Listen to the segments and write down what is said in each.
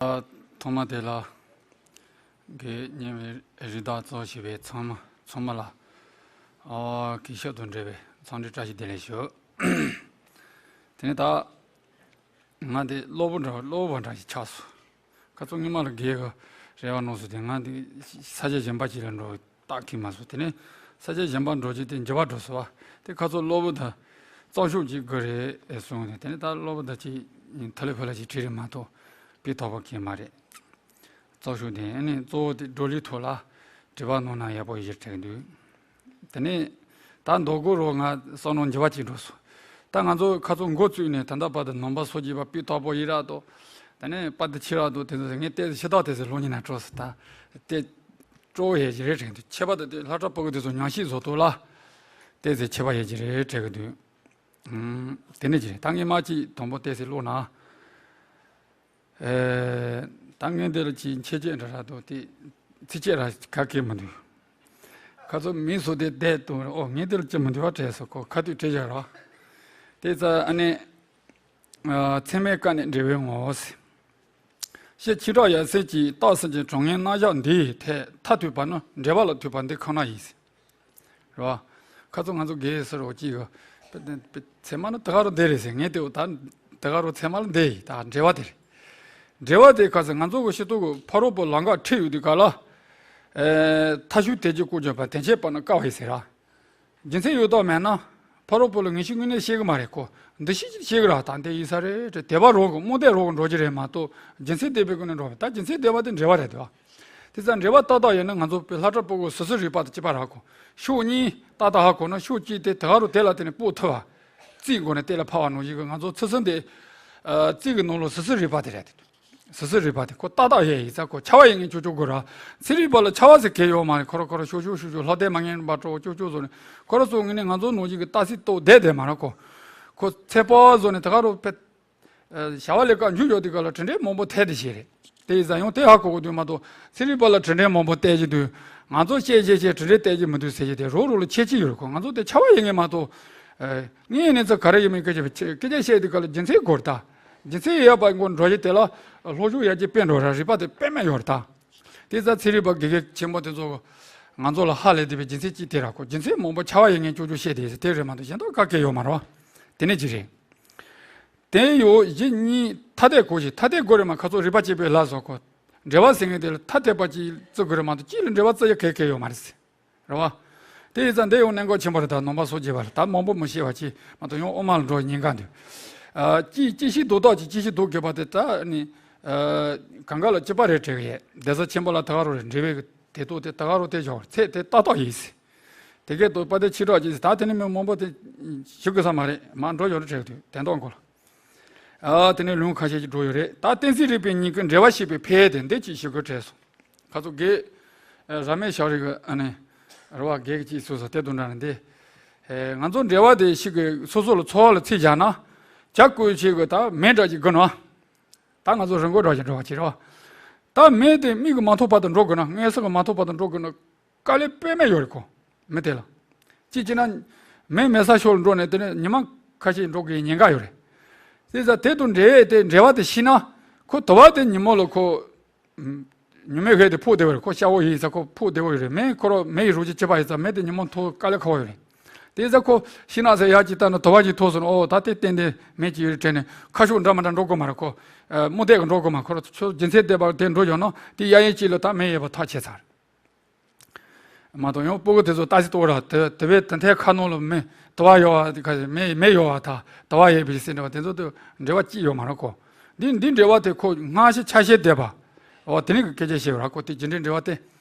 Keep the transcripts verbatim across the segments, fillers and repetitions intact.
ཐོག་མ་དེ་ལ་དགེ་བསྙེན་པའི་རིམ་དང་གཙོ་བྱས་པའི་ཚང་མ་ཚང་མ་ལ་ཨ་གུས་ཞབས་དང་འབྲེལ་བའི་འཚམས་འདྲི་བཀྲ་ཤིས་བདེ་ལེགས་ཞུ། དེ་ནས་ད་ང་འདི་གློ་བུར་འདྲ་གློ་བུར་བ་འདྲ་ཞིག་ཆགས་སོང་། ཁ་སང་སྔོན་མ་ལ་དགེ་བའི་རེ་བ་གནང་སོང་། དེ་ང་འདི་ས་ཆ་གཞན་པ་ཅིག་ལ་འགྲོ་སྟག་ཁེལ་མ་སོང་། དེ་ནས་ས་ཆ་གཞན་པ་འགྲོ་རྒྱུ་དེ་འགྱུར་བ་འགྲོ་སོང་བ། དེ་ཁ་སང་གློ་བུར་དུ་བཙོག་ཤུགས་ཅིག་དགོས་རེད་གསུངས་ནས། དེ་ནས་ད་གློ་བུར་དུ་ཅིག་ཐ་ལི་ཕུ་ལ་ཅིག་ཁྲིད་རེད་མ་གཏོགས་སྤུས་དག་པོ་གང་ཡང་མ་རེད། བཙོག་ཤུགས་དེ་ཨ་ནི་གཙོ་བོ་དེ་བགྲོ་གླེང་ཐོག་ལ་དྲི་བ་གནང་ན་ཡག་པོ་ཡོད་ཟེར་དྲན་གྱི་འདུག། དེ་ནས་ད་མདོ་སྐོར་རོ་ང་བསམ་བློ་འགྱུར་བ་ཅིག་འགྲོ་སོང་། ད་ང་ཚོ་ཁ་སང་འགོ་བཙུགས་ནས་ད་ལྟ་བར་དུ་ནང་པ་སོགས་ཀྱི་བ་སྤུས་དག་པོ་ཡིན་ར་དོ། དེ་ནས་དཔལ་ལྡན་ཁྱེད་ར་དོ་དེ་ཚོ་ངས་ཏོག་ཙམ་ཕྱི་ཐག་ཏོག་ཙམ་ལོག་ཉིན་ན་སྤྲོ་སོང་། ད་ཏོག་ཙམ་སྤྲོ་བོ་ཡོད་ཀྱི་རེད་དྲན་འདུག། ཁྱད་པར་དུ་དེ་སློབ་གྲྭ་ཕྲུ་གུ་དེ་ཚོ་ཉམས་ཞིབ་བཟོ་ཐུབ་ལ་ཏོག་ཙམ་ཁྱད་པར་ཡོད་ཀྱི་རེད་དྲན་གྱི་འདུག། ཨུམ། དེ་ནས་ཀྱི་རེད། ད་ངས་མ་ཅིག་དང་པོ་ཏོག་ཙམ་ཀློག་ན། ཨེ། ད་ངས་འདི་ལ་ཅིག་མཆན་བརྗོད་འདྲ་ར་འདུག་སྟེ། ཚིགས་བཅད་ར་ག་གེ་མི་འདུག། ཁ་སང་མིང་སོགས་དེ་བསྡད་དང་། ཨོ་ངས་འདི་ལ་ཅི་མི་འདུག་བ་དྲན་སོང་། ཁོ་ཁ་ཐུག་བྲིས་བཞག་ར། དེ་ཙ་ཨ་ནི། ཨ། ཚད་མའི་བཀའ་ནི་འབྲེལ་བའི་ངོ་བོ་ཟེར། སྤྱིར་ཆོས་གྲགས་ཡབ་སྲས་ཀྱིས་རྟགས་གསལ་གྱི་དྲང་ངེས་རྣམ་གཞག་འདིའི་ཐད་མཐའ་ཐུག་པ་ནི་འགྲེལ་པ་ལ་ཐུག་པ་འདི་ཁོ་ན་ཡིན་ཟེར། རེད་བ། ཁ་སང་ང་ཚོ་དགེ་བའི་ཟེར་རོ་གཅིག་གི་ཚད་མ་ནི་དེ་ག་རུ་འདི་རེད་ཟེར། ངས་དེ་ད་དེ་ག་རུ་ཚད་མ་ལ་འདི་ཡིན། ད་འགྲེལ་པ་དེ་རེད། འགྲེལ་པ་དེ་ག་ཟེར། ང་ཚོ་གི་སྤྱི་ཚོགས་ཀྱི་ཕ་རོལ་པོ་ལམ་ཁ་ཁྲིད་ཡོད་དུས་ག་ལ། ཨེ། མཐའ་དཔྱོད་དལ་གྱིས་སྐོར་གྱུར་པ། དོན་ཆེན་པ་ནི་དཀའ་བས་ཟེར་ར། རྒྱུ་མཚན་ཡོད་མདོག་མེད་ན་ཕ་རོལ་པོ་ལ་ངེས་ཤེས་དངོས་གནས་ཤེས་ཀྱི་མ་རེད་ཁོ། འདུ་ཤེས་ཅིག་ཤེས་ཀྱི་ར། ད་འདི་ཡིན་ས་རེད་དྲན། དད་པ་རང་གི་རྨོངས་དད་རང་གི་འགྲོ་རྒྱུ་རེད་མ་གཏོགས་རྒྱུ་མཚན་ལྡན་པའི་སྒོ་ནས་འགྲོ་བ། ད་རྒྱུ་མཚན་ལྡན་པ་དེ་འགྲེལ་པ་རེད་དོ། དེ་ཙང་འགྲེལ་པ་ཏག་ཏག་ཡོད་ན་ང་ཚོ་བོད་སློབ་གྲྭ་ཕྲུ་གུ་སོ་སོའི་རིག་པ་དང་གཅིག་པ་ར་ཁོ། ཕྱོགས་གཉིས་ཏག་ཏག་ཧ་གོ་ན་ཕྱོགས་གཅིག་དེ་དེ་ག་རུ་དེ་ལ་དེ་ནས་དཔོག་ཐུབ་པ། རྩིས་སྒོ་ནས་གཏན་ལ་ཕབ་པ་ནང་བཞིན་གྱི་ང་ཚོ་ཚུལ་གསུམ་དེ། ཨ། རྩིས་ཀྱི་ནང་ལོགས་སོ་སོའི་རིག་པ་དེ་རེད། སོ་སོའི་རིག་པ་དེ་ཁོ་ཏག་ཏག་ཡོད་ཡིན་ཙང་ཁོ་ཆ་བ་ཡིན་ངེས་ཅོག་ཅོག་དགོས་ར། ཚན་རིག་པ་ལ་ཆ་བ་ཟེར་གང་ཡོད་མ་རེད། ཁོ་ར་ཁོ་ར་ཤོག་ཤོག་ཤོག་ཤོག་ལྷག་ལྡན་མ་ངན་པ་འགྲོ་ཅོག་ཅོག་བཟོ་ནས་ཁོ་ར་སོ་ངེས་ནས་ང་ཚོ་ནང་བཞིན་གྱི་ཏག་སི་ཏོག་བསྡད་བསྡད་མ་ར་ཁོ། ཁོ་ཚད་པ་བཟོ་ནས་དེ་ག་རུ་ཕེ། ཨ། བྱ་བ་ལས་ཀ་འཇུག་ཡོད་དུས་ག་ལ་དྲིན་དྲན་མང་པོ་ཐེབས་བསྡད་ཤེས་རེད། དེ་ཡིན་ཙང་ཡང་དེ་ཧ་གོ་དགོས་དུས་མ་གཏོགས་ཚན་རིག་པ་ལ་དྲིན་དྲན་མང་པོ་བསྟན་བཞིན་དུས་ང་ཚོ་བཤད་བཤད་བཤད་དྲིན་དྲན་བསྟན་གྱི་མི་འདུག་ཟེར་གྱི་དེ་རོགས་རོགས་ལ་ཁྱད་ཆོས་ཡོད་རེད་ཁོ། ང་ཚོ་དེ་ཆ་བ་ཡིན་ངེས་མ་གཏོགས། ཨ། ངས་ནི་ཚོ་ག་རེ་ཡིན་མིན་སྐད་ཆ་སྐད་ཆ་བཤད་དུས་ག་ལ་རྒྱུ་མཚན་དགོས་རེད་ད། རྒྱུ་མཚན་ཡོད་པ་མགོ་འགྲོ་རྒྱུ་དེ་ལ་ལྷོ་ཕྱོགས་ཡར་རྒྱས་དཔེ་འགྲོ་ར་རིག་པ་དེ་དཔེ་མེད་ཡོད་རེད་ད། དེ་ཙང་ཚན་རིག་པ་དགེ་རྒན་ཆེན་པོ་དེ་ཚོ་ང་ཚོ་ལ་ཧ་ལས་བསྡད་པའི་རྒྱུ་མཚན་གཅིག་དེ་ར་ཁོ། རྒྱུ་མཚན་མང་པོ་ཆ་བ་ཡིན་ངེས་ཅོག་ཅོག་བཤད་དེ་དེ་རེད་མ་གཏོགས་གཞན་དག་ག་གེ་ཡོད་མ་རེད་བ། དེ་ནས་ཅི་རེད། དེ་ཡོད་གཞི་གཉིས་ཐ་དད་གོ་ཞིག་ཐ་དད་གོ་རེད་མ། ཁ་ཚོ་རིག་པ་སྐྱེས་པའི་ལ་སོགས་གོ། འགྲེལ་པ་ཟེར་མཁན་དེ་ལ་ཐ་དད་པ་གཅིག་བརྩི་དགོས་རེད་མ་གཏོགས་གཅིག་ལ་འགྲེལ་པ་བརྩི་ཡ་གལ་གལ་ཡོད་མ་རེད་ཟེར། རེད་བ། དེ་ཡིན་ཙང་འདི་ཡང་གནད་འགག་ཆེན་པོ་རེད། ད་ནང་པ་སོགས་བརྗེ་བ་རེད། ད་མང་པོ་མི་བཤད་པ་ཅིག་མ་གཏོགས་ཡང་དབུ་མ་ལ་འགྲོ་ཉེན་ཁ་འདུག། ཨ། གཅིག་གཅིག་ཤེས་ལྡོག་ཐབས་ཀྱི་གཅིག་ཤེས་ལྡོག་དགོས་པ་དེ་ད་ནི། ཨ། གང་ག་ལ་གཅིག་པ་རེད་དྲན་གི་ཡོད། སྡེ་ཚན་ཆེན་པོ་ལ་ད་ག་རུ་རེད། འགྲེལ་པའི་དེ་ཐོག་དེ་ད་ག་རུ་དེ་བཞག་ཚད་དེ་ཏག་ཏག་ཡིན་ཟེར། དེ་གས་དུ་པ་དེ་ཕྱི་དྲགས་ཀྱིས་ད་དེ་ནི་མི་མང་པོ་དེ་ཞུ་དགོས་ས་མ་རེད། མ་འགྲོ་ཡོད་རེད་དྲན་གི་འདུག། དོན་དག་མགོ་ལ། ཨ། དེ་ནས་ལུང་ཁ་ཤས་ཀྱི་འགྲོ་ཡོད་རེད། ད་གཏན་ཚིགས་རིག་པའི་ཉིན་གྱི་འགྲེལ་པ་ཞེས་པའི་ཕལ་དེ་འདི་གཅིག་ཞུ་དགོས་དྲན་སོང་། ཁ་ཚོ་དགེ། ཨ། ར་མེ་ཤ་རི་གི་ཨ་ནི། ར་བ་དགེ་གི་གཅིག་སོ་སོ་དེ་དུ་འདྲ་ནི་འདི། ཨེ། ང་ཚོ་འགྲེལ་པ་དེ་ཞིག་གི་སོ་སོ་ལ་ཚོར་བ་ལ་ཚིག་བཞག་ན། ཇ་བསྐོལ་བྱེད་གི་ད་མེ་འདྲ་ཅིག་དགོས་ན། ད་ང་ཚོ་རི་མགོ་འདྲ་ཅིག་འགྲོ་བ་ཅིག་རེད་བ། ད་མེ་དེ་མིག་གིས་མ་མཐོང་བར་དུ་འགྲོ་དགོས་ན། མངོན་སུམ་གྱིས་མ་མཐོང་བར་དུ་འགྲོ་དགོས་ན། དཀའ་ལས་དཔེ་མེད་ཡོད་རེད་ཁོ། མི་དེ་ལ། གཅིག་བྱས་ན། མེ་མེད་ས་ཕྱོགས་ལ་འགྲོ་ནས་དེ་ནས་ཉི་མ་ཁ་ཤས་འགྲོ་དགོས་ཉེན་ཁ་ཡོད་རེད། དེ་ཙང་དེ་དང་འབྲེལ་བའི་དེ་འབྲེལ་བ་དེ་ཤེས་ན། ཁོ་དུ་བ་དེ་ཉིན་མོ་ལ་ཁོ། ཉི་མའི་འོད་དེ་ཕོག་བདེ་བོ་རེད། ཁོ་ཤ་བོ་ཡིན་ཙང་ཁོ་ཕོག་བདེ་བོ་ཡོད་རེད། མེ་ཁོ་ར་མེ་ཡི་རོ་ཅིག་བྱེད་པ་ཡིན་ཙང་མེ་དེ་ཉིན་མོ་མཐོང་དཀའ་ལས་ཁག་པོ་ཡོད་རེད། དེ་ཙང་ཁོ་ཤིང་ནགས་ཟེར་ཡག་ཅིག་ལྟ་ན་དུ་བ་ཅིག་ཐོགས་སོང་ན། ཨོ་ད་དེ་ཏན་ཏན་མེ་ཅིག་ཡོད་རེད་དྲན་ནས་ཁ་ཕྱོགས་འདྲ་མི་འདྲ་འགྲོ་དགོས་མ་རེད་ཁོ། ཨ། རྨོངས་དད་ཀྱིས་འགྲོ་དགོས་མ། ཁོ་ར་ཆོས་རྒྱུ་མཚན་ལྡན་པ་དེ་འགྲོ་ཡོང་ན་དེ་གཡས་གཡོན་གཅིག་ལ་ད་མེ་ཡོད་པ་ཐག་ཆོད་ཚར། མ་གཏོགས་ཡང་སྤུ་གུ་དེ་ཚོ་ཏག་ཙི་ལྟོས་ར། དེ་དེ་བས་དེ་འཐའི་ཁ་ནང་ལ་མེ་དུ་བ་ཡོད་པ་དེ་ག་མེ་མེ་ཡོད་པ་ད་དུ་བ་ཡོད་པའི་ཟེར་འདྲ་བ་དེ་ཚོ་དེ་འབྲེལ་བ་ཅིག་ཡོད་མ་རེད་ཁོ། འདི་འདི་འབྲེལ་བ་དེ་ཁོ་སྔ་ཕྱི་ཆ་ཤས་བསྡད་པ། འོ་དེ་ནས་ཀྱི་སྐད་ཆ་བཤད་པ་ར་ཁོ། དེ་རྒྱུ་འབྲས་འབྲེལ་བ་དེ།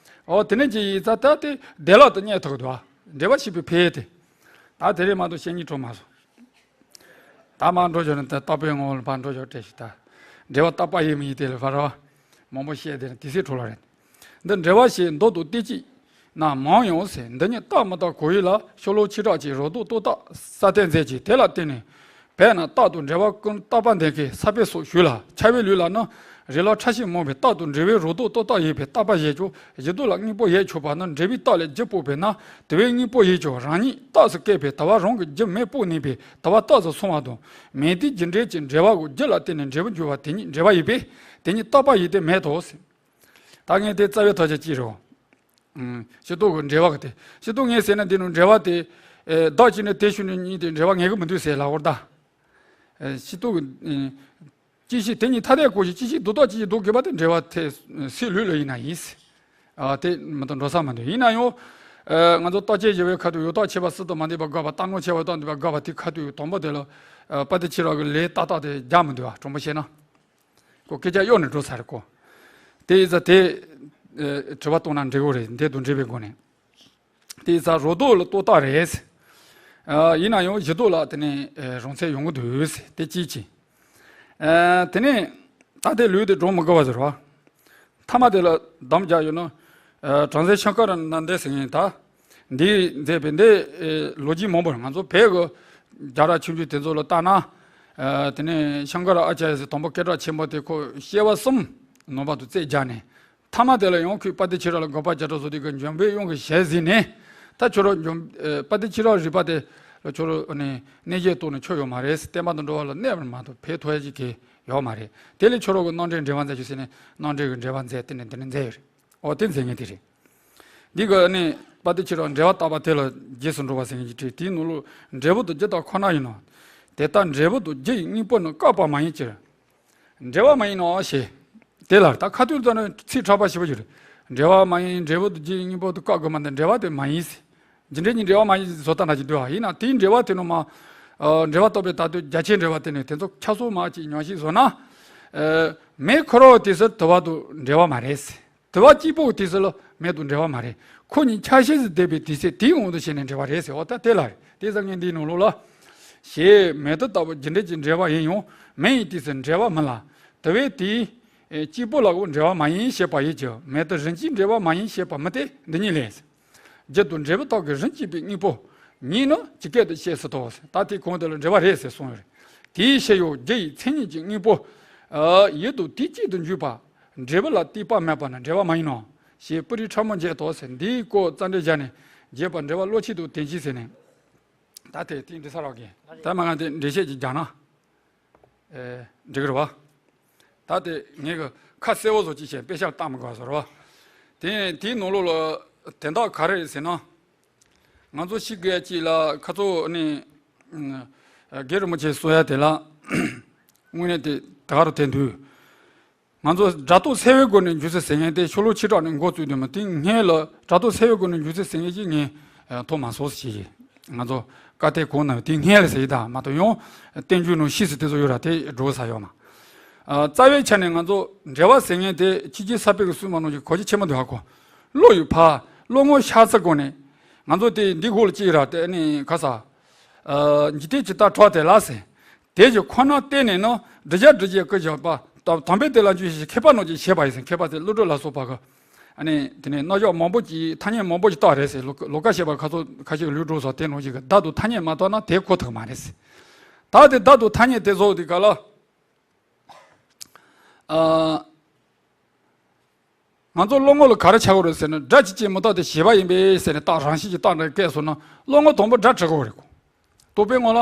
འོ་དེ་ནས་ཀྱི་ཡིན་ཙང་ད་དེ་བདེ་བླག་ཏུ་རྙེད་ཐུབ་ཀྱི་འདུག་བ། འབྲེལ་བ་ཞེས་པའི་ཕལ་དེ། ད་དེ་རེད་མ་གཏོགས་བཤད་སྙིང་བྲོ་མ་སོང་། ད་མར་འགྲོ་ཞོར་ནས་ད་རྟག་པའི་ངོ་བོ་ལ་ཕར་འགྲོ་ཞོར་བྲལ་ཞིག་ད། འབྲེལ་བ་རྟག་པ་ཡིན་མི་ཡིན་དེ་ལ་ཕར་རོ། མང་པོ་བཤད་དེ་ནི་དེ་སྲིད་འཕྲོ་ལ་རེད། འདི་འབྲེལ་བ་ཞེས་མདོ་དང་དཔེ་གཅིག་ན་མང་ཡང་ཟེར། འདི་ཉིད་རྟག་མི་རྟག་གང་ཡིན་ལ་ཤོ་ལོ་ཆོས་གྲགས་ཀྱིས་རང་ལྡོག་རྟོག་བཏགས་གསལ་བསྟན་མཛད་ཅིང་། དེ་ལ་བརྟེན་ནས་བས་ན་རྟགས་དང་འབྲེལ་བ་ཀུན་བརྟག་པ་འདི་ཀའི་ས་པའི་སོགས་ཞུས་ལ། འཆལ་བའི་ལུགས་ལ་ནི་རིགས་ལམ་ཕྲ་ཞིང་མང་བས་རྟགས་དང་འབྲེལ་བའི་རང་ལྡོག་རྟོག་བཏགས་ཡིན་པས་རྟག་པ་ཞེས་ཀྱང་བཞི་ལྡོག་ལ་དངོས་པོ་ཡོད་ཆོག་པ་ནི། འབྲེལ་བའི་རྟགས་ལས་རྒྱུ་དཔོག་པས་ན། དུ་བའི་དངོས་པོ་ཡོད་ཀྱང་རང་ཉིད་རྟགས་སུ་བཀོད་པས་དུ་བ་རང་གི་རྒྱུ་མེད་དཔོག་ནུས་པས་དུ་བ་རྟགས་སུ་སོང་བ་དང་། མེད་དུས་རྒྱུ་འབྲས་ཀྱི་འབྲེལ་བ་གོ་རྒྱུ་ལ་བརྟེན་ནས་འབྲས་བུ་འབྱུང་བ་དེ་ཉིད་འབྲེལ་བ་ཡིན་པས། དེ་ཉིད་རྟག་པ་ཡིན་ཏེ་མེད་དོ། ད་ངས་དེ་རྩ་བའི་ཐོག་ཆ་གཅིག་རེད། ཨུམ། སྤྱི་ལྡོག་གི་འབྲེལ་བ་གི་དེ། སྤྱི་ལྡོག་ངས་ཟེར་ན་འདི་ནི་འབྲེལ་བ་དེ། ཨེ། བདག་གཅིག་ནི་དེ་ཤུལ་ནས་གཉིས་ཏེ་འབྲེལ་བ་ངེས་ཀྱི་མི་འདུག་ཟེར་ལབ་པར་གདའ། ཨེ། སྤྱི་ལྡོག་གི། ཨེ། སྐྱེ་ཤི་དེ་ཉིད་ཐ་དད་གོ་ཞིང་སྐྱེ་ཤི་དུ་ལྡོག་སྐྱེ་ཤི་ལྡོག་དགོས་པ་དེ་འབྲེལ་བ་དེ་སྲིད་ལུགས་ལ་ཡིན་ན་ཡིན། ཨ། དེ་མི་དང་འགྲོ་ས་མི་འདུག་ཡིན་ན་ཡང་། ཨེ། ང་ཚོ་རྟག་དཔྱད་བྱེད་པའི་ཁ་ཐུག་ཡོད་རྟགས་ཁྱད་པར་སྲིད་དུ་མ་འདུས་པ་དགག་པ། རྟག་ངོ་ཁྱད་པར་དུ་མ་འདུས་པ་དགག་པ་དེ་ཁ་ཐུག་དང་པོ་དེ་ལ། ཨེ། དཔལ་ལྡན་ཁྱེད་རང་གི་ལན་ཏག་ཏག་དེ་རྒྱག་མི་འདུག་བ། དྲང་པོ་བཤད་ན། ཁོ་སྐད་ཆ་གཡོལ་ནས་འགྲོ་ཚར་རེད་ཁོ། དེ་ཡིན་ཙང་དེ། ཨེ། དྲི་བ་གཏོང་ན་འགྲིག་གི་རེད། འདི་དང་འབྲེལ་བའི་སྒོ་ནས། དེ་ཡིན་ཙང་རོ་ལྡོག་ལ་ལྡོག་རྟགས་རེད། ཨ། ཡིན་ན་ཡང་གཞི་ལྡོག་ལ་དེ་ནས། ཨེ། རང་ཚད་ཡོང་གི་འདུག་དེ་གཅིག་བྱས། ཨེ། དེ་ནས་ད་དེ་ལུགས་དེ་སྒྲུང་མི་དགོས་པ་ཟེར་བ། མཐའ་མ་དེ་ལ་དམ་བརྒྱབ་ཡོད་ན། ཨེ། བྲམ་ཟེ་ཤང་ཀ་ར་ནན་དེ་ཟེར་མཁན་ད། འདིས་མཛད་པའི་འདི། ཨེ། ལོ་རྒྱུས་མང་པོ་རེད། ང་ཚོ་བོད་ཀྱི་རྒྱལ་རབས་ཆུང་ཆུང་དེ་ཚོ་ལ་བལྟས་ན། ཨེ། དེ་ནས་ཤང་ཀ་ར་ཨ་ཙརྱ་ཟེར་དང་པོ་སྐད་གྲགས་ཆེན་པོ་དེ་ཁོ་སྐྱེ་བ་གསུམ་ནང་པ་དུ་རྩད་བརྒྱབ་ནས། མཐའ་མ་དེ་ལ་ཡང་ཁོས་དཔལ་ལྡན་ཁྱེད་རང་ལ་དགག་པ་རྒྱག་གྲབས་བཟོ་དུས་ཀྱི་འཇམ་དཔལ་དབྱངས་ཀྱི་ཞལ་གཟིགས་ནས། ད་ཁྱོད་རང་འཇམ། ཨེ། དཔལ་ལྡན་ཁྱེད་རང་རིག་པ་དེ་ལ་ཁྱོད་རང་ནས་གནས་བཤད་གཏོང་ནས་ཆོ་ཡོད་མ་རེད། བསྟན་པ་དང་འགྲོ་བ་ལ་གནས་པར་མ་གཏོགས་ཕན་ཐོགས་ཡ་ཅིག་གི་ཡོད་མ་རེད། དེ་ལས་ཁྱོད་རང་གི་རྣམ་འགྲེལ་འགྲེལ་པ་མཛད་རྒྱུ་ཟེར་ནས་རྣམ་འགྲེལ་གྱི་འགྲེལ་པ་མཛད། དེ་ནས་འདི་ནས་མཛད་ཡོད་རེད། འོ། དེ་མཛད་མཁན་དེ་རེད། འདི་གི་ནི་དཔལ་ལྡན་ཁྱེད་རང་འགྲེལ་པ་བརྟག་པ་དེ་ལ་རྗེས་སུ་འགྲོ་བ་ཟེར་མཁན་གྱི་བྲིས། དེའི་ནང་ལོགས་འབྲས་བུ་དང་རྒྱུ་དག་ཁོ་ན་ཡིན་ནོ། དེ་ལྟར་འབྲས་བུ་དང་རྒྱུ་ཡི་དངོས་པོ་ནི་བཀག་པ་མ་ཡིན་ཕྱིར། འབྲེལ་བ་མ་ཡིན་ནོ་ཞེས། དེ་ལ་ད་ཁ་ཐུག་ལ་ནི་ཚིག་ཕྲ་བ་ཞེ་པོ་ཞིག་རེད། འབྲེལ་བ་མ་ཡིན། འབྲས་བུ་དང་རྒྱུ་ཡི་དངོས་པོ་དེ་བཀག་དགོས་མ་གཏོགས་འབྲེལ་བ་དེ་མ་ཡིན་ཟེར། རྒྱུ་འབྲས་གཉིས་འབྲེལ་བ་མ་ཡིན་ཟེར་བཟོ་ལྟ་ན་ཅིག་འདུག་ཨ། ཡིན་ན་དེའི་འབྲེལ་བ་དེ་ནོ་མ། ཨ། འབྲེལ་བ་རྟོགས་པའི་ད་དུ་རྒྱ་ཆེའི་འབྲེལ་བ་དེ་ནི་དེ་ཚོ་ཁྱབ་སོ་མ་ཅིག་ཉམས་ཞིབ་བཟོ་ན། ཨ། མེ་འཁོར་བ་དེ་ཚོ་དུ་བ་དང་འབྲེལ་བ་མ་རེད་ཟེར། དུ་བ་གཅིག་པོ་དེ་ཚོ་ལ་མེ་དང་འབྲེལ་བ་མ་རེད། ཁོ་གཉིས་ཆ་ཤས་སུ་བསྡད་པའི་དུས་ཚོད་དེའི་དབང་དུ་བྱས་ནས་འབྲེལ་བ་རེད་ཟེར་བ་ད་དེ་ལ་རེད། དེ་ཙམ་ངས་འདིའི་ནང་ལོགས་ལ། ཞེས་མེ་དུ་ལྟ་བུ་རྒྱུ་འབྲས་ཀྱི་འབྲེལ་བ་ཡིན་ཡང་མེ་ཡི་དུས་སུ་འབྲེལ་བ་མིན་ལ། དུ་བས་དེའི་གཅིག་པོ་ལའང་འབྲེལ་བ་མ་ཡིན་ཞེས་པ་ཡིན་གྱི། མེ་དུ་རིམ་གྱིས་འབྲེལ་བ་མ་ཡིན་ཞེས་པ་མི་སྟེ་འདི་ཉིད་ལས། རྒྱུ་དང་འབྲས་བུ་དག་གི་རིམ་གྱིས་པའི་དངོས་པོ་ཉིད་ནི་ཇི་སྐད་དུ་བཤད་སྲིད་དོ། ད་དེ་གོང་དུ་ལ་འབྲེལ་བ་རེད་ཟེར་གསུངས་ཡོད་རེད། དེའི་ཕྱིར་ཡང་རྒྱུ་ཡི་མཚན་ཉིད་ཀྱི་དངོས་པོ། ཨ། ཡུལ་དང་དུས་གཅིག་ཏུ་འཇུག་པ། འབྲས་བུ་ལ་གཏོད་པ་མེད་པ་ན་འབྲེལ་བ་མ་ཡིན་ནོ། ཞེས་པུ་རི་ཕྲ་མོས་འགྲེལ་ཏོ་ཟེར། འདིའི་སྐོར་རྩ་འགྲེལ་བྱས་ནས་རྒྱས་པར་འགྲེལ་པ་བློ་ཆོས་དང་དོན་གཅིག་ཟེར་ནས། ད་དེ་དེ་འདི་ས་རག་གི། ད་མ་ང་དེ་འགྲེལ་བཤད་ཅིག་རྒྱག་ན། ཨེ། འགྲིག་གི་རེད་བ། ད་དེ་ངས་གི་ཁ་གསལ་བོ་བཟོ་ཅིག་བྱས་དཔེ་ཆ་བཏང་མི་དགོས་བཟོ་རེད་བ། དེ་དེའི་ནང་ལོགས་ལ་དོན་དག་ག་རེ་རེད་ཟེར་ན། ང་ཚོ་ཤི་དགོས་ཅིག་ལ་ཁ་ཚོ་ནི། ཨ། རྒན་རིན་པོ་ཆེ་གསུང་ཡ་དེ་ལ། དངོས་གནས་དེ་ད་ག་རུ་དེ་འདུག་ང་ཚོ་སྒྲ་རྟོག་འཚེར་བའི་སྒོ་ནས་འཇུག་ཚུལ་ཟེར་མཁན་དེ་ཤོ་ལོ་ཆེ་དྲགས་ནས་འགོ་བཙུགས་དུས་མ་དེ་སྔོན་ལ་སྒྲ་རྟོག་འཚེར་བའི་སྒོ་ནས་འཇུག་ཚུལ་ཟེར་མཁན་ཅིག་ངས་མཐོང་མ་སོང་ཟེར་གྱི། ང་ཚོ་བཀའ་གཏེར་གོང་ན་དེ་སྔོན་ལ་ཟེར་གྱི། ད་མ་གཏོགས་ཡང་བསྟན་འགྱུར་ནང་ཤེས་སུ་དེ་ཚོ་ཡོད་ར། དེ་འགྲོ་ས་ཡོད་མ། ཨ། རྩ་བའི་ཆ་ནས་ང་ཚོ་འབྲེལ་བ་ཟེར་མཁན་དེ་ཕྱི་རྒྱལ་ས་པའི་གི་སྲུང་མ་ནང་བཞིན་གོ་རྒྱུ་ཆེན་པོ་འདུག་ཧ་གོ། བློ་ཡི་ཕ། བློ་ངོར་ཤར་ཚུལ་སྒོ་ནས། ང་ཚོ་དེ་འདི་སྒོ་ལ་ཅིག་ར་དེ་ནི་ཁ་ས། ཨ། འཇིག་རྟེན་ཇི་ལྟར་འཕྲོ་དེ་ལ་ཟེར། དེ་གི་ཁོ་ན་བརྟེན་ནས་ནི་བསྒྲུབ་བྱ་སྒྲུབ་བྱེད་ཀྱི་བཞག་པ་དང་དམ་པའི་དེ་ལ་འཇུག་ཞེས་མཁས་པ་རྣམས་ཀྱིས་བྱས་པ་ཡིན་ཟེར། མཁས་པ་དེ་ཀླུ་སྒྲུབ་ལ་སོགས་པ་གི། ཨ་ནི་དེ་ནས་རྣམ་གཞག་མང་པོ་ཅིག་ཐ་སྙད་མང་པོ་ཅིག་བཏགས་རེད་ཟེར། ལོ་ལོ་ཀ་བཤད་པ་ཁ་ཚོ་ཁ་ཤས་ཀྱི་ལུས་འགྲོ་སོགས་དེ་ནང་བཞིན་གྱི་བརྡ་དང་ཐ་སྙད་མ་བཏགས་ན་དེ་ཁོ་ཐག་མ་རེད་ཟེར། ད་དེ་བརྡ་དང་ཐ་སྙད་དེ་བཟོ་དུས་ག་ལ། ཨ། ང་ཚོ་བློ་ངོ་ལ་ག་རེ་ཆགས་ཀྱི་རེད་ཟེར་ན། སྒྲ་གཅིག་ཅིག་མི་རྟག་སྟེ་བྱས་པ་ཡིན་པས་ཟེར་ནས་རྟགས་རང་བཞིན་གྱི་རྟགས་འདྲ་བཀལ་སོང་ན་བློ་ངོ་དང་པོ་སྒྲ་གྲགས་ཀྱི་རེད་གོ། རྟོག་པའི་ངོ་ལ།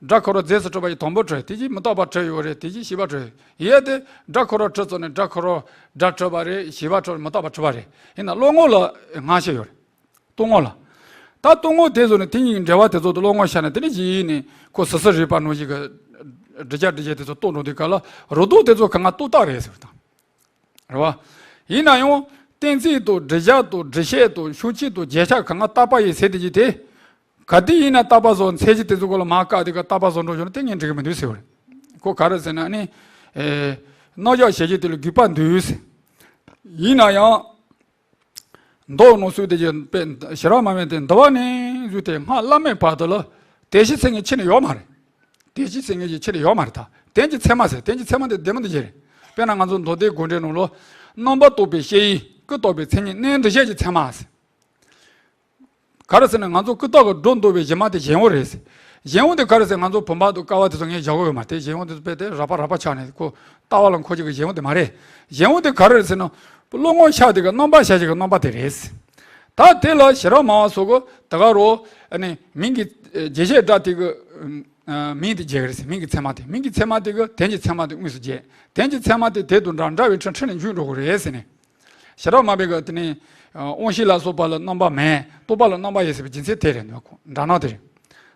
སྒྲ་འཁོར་བ་རྫས་སུ་གྲུབ་པ་ཡི་དང་པོ་གྲུབ། དེ་རྗེས་མི་རྟག་པ་གྲུབ་ཡོད་རེད། དེ་རྗེས་བྱས་པ་གྲུབ། ཡིན་ཏེ་སྒྲ་འཁོར་བ་གྲུབ་ཚར་ནས་སྒྲ་འཁོར་བ་སྒྲ་གྲུབ་པ་རེད། བྱས་པ་གྲུབ། མི་རྟག་པ་གྲུབ་པ་རེད། ཡིན་ན་བློ་ངོ་ལ་སྔ་ཕྱི་ཡོད་རེད། རྟོག་ངོ་ལ། ད་རྟོག་ངོ་དེ་ཚོ་ནི་དེ་གཉིས་ཀྱི་འབྲེལ་བ་དེ་ཚོ་དུ་བློ་ངོ་ཤར་ནས་དེ་ནི་གཞི་ཡིན་ནས་ཁོ་ཟུར་ཟུར་རིག་པ་ནང་བཞིན་གྱི་བསྒྲུབ་བྱ་སྒྲུབ་བྱེད་དེ་ཚོ་རྟོགས་འགྲོ་དུས་ག་ལ་རོ་རྡོག་དེ་ཚོ་གང་ག་རྟོག་བཏགས་རེད་ཟེར་བ་དང་། རེད་བ། ཡིན་ན་ཡང་གཏན་ཚིགས་དང་སྒྲུབ་བྱ་དང་སྒྲུབ་བྱེད་དང་ཤུགས་ཆེན་དང་རྗེས་ཁྱབ་གང་ག་རྟག་པ་ཡིན་ཟེར་དེ་གྱིས་དེ། ག་དུས་ཡིན་ན་རྟག་པ་བཟོ་མཚན་གཞི་དེ་ཚོ་གོ་ལ་མ་བཀག་དེ་ག་རྟག་པ་བཟོ་འགྲོ་བྱུང་ན་དེ་ངས་འགྲིག་གི་མི་འདུག་ཟེར་བ་རེད། ཁོ་ག་རེ་ཟེར་ན་ནི། ཨེ། རྣམ་གཞག་བྱེད་ཀྱི་དེ་ལ་དགོས་པ་འདུག་ཟེར། ཡིན་ན་ཡང་། མདོ་ནང་གསུངས་དེ་ཀྱི་དཔེ་ཤེས་རབ་མ་སྨད་དེ་འདུལ་བ་ནས་བཟུང་སྟེ་སྔགས་བླ་མེད་བར་དུ་ལ་དོན་གཞི་ཟེར་མཁན་ཁྱོན་ནས་ཡོད་མ་རེད། དོན་གཞི་ཟེར་མཁན་ཞིག་ཁྱོན་ནས་ཡོད་མ་རེད། ད་དོན་གྱི་ཚད་མ་ཟེར། དོན་གྱི་ཚད་མ་དེ་བདེན་པ་འདི་བཞིན་རེད། དཔེར་ན་ང་ཚོ་མདོ་སྡེ་དགོངས་འགྲེལ་ནང་ལ། རྣམ་པར་རྟོག་པའི་ཤེས་ཡུལ་ཀུན་བརྟགས་པའི་མཚན་ཉིད་རྣམ་འགྲེལ་བྱེད་ཀྱི་ཚད་མ་ཟེར། ག་རེ་ཟེར་ན་ང་ཚོ་ཀུན་བརྟགས་ཀྱི་སྒྲོ་འདོགས་པའི་གཞི་མ་དེ་གཞན་དབང་རེད་ཟེར། གཞན་དབང་དེ་ག་རེ་ཟེར། ང་ཚོ་བུམ་པ་དང་ཀ་བ་དེ་ཚོ་ངས་བཞག་གི་ཡོད་མ་རེད། གཞན་དབང་དེ་ཚོ་དཔེ་དེ་རགས་པ་རགས་པ་ཆགས་ནས་ཁོ་ལྟ་བ་ལ་འཁོར་རྒྱུ་གི་གཞན་དབང་དེ་མ་རེད། གཞན་དབང་དེ་ག་རེ་རེད་ཟེར་ན། བློ་ངོར་ཤར་དེ་ག་རྣམ་པར་ཤར་བྱེད་ཀྱི་རྣམ་པ་དེ་རེད་ཟེར། ད་དེ་ལ་ཤེས་རབ་སྨྲ་བ་སོགས་ཀྱིས་ད་ག་རུ། ཨ་ནི་མིང་གི་རྗེས་བྱེད་སྒྲ་དེ་གི། ཨ། མིང་དེ་བརྗེ་གི་རེད་ཟེར། མིང་གི་ཚད་མ་དེ། མིང་གི་ཚད་མ་དེ་གི་དོན་གྱི་ཚད་མ་དེ་དངོས་སུ་བརྗེ། དོན་གྱི་ཚད་མ་དེ་དེ་དང་འདྲ། འདྲ་བའི་ཕྲད་ཕྲད་ནས་འཇུག་འགྲོ་གི་རེད་ཟེར་ནས། ཞེ་དྲག་མ་འབད་གི་དེ་ནས། ཨ། དབང་ཤེས་ལ་སོགས་པ་ལ་རྣམ་པ་མེད། རྟོག་པ་ལ་རྣམ་པ་ཡོད་ཟེར་བའི་རྒྱུ་མཚན་དེ་རེད་འདུག་གོ། འདྲ་སྣང་དེ་རེད།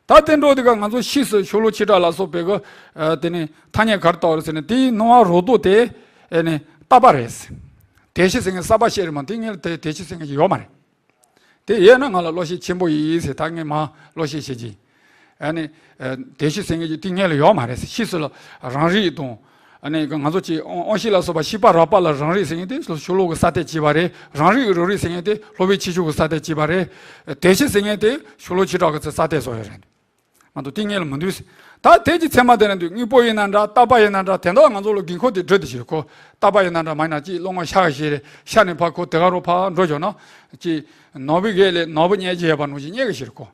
ད་དེ་འགྲོ་དུས་ཀ་ང་ཚོ་ཕྱིས་སུ་ཤོ་ལོ་ཀ་ལ་སོགས་པའི་གི། ཨ། དེ་ནས་ཐ་སྙད་ག་རེ་བཏགས་རེད་ཟེར་ན། དེའི་སྣང་བ་རོ་ཏོ་དེ། ཨ་ནི་རྟག་པ་རེད། དོན་སྤྱི་ཟེར་མཁན་གསར་པ་བཤད་རེད་མ། དེ་སྔོན་ལ་དེ་དོན་སྤྱི་ཟེར་མཁན་ཅིག་ཡོད་མ་རེད། དེ་ཡོད་ན་ང་ལ་བློ་ཤེས་ཆེན་པོ་ཡིན་ཟེར། ད་ངས་མ་བློ་ཤེས་བྱེད་ཀྱི། ཨ་ནི། ཨ། དོན་སྤྱི་ཟེར་མཁན་ཅིག་དེ་སྔོན་ལ་ཡོད་མ་རེད། ཕྱིས་སུ་ལ་རང་རིག་དང་། ཨ་ནི་ང་ཚོ་ཅིག་དབང་དབང་ཤེས་ལ་སོགས་པ་ཤེས་པ་རགས་པ་ལ་རང་རིག་ཟེར་མཁན་དེ་ཤོ་ལོ་ཀ་གིས་གསར་གཏོད་བྱས་པ་རེད། རང་རིག་གི་རང་རིག་ཟེར་མཁན་དེ་སློབ་དཔོན་ཆོས་སྐྱོང་གིས་གསར་གཏོད་བྱས་པ་རེད། དོན་སྤྱི་ཟེར་མཁན་དེ་ཤོ་ལོ་ཀ་གིས་གསར་གཏོད་བཟོས་ཡོད་རེད། མ་གཏོགས་དེ་སྔོན་ལ་མི་འདུག་ཟེར། ད་དོན་གྱི་ཚད་མ་དེ་ན་འདུག། དངོས་པོ་ཡིན་ན་འདྲ། རྟག་པ་ཡིན་ན་འདྲ། དེ་འདྲ་ང་ཚོ་ལ་དགོས་མཁོ་དེ་སྒྲུབ་བསྡད་ཀྱི་རེད་ཁོ། རྟག་པ་ཡིན་ན་འདྲ་མ་ཡིན་ན། ཅིག་སློང་བ་ཤ་གི་ཞིག་རེད། ཤ་ནས་ཕར་ཁོ་དེ་ག་རུ་ཕར་འགྲོ་བྱུང་ན། ཅིག་ནོར་བུའི་གེགས་ལས་ནོར་བུ་རྙེད་རྒྱུ་ཡོད་པ་ནང་བཞིན་རྙེད་ཀྱི་ཞིག་རེད་ཁོ།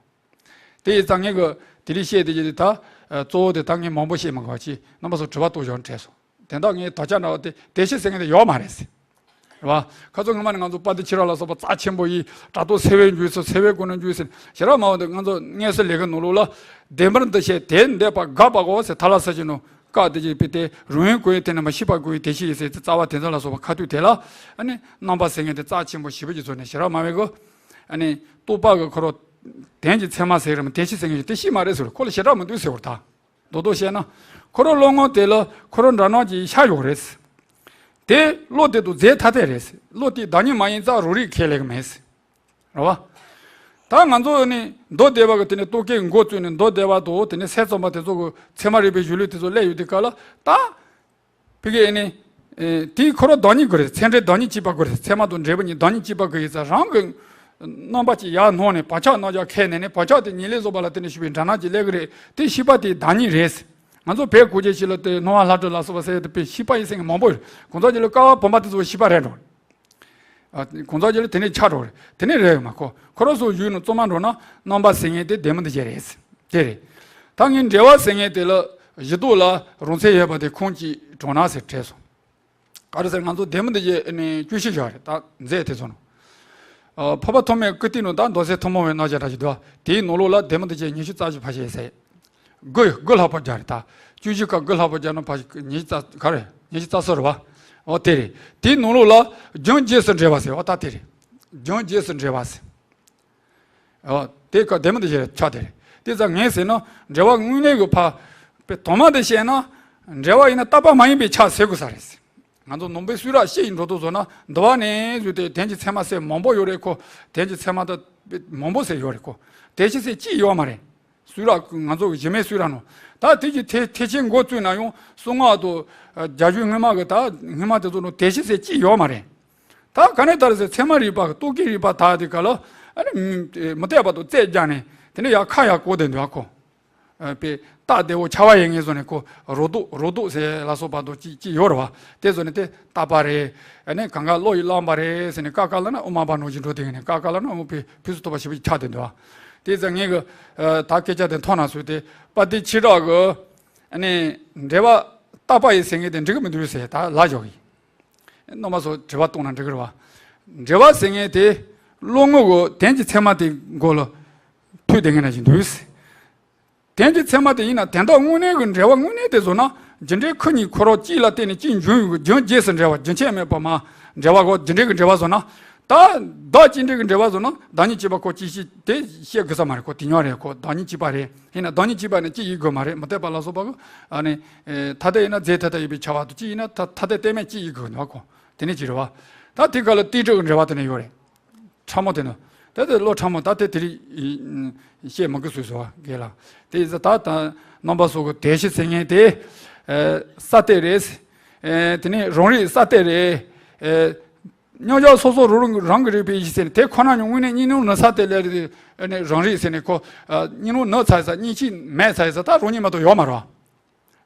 དེ་ཡིན་ཙང་ངས་གི་དེ་རིང་བཤད་བསྡད་ཀྱི་དེ། ད་གཙོ་བོ་དེ་ད་ངས་མང་པོ་བཤད་མི་དགོས་པ། ཅིག་རྣམ་པ་ཚོ་དྲི་བ་གཏོང་བྱུང་དྲན་སོང་། དེ་འདྲ་ངས་དོགས་ཆ་འདྲ་བ་དེ། དོན་སྤྱི་ཟེར་མཁན་དེ་ཡོད་མ་རེད་ཟེར། རེད་བ། ཁ་སང་སྔོན་མ་ནས་ང་ཚོ་དཔལ་ལྡན་ཕྱི་རབས་ལ་སོགས་པ་རྩ་ཆེན་པོ་ཡིན། དྲ་ཐོག་འཚེ་བའི་འཇུག་ཚུལ། འཚེ་བའི་སྒོ་ནས་འཇུག་ཟེར། ཞེ་དྲག་མང་བ་འདུག། ང་ཚོ་དངོས་སུ་ལས་ཀའི་ནང་ལོགས་ལ། བདེན་པར་འདུ་བྱེད་དེ་འདོད་པ་དགག་པའོ་ཟེར། ཐ་ལ་ས་ཆེན་ནོ། བཀག་སྟེ་ཅིག་པའི་དེ་རང་ཡུལ་གོ་བའི་དེ་ནི་མ་ཤེས་པ་གོ་བའི་དེ་ཤེས་ཡིན་ཟེར། རྩ་བ་དེ་ཚོ་ལ་སོགས་པ་ཁ་ཐུག་དེ་ལ། ཨ་ནི་རྣམ་པ་ཟེར་མཁན་དེ་རྩ་ཆེན་པོ་ཞེ་པོ་ཅིག་བཟོས་ནས། ཞེ་དྲག་མང་བའི་གོ། ཨ་ནི་རྟོག་པ་གི་ཁོ་རང་དོན་གྱི་ཚད་མ་ཟེར་རེད་མ། དོན་སྤྱི་ཟེར་མཁན་ཅིག་དེ་ཤེས་མ་རེད་ཟེར། ཁོ་ལ་ཞེ་དྲག་མི་འདུག་ཟེར་བ་ད། རྡོག་རྡོག་བཤད་ན། ཁོ་རང་བློ་ངོར་དེ་ལ་ཁོ་རང་འདྲ་སྣང་གི་ཤ་ཡོད་རེད། དེ་བློ་དེ་དང་རྫས་ཐ་དད་རེད། བློ་དེ་བདག་ཉིད་མ་ཡིན་ཙང་རང་རིག་ཁས་ལེན་གྱི་མེད། རེད་བ། ད་ང་ཚོ་ནི་མདོ་སྡེ་པ་གི་དེ་ནི་རྟོག་གེའི་མགོ་བཙུགས་ནས། མདོ་སྡེ་པ་དང་དེ་ནི་ས་མཚམས་པ་དེ་ཚོ་གི་ཚད་མ་རིག་པའི་གཞུང་ལུགས་དེ་ཚོ་སླེབས་ཡོང་དུས་སྐབས་ལ། ད་ཕ་གི་ནི། ཨེ། དེ་ཁོ་རང་བདག་ཉིད་དགོས་རེད། ཚད་འབྲས་བདག་ཉིད་གཅིག་པ་དགོས་རེད། ཚད་མ་དང་འབྲས་བུ་གཉིས་བདག་ཉིད་གཅིག་པ་དགོས་ཡིན་ཙང་། རང་གི་རྣམ་པ་གཅིག་ཡར་སྣང་ནས་བག་ཆགས་རྣམ་གཞག་ཁས་ལེན་ནས། བག་ཆགས་དེ་ཉེར་ལེན་བཟོ་བ་ལ་བརྟེན་ནས་ཞུགས་པའི་འདྲ་སྣང་གཅིག་སླེབས་ཀྱི་རེད། དེ་ཤེས་པ་དེ་བདག་ཉིད་རེད། ང་ཚོ་བོད་གོ་རྒྱུ་ཞིག་ལ་དེ་སྣང་བ་ལྷ་བྲིས་ལ་སོགས་པ་ཟེར་དེ་དཔེ་ཤེས་པ་ཡིན་ཟེར་མཁན་མང་པོ་ཡོད། གང་ཟག་ཅིག་ལ་ཀ་བ་བུམ་པ་དེ་ཚོ་ཤེས་པ་རེད་འགྲོ། ཨ། གང་ཟག་ཅིག་ལ་དེ་ནས་ཆགས་འགྲོ་རེད། དེ་ནས་རེད་མ། ཁོ་ཁོ་རང་ཚོ་ཡུལ་ནང་རྩོམ་མ་འགྲོ་ན། རྣམ་པ་ཟེར་མཁན་དེ་བདེན་མིན་འདུ་བྱེད་རེད། དེ་རེད། ད་ངས་འབྲེལ་བ་ཟེར་མཁན་དེ་ལ་གཞི་རྟོག་ལ་རང་མཚན་ཡོད་པ་དེ་ཁུངས་གཅིག་དྲངས་ན་ཟེར་དྲན་སོང་། ག་རེ་ཟེར། ང་ཚོ་བདེན་མིན་འདུ་བྱེད་ནི་བཅུ་བཞི་བཞག་རེད། ད་མཛད་དེ་ཚོ་ནང་། ཨ། འཕགས་པ་ཐོགས་མེད་ཀིརྟི་ནང་ད་མདོ་སྲིད་ཐུན་མོང་བའི་རྣམ་གཞག་འདྲ་ཞིག་འདུག། དེའི་ནང་ལོགས་ལ་བདེན་མིན་འདུ་བྱེད་ཉི་ཤུ་རྩ་བཞི་ཕར་བཤད་ཟེར། དགུ་དགུ་ལྷག་པོ་སྦྱར་རེད་ད། བཅུ་བཞི་ཀ་དགུ་ལྷག་པོ་སྦྱར་ན་ཕར་ཉི་ཤུ་རྩ་ག་རེ། ཉི་ཤུ་རྩ་གསུམ་རེད་བ། འོ་དེ་རེད། དེའི་ནང་ལོགས་ལ་རྒྱུན་རྗེས་སུ་འབྲེལ་བ་ཟེར་བ་ད་དེ་རེད། རྒྱུན་རྗེས་སུ་འབྲེལ་བ་ཟེར། འོ་དེ་ཀ་བདེན་མིན་འདུ་བྱེད་ཆགས་དེ་རེད། དེ་ཙང་ངས་ཟེར་ན། འབྲེལ་བ་དངོས་གནས་ཀྱི་ཕར་དཔེ་དོན་མ་དེ་བཤད་ན། འབྲེལ་བ་ཡིན་ན་རྟག་པ་མ་ཡིན་པའི་ཆ་ཟེར་དགོས་ས་རེད། ང་ཚོ་ནང་པའི་གསུང་རབ་ཕྱི་ཡི་འགྲོ་སྟངས་བཟོ་ན། འདུལ་བ་ནས་བཟུང་སྟེ་དོན་གྱི་ཚད་མ་ཟེར་མང་པོ་ཡོད་རེད་ཁོ། དོན་གྱི་ཚད་མ་ད་མང་པོ་ཟེར་ཡོད་རེད་ཁོ། དོན་སྤྱི་ཟེར་གཅིག་ཡོད་མ་རེད། གསུང་རབ་ང་ཚོ་གཞི་མེད་གསུང་རབ་ནང་། ད་དེ་གི་ཐེག་ཐེག་ཆེན་འགོ་བཙུགས་ན་ཡང་གསང་སྔགས་དང་། ཨ། རྒྱ་གཞུང་སྔོན་མ་གི་ད་སྔོན་མ་དེ་ཚོ་ནང་དོན་སྤྱི་ཟེར་གཅིག་ཡོད་མ་རེད། ད་ག་ནས་དར་ཟེར། ཚད་མ་རིག་པ་རྟོག་གེའི་རིག་པ་དར་དུས་སྐབས་ལ། ཨ་ནི་མི་མི་བལྟས་པ་དང་རྩད་རྒྱག་ནས་དེ་ནས་ཡར་ཁ་ཡར་བསྐོར་བསྡད་འདུག་ཨ་ཁོ། ཨ། དཔེ་རྟགས་བདེ་བོ་འཆར་བ་ཡོད་མཁན་བཟོ་ནས་ཁོ། རོ་རྡོག་རོ་རྡོག་ཟེར་ལ་སོགས་པ་དང་གཅིག་གཅིག་ཡོད་རེད་བ། དེ་བཟོ་ནས་དེ་རྟག་པ་རེད། ཨ་ནི་གང་ག་བློ་ཡིས་བླངས་པ་རེད་ཟེར་ནས། ཀ་ཀ་ལ་ན་དབུ་མ་པ་ནང་བཞིན་འགྲོ་དེ་ནས། ཀ་ཀ་ལ་ན་དབུ་མའི་ཕུན་སུམ་ཚོགས་པ་ཞེ་པོ་ཅིག་ཆགས་བསྡད་འདུག་བ། དེ་ཙང་ངས་གི། ཨ། ད་སྐད་ཆ་དེ་མཐོང་ན་སོས་ཏེ། དཔལ་ལྡན་ཕྱི་རབས་གི། ཨ་ནི་འབྲེལ་བ་རྟག་པ་ཡིན་ཟེར་མཁན་དེ་འགྲིག་གི་མི་འདུག་ཟེར་ད་ལབ་བཞག་གི། རྣམ་པ་ཚོ་དྲི་བ་གཏོང་ན་འགྲིག་གི་རེད་བ། འབྲེལ་བ་ཟེར་མཁན་དེ་བློ་ངོ་གི་དོན་གྱི་ཚད་མ་དེ་མགོ་ལ་ཐུག་བསྡད་མཁན་ནང་བཞིན་འདུག། དོན་གྱི་ཚད་མ་དེ་ཡིན་ན་དོན་དམ་དངོས་གནས་ཀྱི་འབྲེལ་བ་དངོས་གནས་དེ་བཟོ་ན། རྒྱུ་འབྲས་ཁོ་གཉིས་ཁོ་རང་གཅིག་ལ་བརྟེན་ནས་གཅིག་འབྱུང་ཡོང་གི། རྒྱུན་རྗེས་སུ་འབྲེལ་བ། རྒྱུན་ཆད་མེད་པར་མར་འབྲེལ་བ་གོ། རྒྱུ་འབྲས་ཀྱི་འབྲེལ་བ་བཟོ་ན། ད་བདག་གཅིག་འབྲས་ཀྱི་འབྲེལ་བ་བཟོ་ན་བདག་ཉིད་གཅིག་པ་ཁོ་གཅིག་ཤེས་དེ་བཤད་དགོས་ས་མ་རེད་ཁོ། དེ་ཉོན་རེད་ཁོ། བདག་ཉིད་གཅིག་པ་རེད། ཡིན་ན་བདག་ཉིད་གཅིག་པ་ནས་གཅིག་ཡིན་དགོས་མ་རེད། མི་རྟག་པ་ལ་སོགས་པ་གི། ཨ་ནི། ཨེ། ཐ་དད་ཡིན་ན་རྫས་ཐ་དད་ཡིན་པའི་ཁྱབ་པ་དང་། གཅིག་ཡིན་ན་ཐ་ཐ་དད་གཏན་མེད་གཅིག་ཡིན་དགོས་ནོ་ཁོ། དེ་ནས་གཅིག་རེད་བ། ད་དེ་ག་ལ་རྟེན་འབྲེལ་གྱི་འབྲེལ་བ་དེ་ནས་ཡོད་རེད། ཕྲ་མོ་དེ་ནི། ད་དེ་བློ་ཕྲ་མོ། ད་དེ་དེ་རིགས་བཤད་མི་དགོས་སོ་སོ་བ་གས་ལ། དེ་ཡིན་ཙང་ད་ད་རྣམ་པ་ཚོ་གི་དོན་སྤྱི་ཟེར་མཁན་དེ། ཨེ། གསར་གཏོད་རེད། ཨེ། དེ་ནས་རང་རིག་གསར་གཏོད་རེད། ཨེ། མཉམ་གཞག་སོ་སོ་རང་རང་གི་རིག་པའི་གཞི་ཟེར་ནས་དེ་ཁོ་ན་ཉིད་དངོས་གནས་གཉིས་སྣང་ནུབ་ཚར་དེ་ལས་རེད། ཨ་ནི་རང་རིག་ཟེར་ནས་ཁོ། ཨ། གཉིས་སྣང་ནུབ་ཚར་ས། གཉིས་ཆད་མེད་ཚར་ས། ད་རང་ཉིད་མ་གཏོགས་ཡོད་མ་རེད།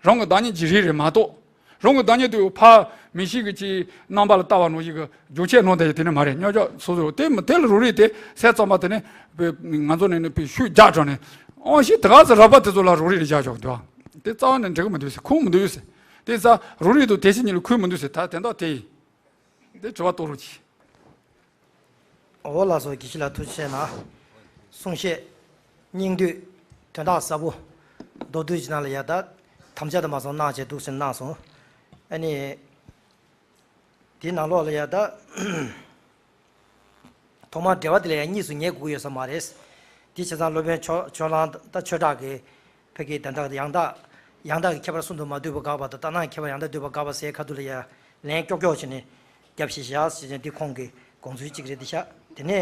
རང་གི་བདག་ཉིད་ཀྱི་རིག་རེད་མ་གཏོགས། རང་གི་བདག་ཉིད་དུ་ཕར་མིག་ཤེས་ཀྱི་ཅིག་རྣམ་པ་ལ་ལྟ་བ་ནང་བཞིན་གྱི་རྒྱུ་ཆད་སྣང་དེ་དེ་ནི་མ་རེད། མཉམ་གཞག་སོ་སོ་དེ་མི་དེ་ལ་རང་རིག་དེ་ས་མཚམས་པ་དེ་ནི་ང་ཚོ་ནས་ནི་པའི་ཤུགས་རྒྱག་དྲགས་ནས། ཨང་ཞིག་དེ་ག་ཚོད་རག་པ་དེ་ཚོ་ལ་རང་རིག་ལ་བཞག་ཆོག་འདུག། དེ་རྩ་བ་ནས་འགྲིག་གི་མི་འདུག་ཟེར། ཁུངས་མི་འདུག་ཟེར། དེ་ས་རང་རིག་དང་དོན་སྤྱི་གཉིས་ལ་ཁུངས་མི་འདུག་ཟེར། ད་དེ་འདྲ་དེ་ཡིན། འདི་དྲི་བ་གཏོང་རོགས་གྱིས། འོ་ལགས་སོ། དགེ་བཤེས་ལགས་ཐུགས་རྗེ་ཆེ་གནང་། གསུང་བཤད་སྙིང་བསྡུས་དོན་དག་ཟབ་པོ། མདོར་བསྡུས་ཀྱི་ནང་ལ་ཡ་ད་དམ་བཅའ་དང་མ་སོང་གནང་བྱས་འདུག་ཟེར་གནང་སོང་། ཨ་ནི། དེའི་ནང་ལོགས་ལ་ཡ་ད། ཐོག་མར་འགྲེལ་པ་དེ་ལ་ཡང་གཉིས་སུ་ཉེ་དགོས་ཀྱི་ཡོད་ས་མ་རེད། དེ་བྱས་ཙང་སློབ་དཔོན་ཕྱོགས་ཕྱོགས་གླང་ད་ཆོས་གྲགས་ཀྱི་ཕ་གི་དན་རྟགས་ཡང་དག་ཡང་དག་གི་ཁྱད་པར་གསུམ་དུ་མ་འདུས་པ་དགག་པ་དང་ལྟར་སྣང་གི་ཁྱད་པར་ཡང་དག་འདུས་པ་དགག་པ་ཟེར་ཁ་ཐུག་ལ་ཡ་ལན་ཀྱོག་ཀྱོག་བྱས་ནས་རྒྱབ་ཤིག་བཞག་ཟེར་ནས་འདི་ཁོང་གི་དགོངས་ཚུལ་གཅིག་རེད་འདི་ཤག་དེ་ནས་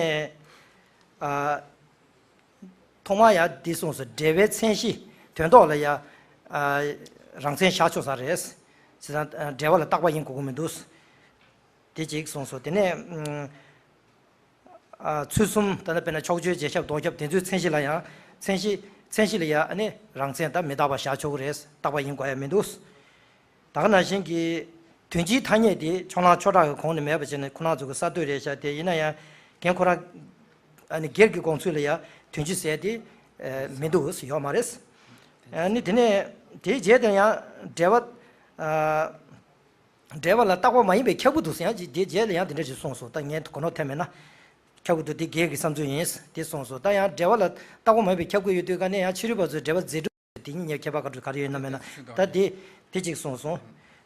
ཨ། ཐོག་མར་ཡང་འདི་གསུངས་སོ། འགྲེལ་པའི་མཚན་གཞི་དོན་ཐོག་ལ་ཡ་ཨ། རང་མཚན་བཞག་ཆོག་ས་རེད། བྱས་ཙང་འགྲེལ་པ་ལ་བརྟག་པ་ཡིན་དགོས་ཀྱི་མི་འདུག་དེ་གཅིག་གསུངས་སོ། དེ་ནས་ཨ། ཚུལ་གསུམ་ད་ལྟ་དཔེར་ན་ཕྱོགས་ཆོས་རྗེས་ཁྱབ་ལྡོག་ཁྱབ་དེ་ཚོའི་མཚན་གཞི་ལ་ཡང་མཚན་གཞི་མཚན་གཞི་ལ་ཡང་ཨ་ནི་རང་མཚན་དང་མི་རྟག་པ་བཞག་ཆོག་གི་རེད། བརྟག་པ་ཡིན་དགོས་ཡ་མི་འདུག་ད་ག་ནང་བཞིན་གྱི་དོན་སྤྱིའི་ཐ་སྙད་དེ་ཕྱོགས་གླང་ཆོས་གྲགས་ཀྱི་གོང་ནས་མེད་པ་བྱས་ནས་ཁོ་རང་ཚོ་གི་གསར་གཏོད་རེད་ཤག་དེ་ཡིན་ན་ཡང་རྒན་ཁོ་རང་ཨ་ནི་སྒེར་གྱི་དགོངས་ཚུལ་ལ་ཡང་དོན་སྤྱི་ཟེར་དེ་མི་འདུག་ཡོད་མ་རེད། ཨ་ནི་དེ་ནས་དེའི་རྗེས་དེ་ཡང་འགྲེལ་པ། འགྲེལ་པ་ལ་བརྟག་པ་མ་ཡིན་པའི་ཁྱབ་ཀྱི་འདུག་ཟེར་ཡང་ཅིག་དེའི་རྗེས་ལ་ཡང་དེ་འདྲ་ཞིག་གསུངས་སོང་། ད་ངས་གོ་ནོར་ཐེབས་མེད་ན། ཁྱབ་ཀྱི་འདུག་དེ་སྒེར་གྱི་བསམ་ཚུལ་ཡིན་དེ་གསུངས་སོང་། ད་ཡང་འགྲེལ་པ་ལ་བརྟག་པ་མ་ཡིན་པའི་ཁྱབ་ཀྱི་ཡོད་དུས་ག་ནས་ཡང་ཕྱི་རོལ་པ་ཚོས་འགྲེལ་པ་རྫས་གྲུབ་དེ་གཉིས་ཁྱད་པར་ག་འདྲ་ག་རེ་ཡོད་ན་མེད་ན་ད་དེ་དེ་གཅིག་གསུངས་སོང་།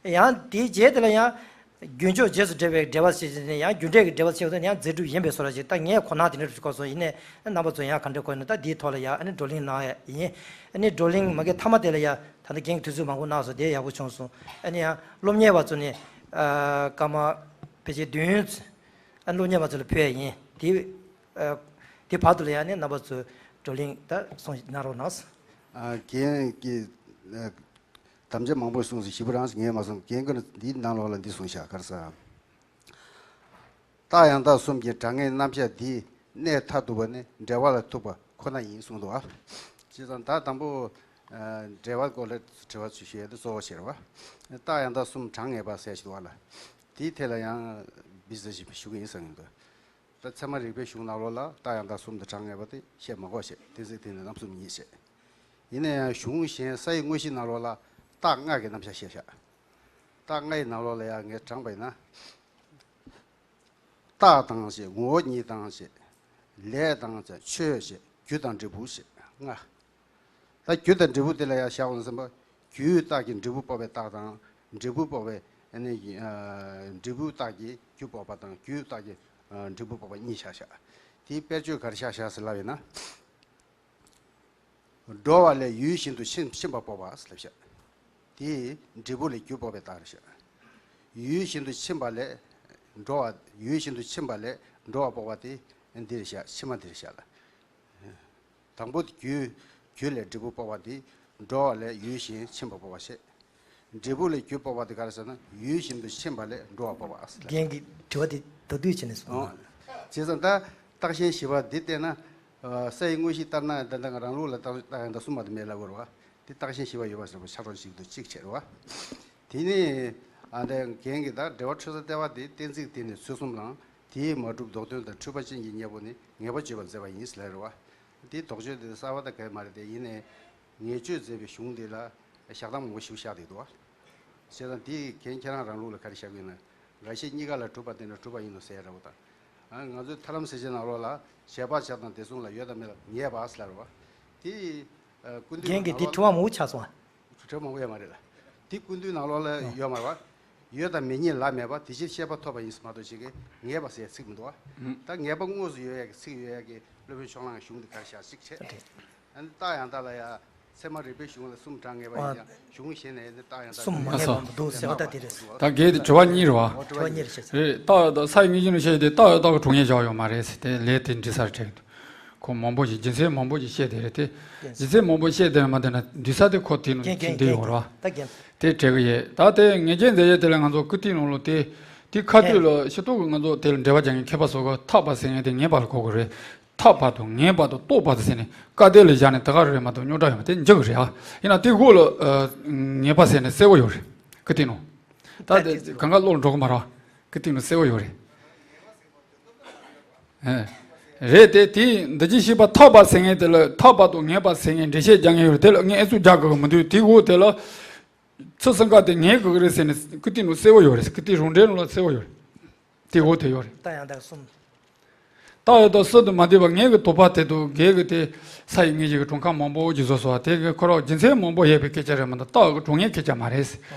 ཡང་དེའི་རྗེས་དེ་ལ་ཡང་རྒྱུན་ཕྱོགས་རྗེས་སུ་འབྲེལ་བའི་འགྲེལ་པ་ཞེས་བྱས་ནས་ཡང་རྒྱུ་འབྲས་ཀྱི་འགྲེལ་པ་ཞེས་པ་དེ་ཡང་རྫས་གྲུབ་ཡིན་པའི་བཟོ་འདྲ་ཞིག་ད་ངས་གོ་ན་དེ་འདྲ་ཞིག་གོ་སོང་། ཡིན་ནའི་རྣམ་པ་ཚོས་ཡང་ག་འདྲ་གོ་ཡོད་ན་ད་དེའི་ཐོག་ལ་ཡང་ཨ་ནི་བགྲོ་གླེང་གནང་ཡ་ཡིན། ཨ་ནི་བགྲོ་གླེང་མ་གི་མཐའ་མ་དེ་ལ་ཡང་ད་ལྟ་རྒན་གྱིས་དུས་ཚོད་མང་པོ་གནང་སོང་། དེ་ཡག་པོ་བྱུང་སོང་། ཨ་ནི་ཡང་སློབ་གཉེར་བ་ཚོ་ནས་ཨ་སྐར་མ་ཕལ་ཆེར་བདུན་ཨ་ནི་སློབ་གཉེར་བ་ཚོ་ལ་ཕུལ་ཡ་ཡིན། དེ་ཨ་དེ་བར་དུ་ལ་ཡང་ནི་རྣམ་པ་ཚོས་བགྲོ་གླེང་ད་གསུང་གནང་རོགས་གནང་། ཨ་རྒན་གྱིས་ཨ་དམ་བཅའ་མང་པོ་གསུངས་སོང་། ཞིབ་པོ་རང་ངས་མ་གསུངས། རྒན་ཁོ་ན་འདིའི་ནང་ལོགས་ལ་འདི་གསུངས་བཞག་ག་རེ་ཟེར། རྟགས་ཡང་དག་གསུམ་གྱི་གྲངས་ངེས་རྣམ་གཞག་འདིའི་གནད་མཐར་ཐུག་པ་ནི་འགྲེལ་པ་ལ་ཐུག་པ་ཁོ་ན་ཡིན་གསུངས་འདུག་ཨ། བྱས་ཙང་ད་དང་པོ་ཨ་འགྲེལ་པ་སྐོར་ལ་དྲི་བ་ཚུར་ཞུ་ཡས་དེ་གཙོ་བོ་བྱས་རེད་བ། རྟགས་ཡང་དག་གསུམ་གྲངས་ངེས་པ་ཟེར་ཞིག་འདུག་ཨ་ལ། དེའི་ཐད་ལ་ཡང་བི་ཟེར་ཞིག་ཞུ་གི་ཡིན་བསམ་གྱི་འདུག་ད་ཚད་མ་རིག་པའི་གཞུང་ནང་ལོགས་ལ་རྟགས་ཡང་དག་གསུམ་དང་གྲངས་ངེས་པ་དེ་བཤད་མ་དགོས་བཤད། གཏན་ཚིགས་དེ་ནི་རྣམ་གསུམ་ཉིད་བཤད། ཡིན་ན་ཡང་གཞུང་གཞན་ས་ཡི་དངོས་གཞི་ནང་ལོགས་ལ་རྟགས་ལྔ་གི་རྣམ་གཞག་བཤད་བཞག་རྟགས་ལྔ་ཡི་ནང་ལོགས་ལ་ཡང་ངས་དྲངས་པ་ཡིན་ན། རྟགས་དང་ཞེས་ངོ་བོ་ཉིད་དང་ཞེས། ལས་དང་ཞེས་ཆོས་ཞེས་རྒྱུ་དང་འབྲས་བུ་ཞེས་ལྔ། ད་རྒྱུ་དང་འབྲས་བུ་དེ་ལ་ཡང་བཞག་པ་ན་བསམ་པ། རྒྱུའི་རྟགས་ཀྱིས་འབྲས་བུ་དཔོག་པའི་རྟགས་དང་། འབྲས་བུ་དཔོག་པའི་ཨ་ནི་ཨ་འབྲས་བུའི་རྟགས་ཀྱིས་རྒྱུ་དཔོག་པ་དང་རྒྱུའི་རྟགས་ཀྱིས་ཨ་འབྲས་བུ་དཔོག་པ་གཉིས་བཞག་བཞག་དེའི་དཔེར་བརྗོད་ག་རེ་བཞག་བཞག་ཟེར་ལབ་ཡིན་ན། འགྲོ་བ་ལས་ཡུལ་གཞན་དུ་ཕྱིན་ཕྱིན་པ་དཔོག་པ་ལབ་བཞག་དེ་འབྲས་བུ་ལས་རྒྱུ་དཔོག་པའི་རྟགས་རེད་བཞག་ཡུལ་གཞན་དུ་ཕྱིན་པ་ལས་འགྲོ་བ། ཡུལ་གཞན་དུ་ཕྱིན་པ་ལས་འགྲོ་བ་དཔོག་པ་དེ་འདི་རེད་བཞག་ཕྱི་མ་འདི་རེད་བཞག་ལ། དང་པོ་རྒྱུ། རྒྱུ་ལས་འབྲས་བུ་དཔོག་པ་དེ་འགྲོ་བ་ལས་ཡུལ་གཞན་ཕྱིན་པ་དཔོག་པ་བྱེད། འབྲས་བུ་ལས་རྒྱུ་དཔོག་པ་དེ་ག་རེ་ཟེར་ན་ཡུལ་གཞན་དུ་ཕྱིན་པ་ལས་འགྲོ་བ་དཔོག་པ་ཟེར། རྒན་གྱི་དྲི་བ་དེ་མདོར་བསྡུས་བྱས་ནས་གསུངས། ཨོ། བྱས་ཙང་ད་རྟགས་གཞན་བཞི་པ་འདི་བལྟས་ན། ཨ་ས་ཡི་དངོས་གཞི་ལྟར་སྣང་ད་ལྟ་རང་ལུགས་ལ་རྟགས་རྟགས་ཡང་དག་གསུམ་མ་གཏོགས་མེད་ལབ་དགོས་རེད་བ། དེ་རྟགས་གཞན་བཞི་པ་ཡོད་པ་ཟེར་བ་ཆ་རོགས་ཞིག་ཏུ་གཅིག་བྱས་རེད་བ། དེ་ནས་ཨ་ད་རྒན་གྱིས་ད་འགྲེལ་པ་འཕྲོས་ས་ལྟེ་བ་དེ་གཏན་ཚིགས་དེ་ནི་ཚུལ་གསུམ་དང་དེས་མ་གྲུབ་ལྡོག་དོན་དང་འཁྲུལ་པ་ཅན་གྱི་གཉེན་པོ་ནི་ངེས་པ་བརྗོད་པར་མཛད་པ་ཡིན་ལབ་རེད་བ། དེའི་དོགས་གཅོད་དེ་གསར་བ་ད་ག་ཡེ་མ་རེད་དེ་ཡིན་ནའི། ངེས་བརྗོད་མཛད་པའི་གཞུང་དེ་ལ་བཞག་སྟངས་མང་པོ་ཞིག་བཞག་བསྡད་འདུག་བ། བྱས་ཙང་དེ་གན་ཁྱེད་རང་རང་ལུགས་ལ་ག་རེ་བཞག་གི་ཡིན་ན། འགའ་ཤས་གཉིས་ཀ་ལ་གྲུབ་པ་དེ་འདྲ་གྲུབ་པ་ཡིན་ནོ་ཟེར་ཡ་འདྲ་བོ་དང་། ཨ་ང་ཚོའི་ཐར་ལམ་ཟེར་བྱེད་ནང་ལོགས་ལ་བྱས་པ་བྱས་དང་དེ་གསུམ་ལ་ཡོད་དང་མེད་ལ་ངེས་པ་ཟེར་ལ་རེད་བ། དེ་ཨ་ཀུན་བཏུས་རྒན་གྱིས་ནང་དེ་ལོགས་དྲི་བ་མང་པོ་ཆགས་སོང་ཨ། དྲི་བ་མང་པོ་ཡོད་མ་རེད་ལ། དེ་ཀུན་བཏུས་ནང་ལོགས་ལ་ཡོད་མ་རེད་བ། ཡོད་དང་མེད་གཉིས་ལ་མེད་པ་དེ་ཕྱིར་ཤེས་པ་ཐོབ་པ་ཡིན་ཟེར་མ་གཏོགས་ཅིག་གིས་ངེས་པ་ཟེར་ཚིག་མི་འདུག་བ། ད་ངེས་པ་དངོས་སུ་ཡོད་ཡ་གི་ཚིག་ཡོད་ཡ་གི་སློབ་དཔོན་ཕྱོགས་གླང་གི་གཞུང་འདི་ག་རེ་བཞག་ཅིག་བྱས། ཨ་ནི་རྟགས་ཡང་དག་ལ་ཡ། ཚད་མ་རིག་པའི་གཞུང་ལ་གསུམ་གྲངས་ངེས་པ་ཡིན་ཀྱང་གཞུང་གཞན་ནས་ནི་རྟགས་ཡང་དག་གསུམ་མ་ངེས་པ་མི་འདུག་ཟེར་བ་ལྟ་དེ་རེད། ད་གལ་ཏེ་དྲི་བ་གཉིས་རེད་བ། དྲི་བ་གཉིས་རེད་ཤག་རེད། རྟགས་ཡང་དག་ས་ཡི་དངོས་གཞི་ནང་བཤད་དེ་རྟགས་ཡང་དག་གི་གྲུབ་བརྙེས་བཞག་ཡོད་མ་རེད་ཟེར་དེ་ལས་དེ་འདྲི་ས་རེད་དྲན་གྱི་འདུག་ཁོ་མང་པོ་ཞིག་རྒྱུ་མཚན་མང་པོ་ཞིག་བཤད་དེ་རེད་དེ། རྒྱུ་མཚན་མང་པོ་བཤད་དེ་མ་དེ་ན་འདུས་ས་དེ་ཁོ་དེ་ནང་རྒན་རྒན་འདི་ཡོད་རེད་བ། ད་རྒན། དེ་དྲན་གི་ཡོད། ད་དེ་ངེས་ཅན་མཛད་ཡས་དེ་ལ་ང་ཚོ་ཀིརྟི་ནང་ལོ་དེ། དེ་ཁ་ཐུག་ལ་ཤེས་རྟོགས་ཀྱི་ང་ཚོ་དེ་ལ་འགྲེལ་པ་རྒྱག་མཁན་མཁས་པ་ཚོ་གི་ཐག་པ་ཟེར་མཁན་དེ་ངེས་པ་ལ་གོ་དགོས་རེད། ཐག་པ་དང་ངེས་པ་དང་རྟོགས་པ་དེ་ཟེར་ནས་བཀའ་གཏེར་ལ་བཞག་ནས་དེ་ག་རེ་རེད་མ་གཏོགས་རྙོག་དྲ་ཡོད་མ་དེ་འཇིག་གི་རེད་ཨ། ཡིན་ན་དེ་འོག་ལ་ངེས་པ་ཟེར་ནས་གསལ་པོ་ཡོད་རེད། ཀིརྟི་ནང་། ད་དེ་གང་ག་བློ་ལ་འགྲོ་གི་མ་རེད་བ། ཀིརྟི་ནང་གསལ་པོ་ཡོད་རེད། ཨེ། རེད་དེ་དེ་འདི་ཅི་ཤེས་པ་ཐག་པ་ཟེར་མཁན་དེ་ལ་ཐག་པ་དང་ངེས་པ་ཟེར་མཁན་འགྲེལ་བཤད་རྒྱག་མཁན་ཡོད་རེད་དེ་ལ་ངས་ཨེ་ཚུགས་རྒྱག་དགོས་གི་མི་འདུག་དེ་འོག་དེ་ལ། ཚུལ་གསུམ་ཀ་དེ་ངེས་དགོས་ཀྱི་རེད་ཟེར་ནས་ཀིརྟི་ནང་གསལ་པོ་ཡོད་རེད། ཀིརྟི་རང་འགྲེལ་ནང་ལ་གསལ་པོ་ཡོད་རེད། དེ་འོ་དེ་ཡོད་རེད། རྟགས་ཡང་དག་གསུམ། རྟགས་ཡོད་དང་སུ་དང་མ་འདུས་པ་ངེད་ཀྱི་དོགས་པ་དེ་དང་གེགས་ཀྱི་དེ་ས་ཡི་ངེས་ཤེས་ཀྱི་གྲངས་ཀ་མང་པོ་ཞིག་བཟོ་སོང་བ་དེ་གི་ཁོ་རང་རྒྱུ་མཚན་མང་པོ་ཡོད་པའི་སྐད་ཆ་རེད་མ་གཏོགས་རྟགས་ཀྱི་གྲངས་ངེས་སྐད་ཆ་མ་རེད།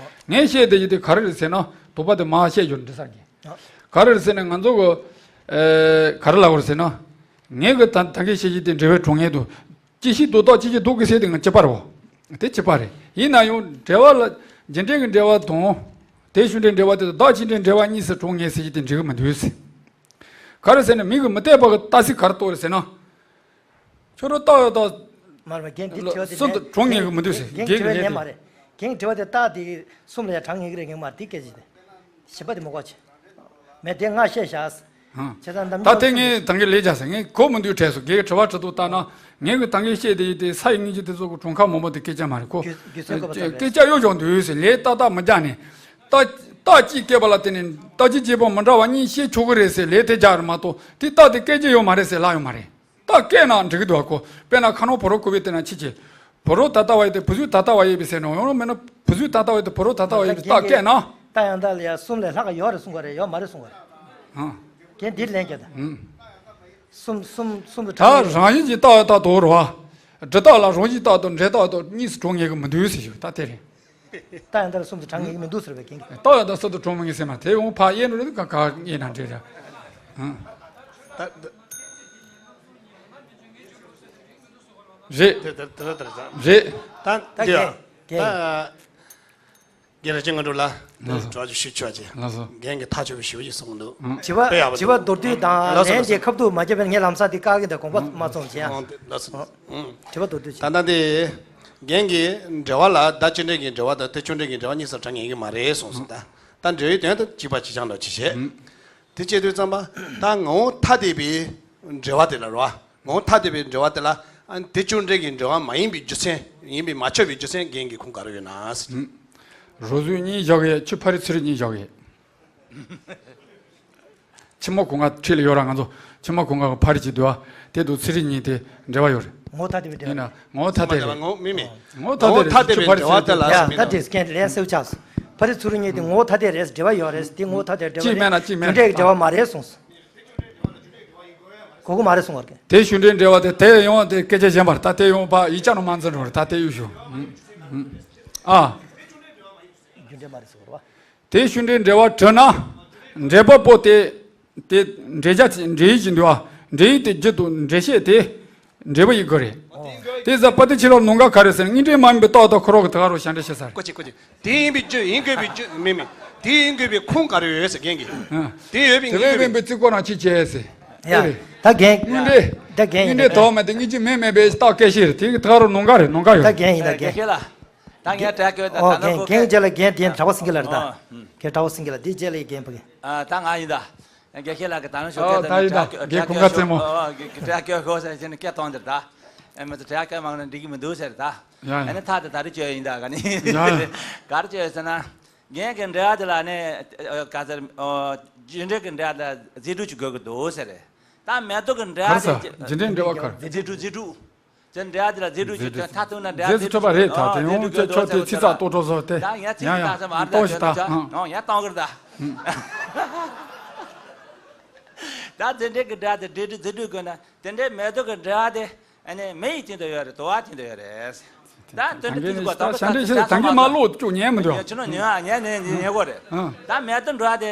ངས་བཤད་དེ་ཡིན་དེ་ག་རེ་རེད་ཟེར་ན་དོགས་པ་དེ་མ་བཤད་རྒྱུར་འགྲིག་ས་གི། ག་རེ་རེད་ཟེར་ན་ང་ཚོ་གི་ཨེ་ག་རེ་ལབ་དགོས་རེད་ཟེར་ན། ངེད་ཀྱི་ད་ད་གིན་བཤད་ཀྱི་དེ་འབྲེལ་བའི་གྲངས་ངེས་དང་། ཅི་ཞིག་ལྡོག་རྟགས་ཅི་ཞིག་ལྡོག་གི་ཟེར་དེ་ང་གཅིག་པ་རེད་བ། དེ་གཅིག་པ་རེད། ཡིན་ན་ཡང་འབྲེལ་བ་ལ་རྒྱུ་འབྲས་ཀྱི་འབྲེལ་བ་དང་། དེ་ཤུགས་འབྲས་འབྲེལ་བ་དེ་དང་བདག་ཅིག་འབྲས་འབྲེལ་བ་གཉིས་སུ་གྲངས་ངེས་ཟེར་གྱི་དེ་འགྲིག་གི་མི་འདུག་ཟེར། ག་རེ་ཟེར་ན་མིག་གིས་མི་བལྟས་པ་གི་རྟགས་ཤིག་ག་རེ་རྟོགས་རེད་ཟེར་ན། ཁྱོད་རང་རྟགས་ཡོད་རྟགས། མ་རེད་པ། རྒན་འདི་དྲི་བ་དེ་སུ་ནས་དང་གྲངས་ངེས་གི་མི་འདུག་ཟེར། རྒན་རྒན་གི་དྲི་བ་ལན་ནས་དེ། མ་རེད། རྒན་གི་དྲི་བ་དེ་རྟགས་དེ་གསུམ་ལ་ཡང་གྲངས་ངེས་གི་རེད་ངེས་མ་རེད་དེ་སྐད་ཆ་དེ། བཞི་པ་དེ་མི་གོ་ཆེ། མེད་དེ་ང་བཤད་བཞག་ཧང་། བྱས་ཙང་འདམ་ད་ལྟ་ངས་ད་གིན་ལས་བྱ་ཟེར་ངས་གོ་མི་འདུག་དྲན་སོང་། རྒན་གི་དྲི་བ་དྲི་དུས་ལྟ་ན་ངས་གི་ད་གིན་བཤད་དེ་ཡིན་ཏེ་ས་ཡི་ངེས་ཤེས་དེ་ཚོ་གི་གྲངས་ཀ་མང་པོ་དེ་སྐད་ཆ་མ་རེད་ཁོ། རྒྱུ་མཚན་གོ་བ་ཙམ་རེད། སྐད་ཆ་གཡོ་བཞག་འདུག་ཟེར་ལས་ཏག་ཏག་མི་རྒྱག་ནས། རྟགས་རྟགས་གཅིག་སྐྱེས་པ་ལ་བརྟེན་ནས་རྟགས་གཅིག་གཅིག་པོ་མི་འདྲ་བ་གཉིས་བཤད་ཆོག་གི་རེད་ཟེར་ལས་དེ་རྒྱག་རེད་མ་གཏོགས་དེ་རྟགས་དེ་སྐད་ཆ་ཡོད་མ་རེད་ཟེར་ལབ་ཡོད་མ་རེད། རྟགས་སྐད་ན་འགྲིག་གི་འདུག་གོ། དཔེར་ན་ཁ་ནང་ཕོ་རོག་ཀུ་བེ་དེ་ན་ཕྱི་ཆེ། ཕོ་རོག་ད་ལྟ་བ་ཡོད་དེ་བུ་ཟུག་ད་ལྟ་བ་ཡོད་པའི་ཟེར་ནོ་ཡོང་མེད་ན་བུ་ཟུག་ད་ལྟ་བ་ཡོད་དེ་ཕོ་རོག་ད་ལྟ་བ་ཡོད་པའི་རྟགས་སྐད་ན། ད་ཡང་ད་ལ་ཡ་གསུམ་ལས་ལྷག་ག་ཡོད་རེད་གསུང་ག་རེད་ཡོད་མ་རེད་གསུང་ག་རེད། ཨང་། རྒན་འདིར་ལན་རྒྱག་ད། ཨང་། གསུམ་གསུམ་གསུམ་དུ་ད་གྲངས་ངེས་རང་བཞིན་གྱི་རྟགས་ཡོད་རྟགས་དོར་བ། སྒྲུབ་རྟགས་ལ་རང་བཞིན་རྟགས་དང་འབྲས་རྟགས་དང་གཉིས་སུ་གྲངས་ངེས་གི་མི་འདུག་ཟེར་ཞུ་ད་དེ་རེད། རྟགས་ཡང་ད་ལ་གསུམ་དུ་གྲངས་ངེས་གི་མི་འདུག་ཟེར་བའི་རྒན་གྱིས། རྟགས་ཡང་ད་གསུམ་དུ་གྲངས་མི་ངེས་ཟེར་མ་དེ་འོང་ཕ་གཡས་ནོ་རེད་ག་ག་གཡས་ན་འདྲེ་ར། ཨང་། ད་ད། རེད། དེ་དེ་དེ་དེ་དེ། རེད། ད་ད་འདི་ཡ། རྒན་རྒན། ད། རྒན་ར་ཅན་ང་འགྲོ་ལ། ལགས་སོ། གྲོགས་ཅིག་ཞུ་ཆོག་ཅིག་ལགས་སོ། རྒན་གྱིས་ཐག་ཆོད་པའི་ཞུ་ཅིག་གསུངས་འདུག་དྲི་བ་དཔེ་ཡག་པོ་དྲི་བ་འདུག་མདོར་བསྡུས་དང་ལགས་སོ་ལན་དེ་ལགས་སོ། ཁ་ཐུག་མ་བརྒྱབ་པར་ངས་ལམ་སང་དེ་བཀག་གི་འདུག་དགོངས་པ་མ་ཚོམས་བྱས་ཨ། ལགས་སོ། དྲི་བ་མདོར་བསྡུས་ད་ཅིག་ལྟ་འདི། རྒན་གྱིས་འབྲེལ་བ་ལ་ད་ཅི་འདྲའི་གི་འབྲེལ་བ་དང་དེ་ཆུང་འདྲའི་གི་འབྲེལ་བ་གཉིས་སུ་གྲངས་ངེས་ཀྱི་མ་རེད་གསུངས་སོང་ད། ད་འབྲེལ་ཡོད་དོན་དུ་གཅིག་པ་གཅིག་རྐྱང་འདྲ་ཅིག་བྱས། དེ་བྱེད་དུས་ཙམ་པ་ད་ངོ་བོ་ཐ་དད་པའི་འབྲེལ་བ་དེ་ལ་རོ། ངོ་བོ་ཐ་དད་པའི་འབྲེལ་བ་དེ་ལ་ཨ་དེ་ཆུང་འདྲའི་གི་འབྲེལ་བ་མ་ཡིན་པའི་རྒྱུ་མཚན་ཡིན་པས་མ་ཁྱབ་པའི་རྒྱུ་མཚན་རྒན་གྱིས་ཁུངས་ག་རེ་ཡོད་ན་ཟེར། རོ་ཟུར་གཉིས་བཞག་གི་ཆུ་ཕ་རི་ཚུ་རི་གཉིས་བཞག་གི་ཕྱི་མ་གོང་ག་འཁྲིས་ལ་ཡོད་ར་ང་ཚོ་ཕྱི་མ་གོང་ག་གི་ཕ་རི་གཅིག་འདུག་ཨ། དེ་དུ་ཚུ་རི་གཉིས་དེ་འབྲེལ་བ་ཡོད་རེད། ངོ་བོ་ཐ་དད་པའི་འབྲེལ་ཡིན་ན་ངོ་བོ་ཐ་དད་རེད། ངོ་བོ་མི་མི། ངོ་བོ་ཐ་དད་རེད། ཆུ་ཕ་རི་ཚུ་རི་དེ་ཡ་ད་དེ་སྐད་ལན་གསལ་ཆགས་སོང་། ཕ་རི་ཚུ་རི་གཉིས་དེ་ངོ་བོ་ཐ་དད་རེད་འབྲེལ་བ་ཡོད་རེད་དེ་ངོ་བོ་ཐ་དད་འབྲེལ་བ་རེད་རྒྱུ་འབྲས་ཀྱི་འབྲེལ་བ་མ་རེད་གསུངས་སོང་། གོ་གི་མ་རེད་གསུང་བར་གི། དེ་ཤུགས་འབྲས་འབྲེལ་བ་དེ་དེ་ཡོང་དེ་སྐད་ཆ་གཞན་པར་ད་དེ་ཡོང་པ་ཡིག་ཆ་ནང་མ་འཛིན་རོགས་ད་དེ་ཡོད་ཞུ། ཨ། རྒྱུ་འབྲས་མ་རེད་གསུང་བར་བ། དེ་ཤུགས་འབྲས་འབྲེལ་བ་བྲལ་ན། འབྲེལ་པ་པོ་དེ། དེ་འབྲེལ་བྱ་འབྲེལ་ཡིག་ཅིག་འདུག་ཨ། འབྲེལ་ཡིག་དེ་རྒྱུ་དང་འགྲེལ་བཤད་དེ། འབྲེལ་བ་ཡི་སྒོ་རེད། དེ་ཟ་པ་ཏི་ཆི་ལོ་ནོ་འགའ་ག་རེ་ཟེར་ན་དངོས་འབྲེལ་མ་ཡིན་པའི་རྟགས་དང་ཁོ་རང་གི་དེ་ག་རུ་ཞབས་འདྲེན་བྱེད་ས་རེད། ཀོ་ཅི་ཀོ་ཅི། དེ་ཡིན་པའི་རྒྱུ་ཡིན་དགོས་པའི་རྒྱུ་མིན་མིན། དེ་ཡིན་དགོས་པའི་ཁུངས་ག་རེ་ཡོད་ཟེར་རྒན་གྱིས། ཨ། དེ་ཡོད་པའི་དེ་ངེས་བས་པའི་པའི་རྩིས་སྐོར་རང་ཅི་བྱས་ཟེར། ཡ། ཨེ་རེད། ད་རྒན། དངོས་འབྲེལ། ད་རྒན་ཡིན་དངོས་འབྲེལ་ད་དོགས་མེད་དེ་དངོས་གཞི་མེད་མེད་པའི་རྟགས་སྐད་ཤེས་རེད་དེ་གི་ད་ག་རུ་ནོ་འགའ་རེད་ནོ་འགའ་ཡོད། ད་རྒན་ཡིན་ད་རྒན། རྒན་ལགས། ད་ངས་དྲི་བ་སྐྱོན་ད་ཨོ་ད་ནོ་རྒན་ཁོ་རྒན་ཁྱེད་ལ་རྒན་དེ་གྲྭ་པ་སེང་གེ་ལ་རེད་ད། ཨོ། ཁྱེད་གྲྭ་པ་སེང་གེ་ལ་དེ་རྗེས་ལ་ཡི་རྒན་ཕ་གི། ཨ་ད་ང་ཡིན་ད། རྒན་ཁྱེད་ལ་གི་ད་ནོ་ཤོག་ཨོ་ཁྱེད་ད་ད་ཡིན་ད་དྲི་བ་རྒན་ཁོང་ཁ་རྩེད་མོ། ཨོ་དྲི་བ་སྐྱོན་ཤོག་ཟེར་ཁྱེད་ནི་སྐད་གཏོང་འདིར་ད། ཨེ་མི་ཚོ་དྲི་བ་སྐྱོན་མང་ན་འགྲིག་གི་མི་འདུག་ཟེར་ད། ཡ་ཡ། ཨ་ནི་ཐག་དེ་ད་རེ་བཅོས་ཡིན་ད་ག་ནི། ཡ་ཡ། ག་རེ་བཅོས་ཟེར་ན། རྒན་གྱི་འབྲེལ་བ་དེ་ལ་ནི་ག་ཟེར། རྒྱུ་འབྲས་ཀྱི་འབྲེལ་བ་དེ་རྫས་གྲུབ་ཀྱི་དགོས་ཀྱི་འདུག་ཟེར། ད་མེ་ཏོག་གི་འབྲེལ་བ་གར་ས་དེ་རྒྱུ་འབྲས་འབྲེལ་བ་གར། རྫས་གྲུབ་རྫས་གྲུབ། དེ་འབྲེལ་བ་དེ་ལ་རྫས་གྲུབ་ཀྱི་རྫས་གྲུབ་ཁྱོད་ཐ་ཐུག་ན་འབྲེལ་བ་རྫས་གྲུབ་ཆོག་པ་རེད་ད་དེ་ཡོང་ཁྱོད་ཁྱོད་དེ་ཚིག་ཚགས་ཏོག་ཏོག་བཟོ་དེ་ད་ཡང་ཚིག་ཡང་ཚིག་ཡང་ད་ཚེ་མ་ཨ་ཏོག་ཞིག་ད་ཡང་ཡང་གཏོང་གི་རེད་ད། ད་རྫས་འབྲས་ཀྱི་འབྲེལ་བ་དེ་འབྲས་གྲུབ་རྫས་གྲུབ་དགོས་ན་དེ་འདྲའི་མེ་ཏོག་གི་འབྲེལ་བ་དེ། ཨ་ནི་མེ་ཡི་སྟེང་དུ་ཡོད་རེད་དུ་བ་སྟེང་དུ་ཡོད་རེད། ད་དོན་དུ་དུས་གོ་ད་ཞབས་འདྲེན་ཞིག་ད་གིན་མ་ལོག་བཅུག་ཉན་མི་འདུག་ཆུ་ནང་ཉོན་ཉན་ཉན་ཉན་གོ་རེད། ད་མེ་ཏོག་འགྲོ་བ་དེ་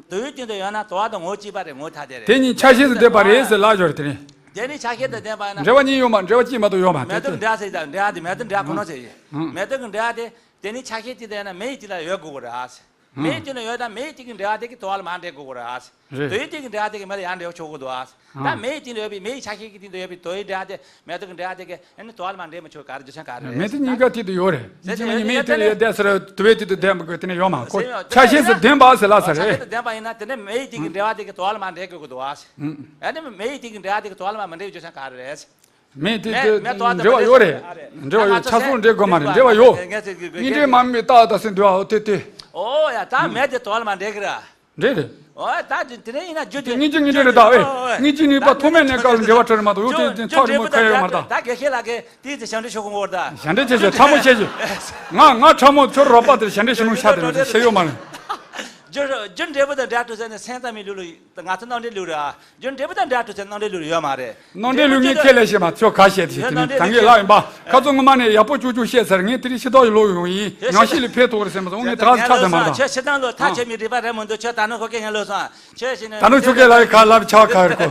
དུ་བའི་སྟེང་དུ་ཡོད་ན་དུ་བ་དང་ངོ་བོ་གཅིག་པ་རེད་ངོ་ཐ་དད་རེད། དེ་གཉིས་ཆ་ཤས་སུ་ལྡན་པ་རེད་ཟེར་ལབ་ཡོད་རེད་དེ་ནི། དེ་ནི་ཆ་ཤས་དུ་ལྡན་པ་ཡིན་ན། འབྲེལ་བ་གཉིས་ཡོད་མ་འབྲེལ་བ་གཅིག་མ་གཏོགས་ཡོད་མ་མེ་ཏོག་འབྲེལ་བ་ཟེར་ད་འབྲེལ་བ་དེ་མེ་ཏོག་འབྲེལ་ཁོ་ན་ཟེར་ཡིན། མེ་ཏོག་གི་འབྲེལ་བ་དེ་དེ་ནི་ཆ་ཤས་གཅིག་དུ་ཡོད་ན་མེ་ཡི་སྟེང་ལ་ཡོད་དགོས་གོ་རེད་ཨ། མེ་ཡི་སྟེང་ན་ཡོད་ན་མེ་ཡི་སྟེང་གི་འབྲེལ་བ་དེ་གི་དུ་བ་ལ་མར་འདྲེས་དགོས་ཀྱི་རེད། རེད། དུ་བའི་སྟེང་གི་འབྲེལ་བ་དེ་གི་མེ་ལ་ཡར་འདྲེས་ཆོག་གི་འདུག་ཨ། ད་མེ་ཡི་སྟེང་ན་ཡོད་པའི་མེ་ཡི་ཆ་ཤས་ཀྱི་སྟེང་དུ་ཡོད་པའི་དུ་བའི་འབྲེལ་བ་དེ་མེ་ཏོག་གི་འབྲེལ་བ་དེ་གི་ཨ་ནི་དུ་བ་ལ་མར་འདྲེས་མི་ཆོག་ག་རེ་རྒྱུ་མཚན་ག་རེ་རེད། མེ་དེ་གཉིས་ཀ་སྟེང་དུ་ཡོད་རེད། མེ་དེ་གཉིས་མེ་སྟེང་ལ་ཡོད་བསྡད་ས་རེད་དུ་བའི་སྟེང་དུ་བསྡད་མི་དགོས་དེ་ནས་ཡོད་མ་ཁོ་ཆ་ཤས་སུ་ལྡན་པ་ཟེར་ལ་ས་རེད། ཆ་ཤས་སུ་ལྡན་པ་ཡིན་ན་དེ་ནས་མེ་ཡི་སྟེང་གི་འབྲེལ་བ་དེ་གི་དུ་བ་ལ་མར་འདྲེས་དགོས་ཀྱི་འདུག་ཨ། ཨ་ནི་མེ་ཡི་སྟེང་གི་འབྲེལ་བ་དེ་གི་དུ་བ་ལ་མར་མི་འདྲེས་རྒྱུ་མཚན་ག་རེ་རེད། མེ་དེ་མེ་དེ་མེ་ཏོག་འབྲེལ་བ་ཡོད་རེད། འབྲེལ་བ་ཡོད་ཆ་སོགས་འབྲེལ་དགོས་མ་རེད་འབྲེལ་བ་ཡོད། དངོས་འབྲེལ་མ་མེད་རྟགས་དང་སེམས་འདུལ་བ་འོ་དེ་དེ། ཨོ་ཡ་ད་མེ་དེ་དོ་ལ་མ་འབྲེལ་གི་ར། འབྲེལ་རེད། ཨོ་ད་དེ་དེ་ནས་ཡིན་ན་རྒྱུ་དེ་དངོས་རྒྱུ་དངོས་འབྲེལ་རེད་ད་ཨེ། དངོས་རྒྱུ་ནུས་པ་ཐོགས་མེད་ནས་སྐབས་ལ་འབྲེལ་བ་འཕྲོད་རེད་མ་གཏོགས་ཡོད་དེ་དེ་ཐག་རིང་པོ་ཁ་ཡོད་མ་རེད་ད། ད་དགེ་བཤེས་ལགས་ཀྱིས་དེའི་ཚེ་ཞབས་འདྲེན་ཞུ་གི་འོར་ད། ཞབས་འདྲེན་བྱེད་ཞེས་ཕྲ་མོ་བྱེད་ཞེས། ང་ང་ཕྲ་མོ་ཁྱོད་རོགས་པ་དེར་ཞབས་འདྲེན་ཞུ་མི་ཤ་དེ་ནས་ཤེས་ཡོད་མ་རེད། རྒྱུ་རྒྱུ་འབྲས་བུ་དང་འབྲས་རྟོགས་ཟེར་ནས་སེམས་ཙམ་མའི་ལུགས་ལ་ང་ཚོ་རྣམ་འགྲེལ་ལུགས་རེད་ཨ། རྒྱུ་འབྲས་བུ་དང་འབྲས་རྟོགས་ཟེར་རྣམ་འགྲེལ་ལུགས་ཡོད་མ་རེད། རྣམ་འགྲེལ་ལུགས་ངས་ཁས་ལེན་བྱེད་མ་ཆོག་ག་བཤད་དེ་ཡོད་དེ་ནི་རྣམ་འགྲེལ་ད་ངས་ལབ་ཡིན་པ་ཁ་ཚོ་ངོ་མ་ནས་ཡག་པོ་ཅུག་ཅུག་བཤད་ཚར། ངས་དེ་རིང་ཕྱི་ཐོག་ཡི་ལོག་ཡོང་ཡིན། ཡང་ཤི་ལི་ཕེ་ཐོག་རེད་སེམས་པ་ངས་ད་ག་ཚོད་ཆ་དེ་མ་རེད། ཁྱོད་ཕྱི་ཐང་ལོ་ཐག་ཆོད་མི་རིག་པ་རེད་མི་འདུག་ཁྱོད་ད་ནུ་ཁོ་སྐད་ངན་ལོ་སོང་། ཁྱོད་ཤི་ནས་ད་ནུ་ཆུ་སྐད་ལ་ཡི་ཁ་ལབ་ཆག་ཁ་རེད་ཁོ།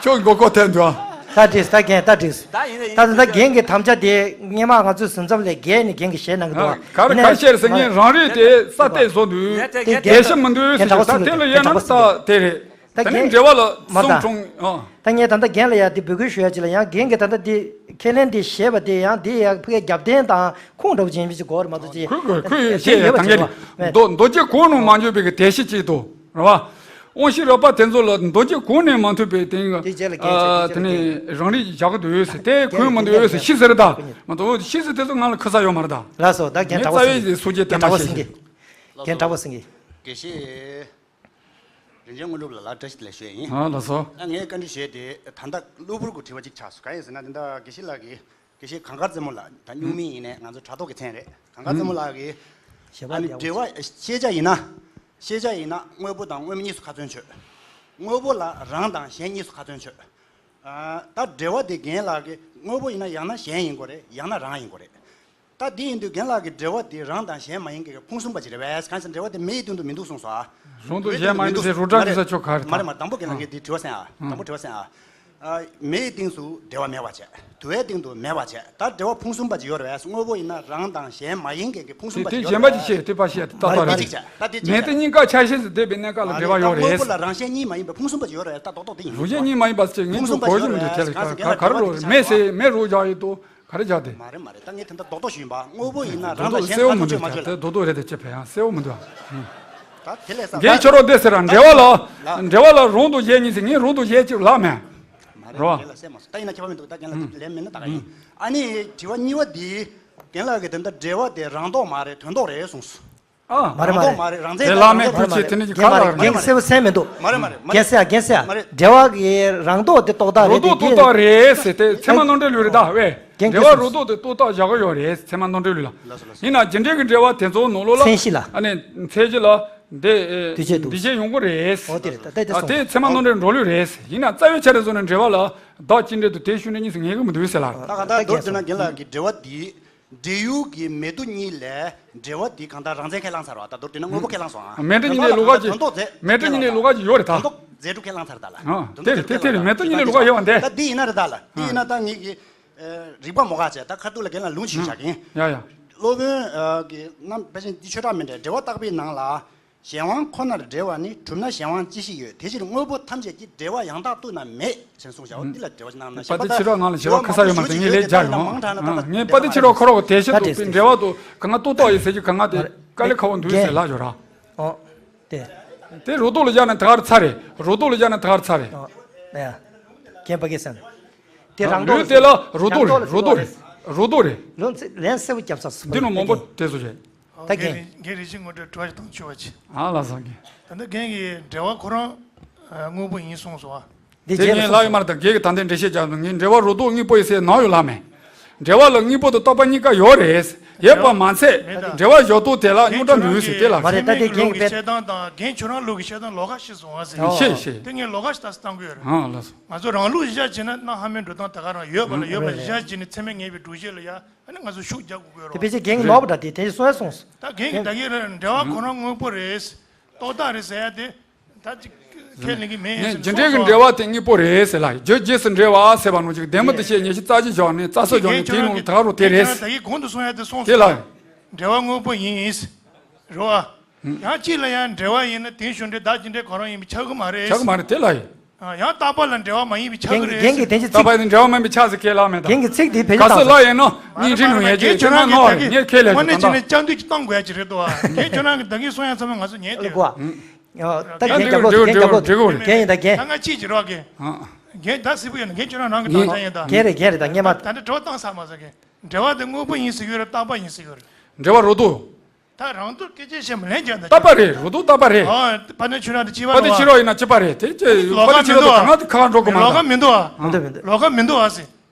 ཁྱོད་མགོ་སྐོར་ཐེབས་འདུག་ཨ། ད་འགྲིགས་ད་རྒན་ད་འགྲིགས། ད་ཡིན་ད་ད་ད་རྒན་གྱི་དམ་བཅའ་དེ་སྔས་མ་ང་ཚོའི་ཟིན་མཚམས་ལས་བརྒལ་ནས་རྒན་གྱིས་བཤད་གནང་གི་འདུག་ཨ། ག་རེ་ག་རེ་བཤད་རེད་ཟེར་ངས་རང་རིགས་དེ་ས་གཏད་བཟོ་འདུག་དེ་རྒན་ཞིག་མི་འདུག་ཟེར་ད་དེ་ལ་ཡང་ན་ས་དེ་རེད། ད་ད་ནི་རྒན་འབྲེལ་བ་ལ་མ་གསུང་ད་འཁྲུངས་ཨ། ད་ངས་ད་ལྟ་རྒན་ལ་ཡ་འདི་འབོད་སྐུལ་ཞུ་ཡ་ཅིག་ལ་ཡང་རྒན་གྱིས་ད་ལྟ་འདི་ཁས་ལེན་འདི་བཞེས་པ་དེ་ཡང་འདི་ཡ་ཕ་གི་རྒྱབ་རྟེན་དང་ཁུངས་འདྲ་པོ་ཅན་ཞིག་གོ་ར་མ་གཏོགས་ཅི་ཁོས་ཁོས་ཁོས་ཡ་བཤད་ཡ་ད་ངས་རེད། མདོ་མདོ་སྐྱེ་གོང་ནས་མ་འཇོག་པའི་གི་དེ་ཤི་ཅིག་ཏུ་རེད་བ། དབང་ཤེས་རབ་པ་དེ་ཚོ་ལ་མདོ་སྐྱེ་གོང་ནས་མ་ཐོས་པའི་སྟེང་དེ་རྗེས་ལ་རྒན་བྱས་དེ་རྗེས་ལ་དེ་ནས་རང་རིགས་བཞག་གི་འདུག་ཟེར་དེ་ཁོས་མི་འདུག་ཟེར་ཤི་ཟེར་ད་མ་གཏོགས་ཤི་ཟེར་དེ་ཚོ་ང་ལ་ཁུ་ས་ཡོད་མ་རེད་ད། ལགས་སོ་ད་རྒན་ངས་གྲྭ་པ་རྩ་བའི་སུ་ཅེ་དེ་མ་ཤེས། རྒན་གྲྭ་པ་སེང་གེ་རྒན་གྲྭ་པ་སེང་གེ་དགེ་བཤེས། རིན་ཆེན་དངོས་གྲུབ་ལ་ལ་བཀྲ་ཤིས་བདེ་ལེགས་ཞུ་ཡ་ཡིན། ཨ་ལགས་སོ། ད་ངས་བཀའ་འདྲི་ཞུས་ཏེ་ད་ལྟ་གློ་བུར་གྱི་དྲི་བ་གཅིག་ཆགས་སོང་། གང་ཡིན་ཟེར་ན་དེ་འདྲ་དགེ་བཤེས་ལགས་ཀྱིས་དགེ་བཤེས་གངས་དཀར་རྩེ་མོ་ལགས་ད་སྨྱུག་མིང་ཡིན་ནའི་ང་ཚོ་དྲ་ཐོག་གི་མཚན་རེད། གངས་དཀར་རྩེ་མོ་ལགས་ཀྱིས་ཞེ་པོ་ཨ་ནི་ཡག་པོ་འབྲེལ་བ་ཤེས་བྱ་ཡིན་ན་ཤེས་བྱ་ཡིན་ན་དངོས་པོ་དང་དངོས་མེད་གཉིས་སུ་ཁ་ཚོན་ཆོད། དངོས་པོ་ལ་རང་དང་གཞན་གཉིས་སུ་ཁ་ཚོན་ཆོད། ཨ་ད་འབྲེལ་བ་དེ་རྒན་ལགས་ཀྱིས་དངོས་པོ་ཡིན་ན་ཡང་ན་གཞན་ཡིན་དགོས་རེད་ཡང་ན་རང་ཡིན་དགོས་རེད། ད་དེ་ཡིན་དུས་རྒན་ལགས་ཀྱི་འབྲེལ་བ་དེ་རང་དང་གཞན་མ་ཡིན་མཁན་གྱི་ཕུང་གསུམ་པ་ཅིག་རེད་པས། གང་ཟེར་འབྲེལ་བ་དེ་མེ་ཡི་སྟེང་དུ་མི་འདུག་གསུངས་སོ་ཨ། རང་དང་གཞན་མ་ཡིན་ཟེར་རུ་དྲ་གི་ས་ཆོག་ག་རེད་མ་རེད་མ་རེད། དང་པོ་རྒན་ལགས་ངས་དེ་དྲི་བ་གསན་ཨ། དང་པོ་དྲི་བ་གསན་ཨ། མེ་ཡི་སྟེང་དུ་འབྲེལ་བ་མེད་པ་བྱས། དུ་བའི་སྟེང་དུ་མེད་པ་བྱས། ད་འབྲེལ་བ་ཕུང་གསུམ་པ་ཅིག་ཡོད་རེད་པས། དངོས་པོ་ཡིན་ན་རང་དང་གཞན་མ་ཡིན་མཁན་གྱི་ཕུང་གསུམ་པ་ཅིག་ཡོད་རེད་པས། དེ་གཞན་པ་ཅིག་བཤད་དེ་པ་བཤད་དེ་ཏག་ཏག་རེད། ད་དེ་གཅིག་བྱས་ད་དེ་གཅིག་མེ་དེ་གཉིས་ཀ་ཆ་ཤས་སུ་བསྡད་པའི་གནས་སྐབས་ལ་འབྲེལ་བ་ཡོད་རེད། ད་རྡོག་རྡོག་དེ་ཡིན། རུ་གཞན་གཉིས་མ་ཡིན་པ་ཅིག་ངས་ཕུང་གསུམ་པ་ཅིག་ཡོད་རེད་པས། ག་རེ་རོ་མེ་སེ་མེ་རུ་བཞག་ཡོད་དོ། ག་རེ་བྱ་དེ། མ་རེད་མ་རེད། ད་ངས་དེ་འདྲ་རྡོག་རྡོག་ཞུས་ཡིན་པ། དངོས་པོ་ཡིན་ན་རང་དང་གཞན་ཁ་ཐུག་ཆོད་མ་ཆོད་མ་རེད། དེ་རྡོག་རྡོག་རེད་དེ་ཅི་ཕན་ཡང་གསལ་བོ་མི་འདུག་ཨ། ད་དེ་ལས་ས་རྒན་ཁྱོད་རོགས་བསྡད་ཟེར་ར། འབྲེལ་བ་ལ་འབྲེལ་བ་ལ་རང་དང་གཞན་གཉིས་ཟེར། ངས་རང་དང་གཞན་གཅིག་ལབ་མེད། མ་རེད། རོ། རྒན་ལ་གསལ་མ་སོང་། ད་ཡིན་ན་ཁྱད་པར་མི་འདུག་ད་རྒན་ལ་ལན་མེད་ན་ད་ག་ཡིན། ཨ་ནི་དྲི་བ་གཉིས་པ་འདི། རྒན་ལགས་ཀྱིས་དེ་འདྲ་འབྲེལ་བ་དེ་རང་ལྡོག་མ་རེད་དོན་ལྡོག་རེད་གསུངས་སོང་། ཨ། མ་རེད་མ་རེད། རང་ལྡོག་མ་རེད་རང་བཙན་དེ་ལ་མེད་ཁུལ་གྱིས་དེ་ནི་ཁ་ལག་རེད། རྒན་གསལ་པོ་གསན་མི་འདུག་མ་རེད་མ་རེད་མ་རེད། རྒན་གསལ་ཡ་རྒན་གསལ་ཡ། མ་རེད། འབྲེལ་བ་གི་རང་ལྡོག་དེ་རྡོག་རྡོག་རེད། རྡོག་རྡོག་རྡོག་རྡོག་རེད་ཟེར་ཏེ་ཚད་མ་རྣམ་འགྲེལ་ལུགས་རེད་ད་བས། རྒན་འབྲེལ་བ་གསལ་རྡོག་རྡོག་དེ་རྡོག་རྡོག་བཞག་གི་ཡོད་རེད་ཚད་མ་རྣམ་འགྲེལ་ལུགས་ལ། ཡིན་ན་རྒྱུ་འབྲས་ཀྱི་འབྲེལ་བ་དེ་ཚོ་ནང་ལོགས་ལ། མཚན་གཞི་ལ། ཨ་ནི་མཚན་གཞི་ལ་འདི་འདུས་བྱས་འདུག་འདུས་བྱས་ཡོང་གི་རེད། འོ་དེ་རེད་ད་ལྟ་དེ་ཨ་སོང་། དེ་ཚད་མ་རྣམ་འགྲེལ་འགྲོ་ལུགས་རེད། ཡིན་ན་རྩ་བའི་ཆ་རེ་བཟུང་ནས་འབྲེལ་བ་ལ་བདག་ཅི་འདྲ་འདུག་དེ་ཤུགས་འདྲ་གཉིས་སུ་ངེས་གི་མི་འདུག་ཟེར་ལ། ད་ག་ད་མདོར་བསྡུས་ན་རྒན་ལགས་ཀྱི་འབྲེལ་བ་འདི། འབྲེལ་ཡུལ་གྱི་མེ་དུ་གཉིས་ལས་འབྲེལ་བ་འདི་གང་ལྟར་རང་མཚན་ཁས་བླངས་ཚར་བ་ད་མདོར་བསྡུས་ན་དངོས་པོ་ཁས་བླངས་སོང་ཨ། མེ་དུ་གཉིས་ལས་ལོགས་ཀ་ཅིག་དོན་ལྡོག་རྫས། མེ་དུ་གཉིས་ལས་ལོགས་ཀ་ཅིག་ཡོད་རེད་ད། དོན་ལྡོག་རྫས་གྲུབ་ཁས་བླངས་ཚར་ད་ལ། ཨ་དོན་དེ་ལྡོག་རེད་དེ་རེད་དེ་རེད། མེ་དུ་གཉིས་ལས་ལོགས་ཀ་ཡོད་པ་འདི། ད་འདི་ཡིན་ན་རེད་ད་ལ་འདི་ཡིན་ན་ད་ངེད་ཀྱི། རིག་པ་མོ་ག་བྱས་ད་ཁ་ཐུག་ལ་རྒན་ལགས་ལུང་ཞིག་བཞག་གིན། ཡ་ཡ། སློབ་དཔོན་གྱི་རྣམ་ཕལ་ཆེར་འདི་ཆོས་གྲགས་མི་འདྲ་འབྲེལ་བ་བརྟག་པའི་ནང་ལ། གཞན་དབང་ཁོ་ནར་འབྲེལ་བ་ནི་གྲུབ་ན་གཞན་དབང་ཅི་ཞིག་ཡོད། དེ་ཕྱིར་དངོས་པོ་ཐམས་ཅད་ཀྱི་འབྲེལ་བ་ཡང་དག་ཏུ་ན་མེད་ཅེས་གསུངས་བཞག་འོ་འདི་ལ་འབྲེལ་བ་ཞིག་གནང་ན་པ་ཏི་ཕྱི་རོལ་ང་ལ་ཞེ་བ་ཁ་ས་ཡོད་མ་རེད་ངས་ལས་སྦྱར་ཡོང་། ངས་པ་ཏི་ཕྱི་རོལ་ཁོ་རོག་དེ་བཞིན་དུ་འབྲེལ་བ་དུ་གང་ལྟོ་ཏོ་ཡི་ཟེར་གྱི་གང་དེ་དཀའ་ལས་ཁག་པོ་འདུག་ཟེར་ལབ་ཡོད་ར། ཨོ། དེ། དེ་རུ་ཏོ་ལ་སྦྱར་ན་ད་གར་ཚར་རེད། རུ་ཏོ་ལ་སྦྱར་ན་ད་གར་ཚར་རེད། ཨོ། ཡ། རྒན་པ་སྐད་སན། དེ་རང་ལུས་དེ་ལ་རུ་ཏོ་རེད། རུ་ཏོ་རེད། རུ་ཏོ་རེད། ལན་གསལ་པོ་རྒྱབ་ས་སུ་འདི་ནི་མང་པོ་དེ་ཚོ་བྱས། ད་རྒན། རྒན་རིན་ཆེན་དངོས་གྲུབ་དྲི་བ་ཞིག་བཏང་ཆོག་པ་ཅི། ཨ་ལ་སང་གི། ད་ལྟ་རྒན་གྱིས་འབྲེལ་བ་ཁོ་རང་དངོས་པོ་ཡིན་གསུངས་སོང་ཨ། འདི་དེ་རྗེས་ངས་ལ་ལབ་ཡོད་མ་རེད་ད་རྒན་གྱིས་ད་ལྟའི་འགྲེལ་བཤད་རྒྱབ་ནས་ངས་འབྲེལ་བ་རུ་ཏོ་དངོས་པོ་ཡིན་ཟེར་ནང་ཡོད་ལབ་མེད། འབྲེལ་བ་ལ་དངོས་པོ་དང་རྟོག་པ་གཉིས་ཀ་ཡོད་རེད། ཡོད་པ་མ་ཚད་འབྲེལ་བ་བཞག་སྟངས་དེ་ལ་རྙོག་དྲ་འདུག་ཟེར་དེ་ལ། མ་རེད་ད་དེ་རྒན་གྱིས་དཔེ། བཤད་སྟངས་དང་རྒན་ཁྱོད་རང་ལུགས་ཀྱི་བཤད་སྟངས་ལོགས་ཀ་ཞིག་སོང་ཨ་ཟེར། ཤེས་ཤེས། དེ་ངས་ལོགས་ཀ་ཞིག་ད་བཏང་གི་ཡོད་རེད། ཨ་ལགས་སོ། ང་ཚོ་རང་ལུགས་གཞི་བཞག་བྱས་ན་གནའ་སྔ་མོའི་འགྲོ་སྟངས་ད་ག་རང་ཡོད་པ་ལ་ཡོད་པ་གཞི་བཞག་བྱས་ནས་ཚད་མས་ངེས་པའི་སྒྲུབ་བྱེད་ལ་ཡ། ཨ་ནི་ང་ཚོ་ཤུགས་རྒྱག་དགོས་ཀྱི་རེད། དེ་ཕལ་ཆེར་རྒན་གྱིས་ལོག་པ་འདྲ་དེ་དེ་གསུང་ཡ་གསུངས་སོང་། ད་རྒན་གྱིས་ད་གིན་རེད་འབྲེལ་བ་ཁོ་རང་དངོས་པོ་རེད། རྟོག་བཏགས་རེད་ཟེར་ཡ་དེ་ད་ཅིག་ཁས་ལེན་གྱི་མེད་ཡིན་ཟེར་ནས་རྒྱུ་འབྲས་ཀྱི་འབྲེལ་བ་དེ་དངོས་པོ་རེད་ཟེར་ལ་རྒྱུ་རྗེས་སུ་འབྲེལ་བ་ཟེར་བ་ནང་བཞིན་ལྡན་མིན་དུ་བཤད་ཉེར་ཞི་རྩ་གཞི་བཞག་ནས་རྩ་སྲོལ་བཞག་ནས་དེའི་ནང་ལ་ད་ག་རུ་དེ་རེད་ཟེར། ད་གིན་གོང་དུ་གསུང་ཡ་དེ་གསུངས་སོང་། དེ་ལ། འབྲེལ་བ་དངོས་པོ་ཡིན་ཟེར་བ། ཡང་གཅིག་ལ་ཡང་འབྲེལ་བ་ཡིན་ན་དེའི་ཞུ་འབྲེལ་བདག་རྐྱེན་འབྲེལ་གང་རུང་ཡིན་པས་ཁྱབ་ཀྱི་མ་རེད། ཁྱབ་ཀྱི་མ་རེད་དེ་ལ་ཡིན། ཡང་རྟག་པ་ལ་འབྲེལ་བ་མ་ཡིན་པས་ཁྱབ་ཀྱི་རེད། རྒན་གྱི་དེ་ཅི་རྟག་པ་ཡིན་ན་འབྲེལ་བ་མིན་པས་ཁྱབ་ཟེར་ཁས་ལེན་མེད་ད། རྒན་གྱི་ཚིག་དེ་བེད་སྤྱོད་ག་ས་ལ་ཡིན་ན་སྙིང་རྗེ་ནུས་ཡས་ཀྱི་ཁྱེད་རང་ནོར་ངས་ཁས་ལེན་ཞུ་དང་ད། རྒན་ཁྱོད་རང་གི་ད་གིན་གསུང་ཡ་ཚང་མ་ང་ཚོ་ཉན་ཨ་ལ་གོ་ཨ། ད་རྒན་རྒྱབ་ལོག་རྒན་རྒྱབ་ལོག་རྒན་ཡིན་ད་རྒན། ད་ང་གཅིག་ཅིག་རོགས་རྒན། རྒན་ད་སི་པུ་ཡོད་ན་རྒན་ཁྱོད་རང་རང་གི་ད་ད་ཡིན་ད། རྒན་རེད་རྒན་རེད་ད་སྔས་མ། ད་འདི་འབྲེལ་བ་བཏང་ས་མ་ཟེར་རྒན། འབྲེལ་བ་དེ་དངོས་པོ་ཡིན་ཟེར་གྱི་ཡོད་རེད་རྟག་པ་ཡིན་ཟེར་གྱི་ཡོད་རེད། འབྲེལ་བ་རུ་ཏོ། ད་རང་དོར་སྐད་ཆ་བཤད་མི་ལན་རྒྱག་ད། རྟག་པ་རེད་རུ་ཏོ་རྟག་པ་རེད། ཨ་པ་ཏི་ཆོས་ར་དེ་ཅི་པ་པ་ཏི་ཆོས་ར་ཡིན་ན་ཅི་པ་རེད་དེ་ཅི་ལོགས་ཀ་པ་ཏི་ཆོས་ར་དེ་གང་ང་དེ་ཁ་ཁ་འགྲོ་གི་མ་ལོགས་ཀ་རེད། མི་འདུག་ཨ། མི་འདུག་མི་འདུག་ལོགས་ཀ་མི་འདུག་ཨ་ཟེར།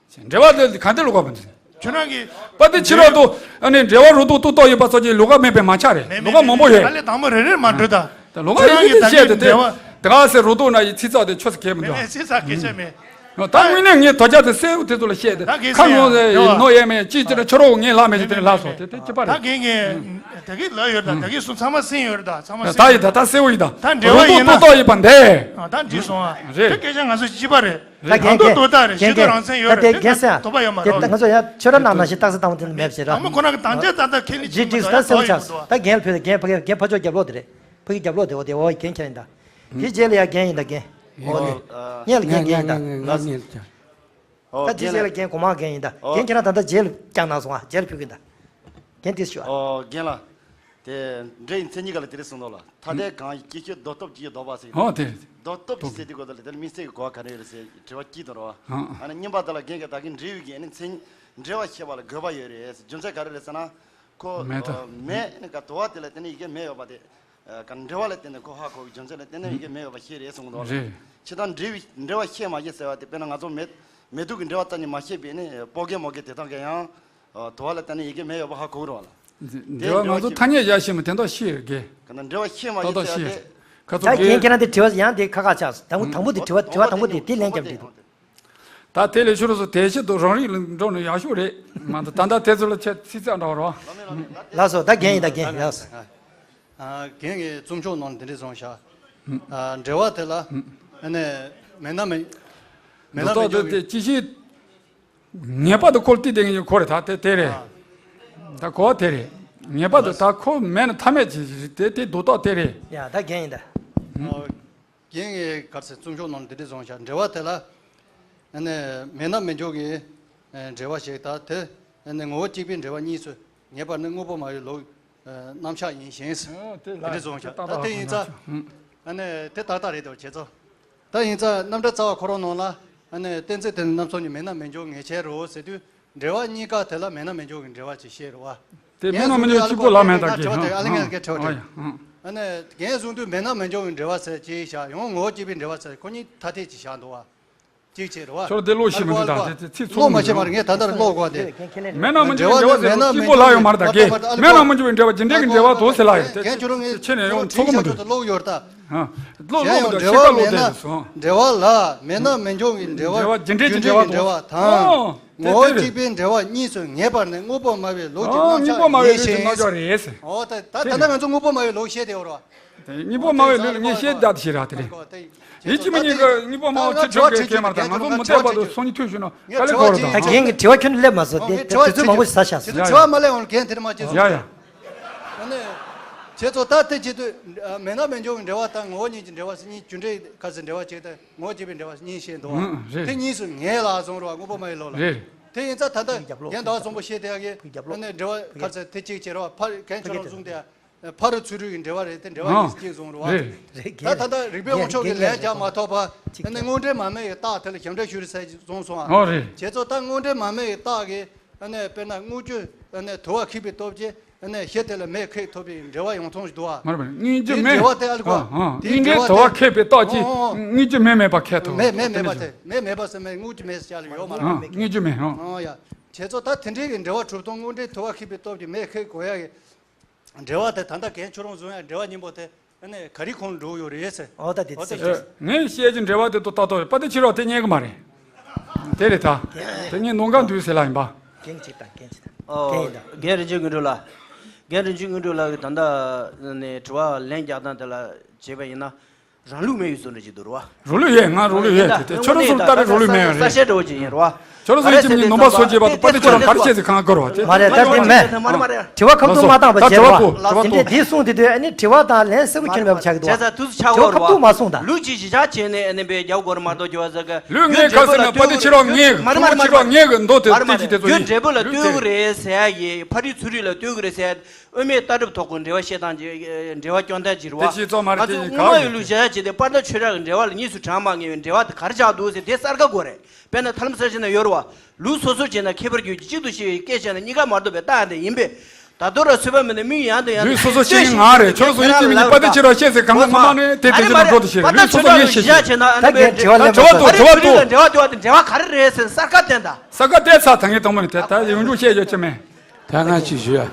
འབྲེལ་བ་དེ་གང་དེ་ལོགས་ཀ་མི་འདུག་ཁྱོད་རང་གིས། པ་དེ་ཕྱི་རོལ་དུ་ཨ་ནི་འབྲེལ་བ་རུ་ཏོག་ཏུ་ཏོག་ཡོད་པ་སོགས་ཀྱི་ལོགས་ཀ་མེད་པའི་མ་ཆགས་རེད། མེད་ལོགས་ཀ་མང་པོ་ཡོད། ཨ་ལས་དང་པོ་རེ་རེར་མ་འགྲོ་ད། ད་ལོགས་ཀ་ཁྱོད་རང་ཡིན་གྱིས་བཤད་དེ་དེ། འབྲེལ་བ། དེ་ག་སེ་རུ་ཏོག་ན་ཡི་ཚིག་ཚགས་དེ་ཆོས་སུ་གས་མི་འདུག་མེད་མེད་ཚིག་ཚགས་སྐད་ཆ་མེད། ད་དངོས་གནས་ངས་དོ་རྒྱ་དེ་གསལ་བོ་དེ་ཚོ་ལ་བཤད་དེ། ད་གས་ཁ་ངོ་ཟེར་ཡ་ནོ་ཡས་མེད་ཅིག་ཅི་ན་ཆོ་རོགས་ངས་ལྷག་མེད་ཅིག་དེ་ལ་ལྷག་སོང་དེ་དེ་ཅི་པ་རེད། ད་གས་ངས་ད་གས་ལབ་ཡོད་ད། ད་གས་སུ་ཚང་མ་སེམས་ཡོད་རེད། ད་ཚང་མ་ད་ཡི་ད་ད་གསལ་བོ་ཡི་ད། ད་འབྲེལ་བ་ཡིན་ན་ཏོག་ཏོག་ཡི་པ་འདས། ད་འགྲིག་སོང་ཨ། རེད། དེ་སྐད་ཆ་ང་ཚོ་ཅི་པ་རེད། ད་གང་ལྟར་ལྟོ་ལྟ་རེད། ཞི་དུ་རང་མཚན་ཡོད་རེད། དེ་ང་ཚོ་ཡང་ཆོས་ར་ནང་ནང་བཞིན་རྟགས་གསལ་དང་པོ་དེ་ལ་མེད་ཟེར་ར། ཨ་མ་ཁོ་རང་གི་དང་ཆ་ད་ལྟ་ཁས་ལེན་ཇི་ཇིས་ད་སེལ་ཆགས་ད་རྒན་ཕེ་རྒན་ཕ་རྒན་ཕ་ཕྱོགས་རྒྱབ་ལོག་དེ་རེད། ཕ་གི་རྒྱབ་ལོག་དེ་འོ་དེ་འོ་རྒན་ཁྱེད་ཡིན་ད། དེ་རྗེས་ལ་ཡང་རྒན་ཡིན་ད་རྒན། འོ་དེ་ངས་ལ་རྒན་རྒན་ཡིན་ད། ད་དེ་རྗེས་ལ་རྒན་གོང་མ་རྒན་ཡིན་ད། རྒན་ཁྱེད་རང་ད་ལྟ་རྗེས་ལ་བསྐྱངས་གནང་སོང་ཨ། རྗེས་ལ་ཕུལ་གི་ཡིན་ད། རྒན་དེ་ཞུ་ཨ། ཨོ་རྒན་ལགས། དེ་འདྲེ་ཡི་མཚན་ཉིད་ག་ལ་དེ་རིང་གསུངས་འདུག་ལ། ཐ་དད་གང་ཡིན་སྐྱེ་ཤོས་ལྡོག་སྟོབས་ཀྱི་ལྡོག་པ་ཟེར་གྱི་འདུག་ཨོ་དེ་རེད། ལྡོག་སྟོབས་ཀྱི་ཟེར་དུས་གོ་ད་ལ་དེ་ལ་དམིགས་བསལ་གྱི་གོ་བ་ག་རེ་ཡོད་རེད་ཟེར་དྲི་བ་སྐྱིད་དང་རོ། ཨ་ནི་གཉིས་པ་དེ་ལ་རྒན་གྱི་ད་གིན་འབྲེལ་ཡོད་ཀྱི་ཨ་ནི་མཚན་ཉིད་འབྲེལ་བ་ཤེས་པ་ལ་དགོས་པ་ཡོད་རེད་ཟེར། རྒྱུ་མཚན་ག་རེ་རེད་ཟེར་ན། ཁོ་མེད་ད། མེད་ནི་ག་དོ་བ་དེ་ལ་དེ་ནི་ཡི་གེ་མེད་ཡོད་པ་དེ། ག་འབྲེལ་བ་ལ་བརྟེན་ནས་ཁོ་ཧ་གོ་གི་རྒྱུ་མཚན་ལ་བརྟེན་ནས་ཡི་གེ་མེད་ཡོད་པ་ཤེས་རེད་གསུངས་འདུག་ལ། རེད། ཁྱེད་ད་འབྲེལ་བའི་འབྲེལ་བ་ཤེས་མ་ཤེས་ཟེར་བ་དེ་དཔེར་ན་ང་ཚོ་མེད་མེད་དུས་ཀྱི་འབྲེལ་བ་རྩ་ནས་མ་ཤེས་པས་ནི་སྤོ་རྒན་མོ་རྒན་དེ་དག་གིས་ཡང་། དོ་བ་ལ་བརྟེན་ནས་ཡི་གེ་མེད་ཡོད་པ་ཧ་གོ་གི་རེད་བ་ལ། འབྲེལ་བ་ང་ཚོ་ཐ་སྙད་ཡ་ཤེས་མི་དེ་འདྲ་ཤེས་རེད་གི། ག་ན་འབྲེལ་བ་ཤེས་མ་ཏག་ཤེས་ཏག་ཟེར་བ་ཤེས། དེ། ཁ་ད་ཚོ་རྒན་གི། ཁྱེད་རང་དེ་དྲི་བ་ཡང་དེ་ཁ་ཁ་ཆགས་སོང་། དང་པོ་དང་པོ་དེ་དྲི་བ་དྲི་བ་དང་པོ་དེ་དེ་ལན་རྒྱབ་འདྲི་འདུག་ད་དེ་ལས་ཤོར་སོང་། དེ་ཆེད་དུ་རང་རིགས་ལ་འགྲོ་ནས་ཡག་ཤོས་རེད་མ་གཏོགས་ད་ལྟ་དེ་ཚོ་ལ་ཆེ་ཚིག་ཚགས་འདྲ་བ་རེད་བ། ལགས་སོ། ད་རྒན་ཡིན་ད་རྒན་ལགས་སོ། རྒན་གྱིས་རྩོམ་ཤོག་ནང་ལ་འདི་འདྲ་གསུངས་ཤག་འབྲེལ་བ་དེ་ལ་ཨ་ནི་མེད་ན་མེད་མེད་ན་མི་འགྱུར་བའི། དེ་ཅི་ཞིག་ངེས་པར་དུ་ཁོ་ལ་ཏི་དེ་ངེས་ཁོ་རེད་ད་དེ་དེ་རེད། ད་གོ་བ་དེ་རེད། ངེས་པར་དུ་ད་ཁོ་མེད་ན་ཐབས་མེད་ཅིག་དེ་དེ་རྡོག་རྡོག་དེ་རེད། ཡ་ད་རྒན་ཡིན་ད། རྒན་གྱིས་ག་རེ་ཟེར་རྩོམ་ཤོག་ནང་ལ་འདི་འདྲ་གསུངས་ཤག་འབྲེལ་བ་དེ་ལ་ཨ་ནི་མེད་ན་མི་འགྱུར་གྱི་འབྲེལ་བ་ཞིག་དང་དེ་ཨ་ནི་ངོ་བོ་གཅིག་པའི་འབྲེལ་བ་གཉིས་སུ་ངེས་པར་ནི་དངོས་པོ་མ་ཡིན་ལུགས་རྣམ་གཞག་ཡིན་ཞིང་། ཨོ་དེ་འདི་འདྲ་གསུངས་ཤག་ད་དེ་ཡིན་ཙང་ཨ་ནི་དེ་ཏག་ཏག་རེད་དོ་བྱས་ཙང་། ད་ཡིན་ཙང་རྣམ་འགྲེལ་རྩ་བ་ཁོ་རང་ནང་ལ་ཨ་ནི་གཏན་ཚིགས་དེ་ནི་རྣམ་གསུམ་གཉིས་མེད་ན་མི་འགྱུར་ངེས་ཤེས་རོ་ཟེར་དུས། འབྲེལ་བ་གཉིས་ཀ་དེ་ལ་མེད་ན་མི་འགྱུར་གྱི་འབྲེལ་བ་ཅིག་བཤད་རེད་བ། དེ་མེད་ན་མི་འགྱུར་གཅིག་པོ་ལ་མེད་ད་གི། ཨ་ལེ་ངས་ལ་ཁེ་ཁྲོ་ཨ་ཡ། ཨ་ནི་རྒན་གསུང་དུས་མེད་ན་མི་འགྱུར་གྱི་འབྲེལ་བ་ཟེར་གཅིག་བཞག་ཡང་ངོ་བོ་གཅིག་པའི་འབྲེལ་བ་ཟེར་ཁོ་གཉིས་ཐ་དད་ཅིག་བཞག་འདུག་བ། གཅིག་བྱས་རེད་བ། ཁྱོད་དེ་ཀློག་ཤེས་མི་འདུག་ད་དེ་དེ་ཚིག་ཚོགས་མི་འདུག་ཀློག་མ་ཤེས་མ་རེད། ངས་ད་ལྟ་ཀློག་གོ་དེ། མེད་ན་མི་འགྱུར་གྱི་འབྲེལ་བ་ཟེར་གཅིག་པོ་ལ་ཡོད་མ་རེད་ད་གི། མེད་ན་མི་འགྱུར་བའི་འབྲེལ་བ་ཇི་འདྲའི་གི་འབྲེལ་བ་དོ་ཟེར་ལ་ཡོད་དེ། ཁྱེད་ཁྱོད་རང་ངས་ཁྱེད་ནས་ཡང་ཚོགས་མི་འདུག་ཀློག་ཡོད་ད། ཨ། ཀློག་ཀློག་མི་འདུག་ཤེས་ཀ་ཀློག་དེ་སོང་། འབྲེལ་བ་ལ་མེད་ན་མི་འགྱུར་བའི་འབྲེལ་བ། འབྲེལ་བ་རྒྱུ་འབྲས་ཀྱི་འབྲེལ་བ་དང་། ངོ་བོ་གཅིག་པའི་འབྲེལ་བ་གཉིས་སུ་ངེས་པར་ནི་དངོས་པོ་སྨྲ་བའི་ལུགས་ཀྱི་རྣམ་གཞག་ཡིན་ཞིང་། ཨོ་ད་ད་ད་ལྟ་ང་ཚོ་དངོས་པོ་སྨྲ་བའི་ལུགས་བཤད་དེ་ཡོད་རེད་བ། དེ་དངོས་པོ་སྨྲ་བའི་ལུགས་ངས་བཤད་བསྡད་ཤེས་ར་དེ་རེད། ཡིད་ཀྱི་མི་ཉིད་ཀྱི་དངོས་པོ་སྨྲ་བ་ཚིག་གྲུབ་པའི་སྐད་མ་རེད་ད། ང་ཚོ་མུ་སྟེགས་པ་དང་སོང་ཉིད་ཐོས་ཞུ་ན་དཀའ་ལས་ཁག་རེད་ད། ད་རྒན་གྱི་དྲི་བ་ཁྱོན་ནས་སླེབས་མ་སོང་། དེ་དུས་ཚོད་མང་པོ་ཞིག་ཟ་ཤག་དྲི་བ་མ་སླེབས་འོང་རྒན་དེར་མ་བྱེད་སོང་། ཡ་ཡ། ཨ་ནི། བྱས་ཙང་ད་དེ་བྱེད་དུས་མེད་ན་མི་འགྱུར་གྱི་འབྲེལ་བ་དང་ངོ་བོ་ཉིད་ཀྱི་འབྲེལ་བ་ཟེར་གཉིས་རྒྱུ་འབྲས་ཁ་ཟེར་འབྲེལ་བ་བྱེད་དུས་ངོ་བོ་གཅིག་པའི་འབྲེལ་བ་གཉིས་བཤད་འདུག་བ། ཨང་རེད། དེ་གཉིས་སུ་ངེས་ལ་གསུངས་རེད་བ། དངོས་པོ་སྨྲ་བའི་ལུགས་ལ། རེད། དེ་ཡིན་ཙང་ད་ལྟ་རྒན་ཟླ་བ་གསུམ་པོ་བཤད་དེ་ཡ་གི་ཨ་ནི་འབྲེལ་བ་ཁ་ཟེར་དེ་གཅིག་བྱེད་རེད་བ། ཕར་རྒན་ཁྱོད་རང་གསུངས་དེ་ཡ། ཕ་རོལ་ཚུ་རོལ་གྱི་འབྲེལ་བ་རེད་དེ་འབྲེལ་བ་ཨང་གཉིས་སུ་གཅིག་གསུངས་རེད་བ། རེད། རེད། ད་ད་ལྟ་རིགས་པའི་དབང་ཕྱུག་གི་ལན་རྒྱག་མ་ཐུབ་པ་ཨ་ནི་དངོས་འབྲེལ་མ་སྨྲ་བའི་རྟགས་དེ་ལ་ཞབས་འདྲེན་ཞུ་རེད་ཟེར་གསུངས་སོང་ཨ། ཨོ་རེད། བྱས་ཙང་ད་དངོས་འབྲེལ་མ་སྨྲ་བའི་རྟགས་ཀྱི་ཨ་ནི་དཔེར་ན་དངོས་རྒྱུ་ཨ་ནི་དུ་བ་ཁེགས་པའི་སྟོབས་ཀྱིས་ཨ་ནི་གཞི་དེ་ལ་མེ་ཁེགས་ཐུབ་པའི་འབྲེལ་བ་ཡོང་ཐོང་ཞིག་འདུག་བ། མ་རེད་མ་རེད། དངོས་རྒྱུ་དེའི་མེ། འབྲེལ་བ་དེ་ཨ་ལ་གོ། ཨ་ཨ་དེའི་དངོས་འབྲེལ་དུ་བ་ཁེགས་པའི་རྟགས་ཀྱིས་ཨོ་ཨོ་དངོས་རྒྱུ་མེ་མེད་པ་ཁེགས་ཐུབ། མེ་མེ་མེད་པ་དེ་མེ་མེད་པ་ཟེར་མེ་དངོས་རྒྱུ་མེ་ཟེར་ཡ་ལ་ཡོད་མ་རེད། ཨ་དངོས་རྒྱུ་མེ་ཨོ། ཨོ་ཡ། བྱས་ཙང་ད་དེ་འདྲའི་གི་འབྲེལ་བ་གྲུབ་སྟངས་དངོས་འབྲེལ་དུ་བ་ཁེགས་པའི་སྟོབས་ཀྱིས་མེ་ཁེགས་དགོས་ཡ་གི་འབྲེལ་བ་དེ་ད་ལྟ་རྒན་ཁྱོད་རང་བཟུང་ཡ་འབྲེལ་བ་གཉིས་པོ་དེ། ཨ་ནི་ག་རེ་ཁོང་འགྲོ་ཡོད་རེད་ཟེར། ཨོ་ད་དེ་ཨོ་ད་ཚིག་དེ་ཨེ། ངས་བཤད་ཀྱི་འབྲེལ་བ་དེ་ཏོག་ཏག་ཏོག་རེད་པ། དེ་ཕྱི་རོགས་དེ་རྙེད་གི་མ་རེད། དེ་རེད་ད། དེ་ངས་ནོར་འགའ་འདུག་ཟེར་ལ་ཡིན་པ། རྒན་གཅིག་དང་རྒན་གཅིག་དང་། ཨོ། རྒན་ཡིན་ད། རྒན་རིན་ཆེན་དངོས་གྲུབ་ལགས། རྒན་རིན་ཆེན་དངོས་གྲུབ་ལགས་ཀྱིས་ད་ལྟ་ནས་དྲི་བ་ལན་རྒྱག་སྟངས་དེ་ལ་བྱས་པ་ཡིན་ན། རང་ལུགས་མེད་ཡོད་བཟོ་འདྲ་ཅིག་འདུག་རེད་བ། རང་ལུགས་ཡོད། ང་རང་ལུགས་ཡོད་དེ་དེ་ཁྱོད་རང་ཚོ་ལྟ་རེ་རང་ལུགས་མེད་ཡོད་རེད། ས་ཆ་འདྲ་བོ་ཅིག་ཡིན་རེད་བ། ཁྱོད་རང་ཚོ་ཡིན་གཅིག་མིན་ནོར་མ་བཟོ་བྱེད་པ་དང་པ་དེ་ཁྱོད་རང་གར་བྱེད་ཟེར་གང་དགོས་རེད་བ་དེ། མ་རེད་ད་དེ་མེད། རེད་མ་རེད་མ་རེད། དྲི་བ་ཁ་ཐུག་མ་བཏང་བ་བྱེད་རེད་བ། དེ་འདྲས་དེའི་གསུང་དེ་དུས་ཨ་ནི་དྲི་བ་དང་ལན་གསལ་པོ་ཁྱོན་མེད་པ་ཆགས་ཀྱི་འདུག་བ། བྱས་ཙང་དུས་ཚོད་ཆགས་ཀྱི་ཡོད་རེད་བ། ཁ་ཐུག་མ་གསུངས་ད། ལུགས་ཀྱི་གཞི་བཞག་བྱས་ནས་ཨ་ནི་བའི་རྒྱབ་སྐོར་མ་གཏོགས་རྒྱུ་བ་ཟེར་གི། ལུས་ངའི་ཁ་སེར་ན་པ་དེ་ཕྱི་རོགས་ངའི་མ་རེད་མ་རེད་མ་ཕྱི་རོགས་ངའི་གི་མདོ་དེ་རེད་མ་རེད་མ་དེ་ཅི་རེད། དེ་ཚོ་རྒྱུ་ཡིན། འབྲས་བུ་ལ་ལྟོས་ཀྱི་རེད་ཟེར་ཡ་ཡི་ཕ་རོལ་ཚུ་རོལ་ལ་ལྟོས་ཀྱི་རེད་ཟེར་ཡ། དབུ་མའི་ལྟ་གྲུབ་ཐོག་གི་འབྲེལ་བ་བཤད་སྟངས་ཀྱི་འབྲེལ་བ་སྐྱོང་སྟངས་ཀྱི་རེད་བ། དེ་ཅི་ཚོ་མ་རེད། ང་ཚོ་དངོས་སྨྲ་བའི་ལུགས་བྱ་ཡ་ཅི་སྟེ་པར་ད་ཆོས་ར་གི་འབྲེལ་བ་ལ་གཉིས་སུ་གྲངས་མ་ངེས་པའི་འབྲེལ་བ་དེ་ག་རེ་ཆགས་འདུག་ཟེར་དེ་གསར་ཁ་དགོས་རེད། དཔེར་ན་ཐ་ལམ་གསར་བཞེངས་ན་ཡོད་རེད་བ། ལུགས་སོ་སོར་བྱས་ན་ཁྱད་པར་གྱུར་ཅིག་གཅིག་ཏུ་ཤེས་པའི་སྐད་ཆ་ནི་གཉིས་ཀ་མ་རྟོགས་པའི་རྟགས་དེ་ཡིན་པས། ད་དུང་ར་ཚོད་པ་མེད་ནས་མི་ཡང་དུ་ཡང་ལུས་སོ་སོ་ཤེས་ཀྱི་ང་རེད། ཁྱོད་སོ་ཡིན་གཅིག་མིན་གཅིག་པ་དེ་ཁྱེད་རང་བཤད་ཟེར་གང་ག་ངོ་མ་ནས་དེ་དེ་ཁྱེད་རང་འགྲོ་དུ་ཤེས་རེད། ལུས་སོ་སོ་ངས་ཤེས་ཤེས། ད་འགྲེལ་བ་འདུག་འགྲེལ་བ་འདུག་འདྲ་བ་ག་རེ་རེད་ཟེར་གསར་ཁ་བསྟན་ད། གསར་ཁ་བསྟན་ཚར། ད་ངས་དང་པོ་ནས་དེ་ད་ཡོང་རྒྱུ་བཤད་ཡོད་ཀྱི་མེད། ད་ང་ཅིག་ཞུ་ཡ།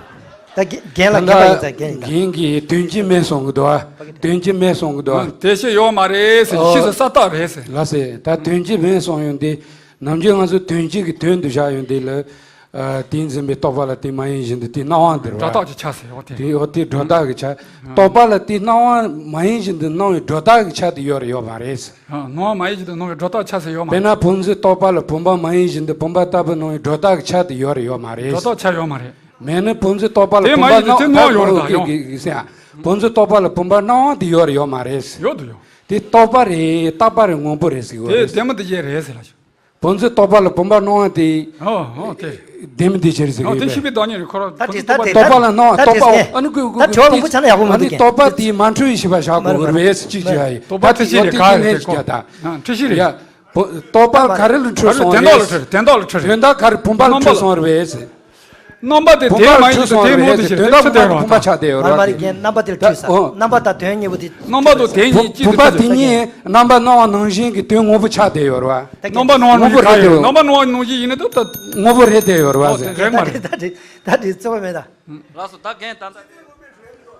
ད་རྒན་ལ་རྒན་པ་ཡིན་ཙང་རྒན་ཡིན་ད། རྒན་གྱིས་དོན་གྱིས་མེད་གསུང་གི་འདུག་ཨ། དོན་གྱིས་མེད་གསུང་གི་འདུག་ཨ། དེ་ཤེས་ཡོད་མ་རེད་ཟེར། ཤེས་སུ་ས་རྟགས་རེད་ཟེར། ལགས་སེ། ད་དོན་གྱིས་མེད་གསུང་ཡོང་དུས་ནམ་རྒྱུན་ང་ཚོ་དོན་གྱིས་ཀྱི་དོན་དུ་བཞག་ཡོང་དུས་ལ། ཨ། དེས་འཛིན་པའི་རྟོག་པ་ལ་དེ་མ་ཡིན་བཞིན་དུ་དེ་སྣང་བ་འདིར་བ། སྒྲོ་བཏགས་ཀྱི་ཆ་ཟེར་བ་དེ། དེ་འོ་དེ་སྒྲོ་བཏགས་ཀྱི་ཆ། རྟོག་པ་ལ་དེ་སྣང་བ་མ་ཡིན་བཞིན་དུ་སྣང་བའི་སྒྲོ་བཏགས་ཀྱི་ཆ་དེ་ཡོད་རེད་ཡོད་མ་རེད། ཨ། སྣང་བ་མ་ཡིན་བཞིན་དུ་སྣང་བའི་སྒྲོ་བཏགས་ཆ་ཟེར་ཡོད་མ་དཔེར་ན་རེད། བུམ་འཛིན་རྟོག་པ་ལ་བུམ་པ་མ་ཡིན་བཞིན་དུ་བུམ་པ་ལྟ་བུ་སྣང་བའི་སྒྲོ་བཏགས་ཀྱི་ཆ་དེ་ཡོད་རེད་ཡོད་མ་རེད། སྒྲོ་བཏགས་ཆ་ཡོད་མ་རེད། མེད་ན་བུམ་འཛིན་རྟོག་པ་ལ་དེ་མ་བུམ་པ་ཡིན་དུས་དེ་སྣང་སྣང་ཡོད་རེད་ད་ཡོང་། ཟེར་ཡ། བུམ་འཛིན་རྟོག་པ་ལ་བུམ་པ་སྣང་བ་དེ་ཡོད་རེད་ཡོད་མ་རེད། ཡོད་དུ་ཡོད། དེ་རྟོག་པ་རེད། རྟག་པ་རེད། དངོས་པོ་རེད་ཟེར་གི་ཡོད་དེ་རེད། ལྡན་མིན་འདུ་བྱེད་རེད་ཟེར་ལ། བུམ་འཛིན་རྟོག་པ་ལ་བུམ་པ་སྣང་བ་དེ། ཨོ་ཨོ་དེ། ལྡན་མིན་འདུ་བྱེད་རེད་ཟེར་གི་ཨོ་ཡོད་དེ་པས། ཤེས་པའི་བདག་ཉིད་རེད་ཁོ་ར། ད་དེ་ད་དེ་རྟོག་པ་ལ་སྣང་བ་ད་རྟོག་པའོ། དེ་ཨ་ནི་ཀུ་ཀུ་ད་དྲི་བ་མང་པོ་ཆགས་ན་ཡག་པོ་མ་འདུག་ཨ་ནི་རྟོག་པ་དེའི་མ་འཁྲུལ་བའི་ཤེས་པ་བཞག་དགོས་རེད་པས་ཅི་ཅི་ཡ་ཡི། རྟོག་པ་ད་དེ་ཡོད་དེ་ག་རེད་ཁོ། ཨ། འཁྲུལ་ཤེས་རེད། ཡ། བུ། རྟོག་པ་ག་རེ་ལ་འཁྲུལ་སོང་རེད། དོན་དག་ལ་འཁྲུལ། དོན་དག་ལ་འཁྲུལ། དོན་དག་ག་རེ་བུམ་པ་ལ་འཁྲུལ་སོང་རེད་པས། རྣམ་པ་དེ་བུམ་པ་དེ་མ་ཡིན་འཁྲུལ་དུ་སོང་དེ་རེད་མོ་དེ་པས། ཞིག་དོན་དག་བུམ་པ་ལ་བུམ་པ་ཆགས་བསྡད་ཡོད་རེད་པ། མ་རེད་རྒན། རྣམ་པ་དེ་ལ་འཁྲུལ་ས། ཨོ། རྣམ་པ་དང་དོན་གཉིས་པོ་དེ། རྣམ་པ་དང་དོན་གཉིས་གཅིག་ཏུ་བུམ་པ་དེ་གཉིས་རྣམ་པ་སྣང་བ་ནང་བཞིན་གྱི་དོན་དངོས་པོ་ཆགས་བསྡད་ཡོད་རེད་པ། རྣམ་པ་སྣང་བ་ནང་བཞིན་ག་རེད། རྣམ་པ་སྣང་བ་ནང་བཞིན་ཡིན་ན་ད་ད། དངོས་པོ་རེད་བསྡད་ཡོད་རེད་པ། ཨོ་ཟེར། དེ་རེད་མ་རེད། ད་དེ་ད་དེ་རྩོད་པ་མེད་ད། ལགས་སོ། ད་རྒན་ད་ལྟ།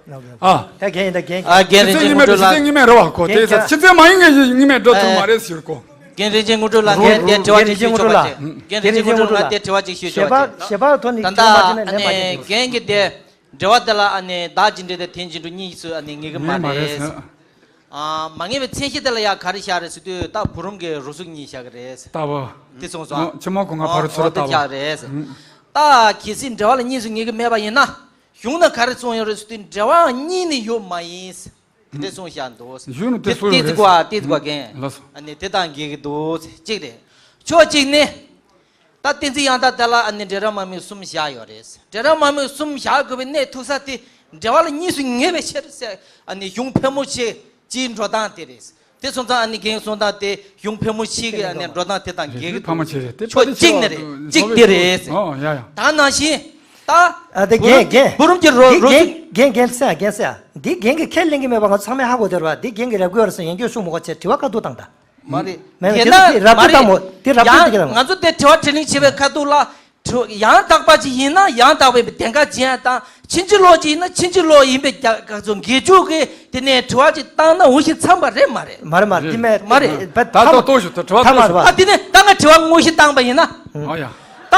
ཨ། ད་རྒན་ཡིན་ད་རྒན། ཨ། རྒན་རིན་ཆེན་དངོས་གྲུབ་ལགས། ཕྱི་ཚེས་ཉི་མ་རེད། ཕྱི་ཚེས་ཉི་མ་རེད་པ་ཁོ། དེ་ཚ་ཕྱི་ཚེས་མ་ཡིན་ངས་ཉི་མས་འགྲོ་ཐུབ་མ་རེད་ཟེར་ཁོ། རྒན་རིན་ཆེན་དངོས་གྲུབ་ལགས། ངས་དེ་དྲི་བ་ཅིག་ཞུ་ཆོག་པ་བྱེད། རྒན་རིན་ཆེན་དངོས་གྲུབ་ལགས། དེ་དྲི་བ་ཅིག་ཞུ་ཆོག་པ་བྱེད། ད་ལྟ་ཨ་ནི་རྒན་གྱི་དེ་འབྲེལ་བ་དེ་ལ་ཨ་ནི་བདག་རྗེས་འབྲེལ་དེ་དེ་འཇིགས་འགྲོ་གཉིས་སུ་ཨ་ནི་ངེས་ཀྱི་མ་རེད། ཨ། མ་ངེས་པའི་མཚན་གཞི་དེ་ལ་ཡང་ག་རེ་བཞག་རེད་ཟེར་དུས་ད་བུ་རམ་གྱི་རོ་གཟུགས་གཉིས་བཞག་གི་རེད། ལྟ་བུ། དེ་གསུངས་སོང་། ཆི་མོ་གོ་ང་ཕ་རུ་ཚུར་ལྟ་བུ་བཞག་རེད། ད་གལ་སྲིད་འབྲེལ་བ་ལ་གཉིས་སུ་ངེས་ཀྱི་མེད་པ་ཡིན་ན། གཞུང་ན་ག་རེ་གསུངས་ཡོད་རེད་ཟེར་དུས་འབྲེལ་བ་གཉིས་ནི་ཡོད་མ་ཡིན། དེ་འདྲ་གསུངས་བཞག་འདུག། གཞུང་ནི་དེ་གསུངས་ཡོད་རེད། དེ་ཙི་གོ་ཨ་དེ་ཙི་གོ་རྒན། ལགས་སོ། ཨ་ནི་དེ་དང་འགལ་གྱི་འདུག་གཅིག་རེད། ཕྱོགས་གཅིག་ནས། ད་བསྟན་འཛིན་ཡང་དག་དེ་ལ་ཨ་ནི་འབྲེལ་རབ་མ་དམིགས་གསུམ་བཞག་ཡོད་རེད། འབྲེལ་རབ་མ་དམིགས་གསུམ་བཞག་དགོས་པའི་གནད་ཐུག་ས་དེ་འབྲེལ་བ་ལ་གཉིས་སུ་ངེས་པའི་ཕྱིར་ཟེར་ཨ་ནི་གཞུང་ཕལ་མོ་ཆེ་སྤྱིའི་འགྲོ་སྟངས་དེ་རེད། དེ་སོང་ཙང་ཨ་ནི་རྒན་གསུང་སྟངས་དེ་གཞུང་ཕལ་མོ་ཆེ་གི་ཨ་ནི་འགྲོ་སྟངས་དེ་དང་འགལ་གྱི་འདུག། ཕལ་མོ་ཆེ་རེད་དེ། ཕྱོགས་གཅིག་ནས་རེད། གཅིག་དེ་རེད། ཨོ་ཡ་ཡ། ད་ནང་བཞིན་ད་ཨ་དེ་རྒན་རྒན་བུ་རམ་གྱི་རོ་རོ་རྒན་རྒན་རྒན་ཟེར་ཡ་རྒན་ཟེར་ཡ་འདི་རྒན་གྱི་ཁས་ལེན་གྱི་མེད་པ་ང་ཚོ་ཚང་མས་ཧ་གོ་བསྡད་རེད་པ། འདི་རྒན་གྱི་རབ་གི་བར་སོང་ཡན་གྱོད་ཤུགས་མོ་ག་ཆེ་དྲི་བ་བཀའ་བསྡུར་བཏང་ད། མ་རེད། མེད་མེད་དེ་ན་དེ་རབ་མ་རེད། ཏུ་དང་མོ་དེ་རབ་ཏུ་དེ་ག་ཡང་ང་ཚོ་དེ་དྲི་བ་དྲིས་ལན་བྱེད་པའི་ཁ་ཐུག་ལ་དྲི་ཡང་དག་པ་ཅིག་ཡིན་ན་ཡང་དག་པའི་གདེང་ཁ་འཇིན་ཡ་དང་ཕྱིན་ཅི་ལོག་ཅིག་ཡིན་ན་ཕྱིན་ཅི་ལོག་ཡིན་པའི་རྒྱ་ག་ཚོ་འགལ་འཇུག་གི་དེ་ནས་དྲི་བ་ཅིག་བཏང་ན་འོ་ཞིག་འཚམ་པ་རེད་མ་རེད། མ་རེད་མ་རེད། དེ་མེད་མ་རེད། ད་ད་ལྟ་ཏོག་ཞུ་ད་དྲི་བ་ཐ་མ་རེད་པ། ཨ་དེ་ནས་ད་ང་དྲི་བ་དངོས་གཞི་བཏང་པ་ཡིན་ན། ཨ་ཡ། ད་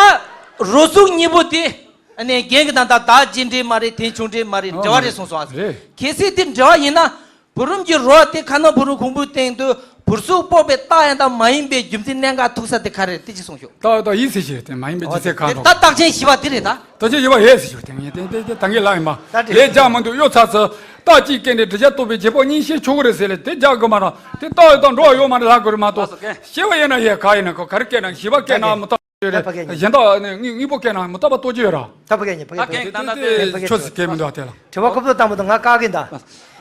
རོ་གཟུགས་གཉིས་པོ་དེ་ཨ་ནས་རྒན་གྱི་ད་ད་བདག་རྗེས་འབྲེལ་མ་རེད། དེ་བྱུང་འབྲེལ་མ་རེད། འབྲེལ་བ་རེད་གསུངས་སོང་ཨ། རེད། གལ་སྲིད་དེ་འབྲེལ་བ་ཡིན་ན། བུ་རམ་གྱི་རོ་དེ་ཁ་ནང་བུ་རམ་གོང་བུའི་སྟེང་དུ་བུར་གཟུགས་ཕོག་པའི་རྟགས་ཡང་དག་མ་ཡིན་པའི་རྒྱུ་མཚན་གནད་འགག་ཐུག་ས་དེ་ག་རེ་རེད། དེ་ཅིག་གསུངས་ཤོག། རྟགས་དང་ཡིན་ཟེར་ཞིག་དེ་མ་ཡིན་པའི་རྒྱུ་མཚན་གང་དེ་རེད། ད་རྟགས་ཅན་བཞི་པ་དེ་རེད་ད། རྟགས་ཅན་བཞི་པ་ཡོད་ཟེར་ཞིག་དེ་ངས་དེ་དེ་དེ་ད་ངས་ལབ་ཡིན་པ། ད་དེ་ལས་རྒྱག་མི་འདུག། གཡོ་ཚར་ཚར། རྟགས་གཅིག་སྐྱེ་འབྲས་དྲི་ཆ་རྟོགས་པའི་བྱེད་པོ་གཉིས་ཤེས་ཆོག་གི་རེད་ཟེར་ལས་དེ་རྒྱག་དགོས་མ་རེད། དེ་རྟགས་ཡོད་དང་འགྲོ་བ་ཡོད་མ་རེད་ལབ་དགོས་རེད་མ་གཏོགས། ལགས་སོ་རྒན། ཤེས་པ་ཡོད་ན་ཡོད། ག་ཡིན་ན་ག་རེ་སྐྱེ་ན་བཞི་པ་སྐྱེ་ན་མི་རྟག་པ་ཡོད་རེད། ད་རྒན། གཞན་དག་ནི་དངོས་དངོས་པོ་སྐྱེ་ན་མི་རྟག་པ་རྟོགས་ཀྱི་ཡོད་ར། ད་ཕ་གི་ཉི་ཕ་གི་ད་ཕ་གི་གན་ད་ད་ལྟ་དེ་ཕ་གི་ཆོས་སུ་སྐད་མི་འདུག་དེ་ལ། དྲི་བ་ཁོ་པ་བཏང་མ་འདུག། ང་བཀག་གི་ད།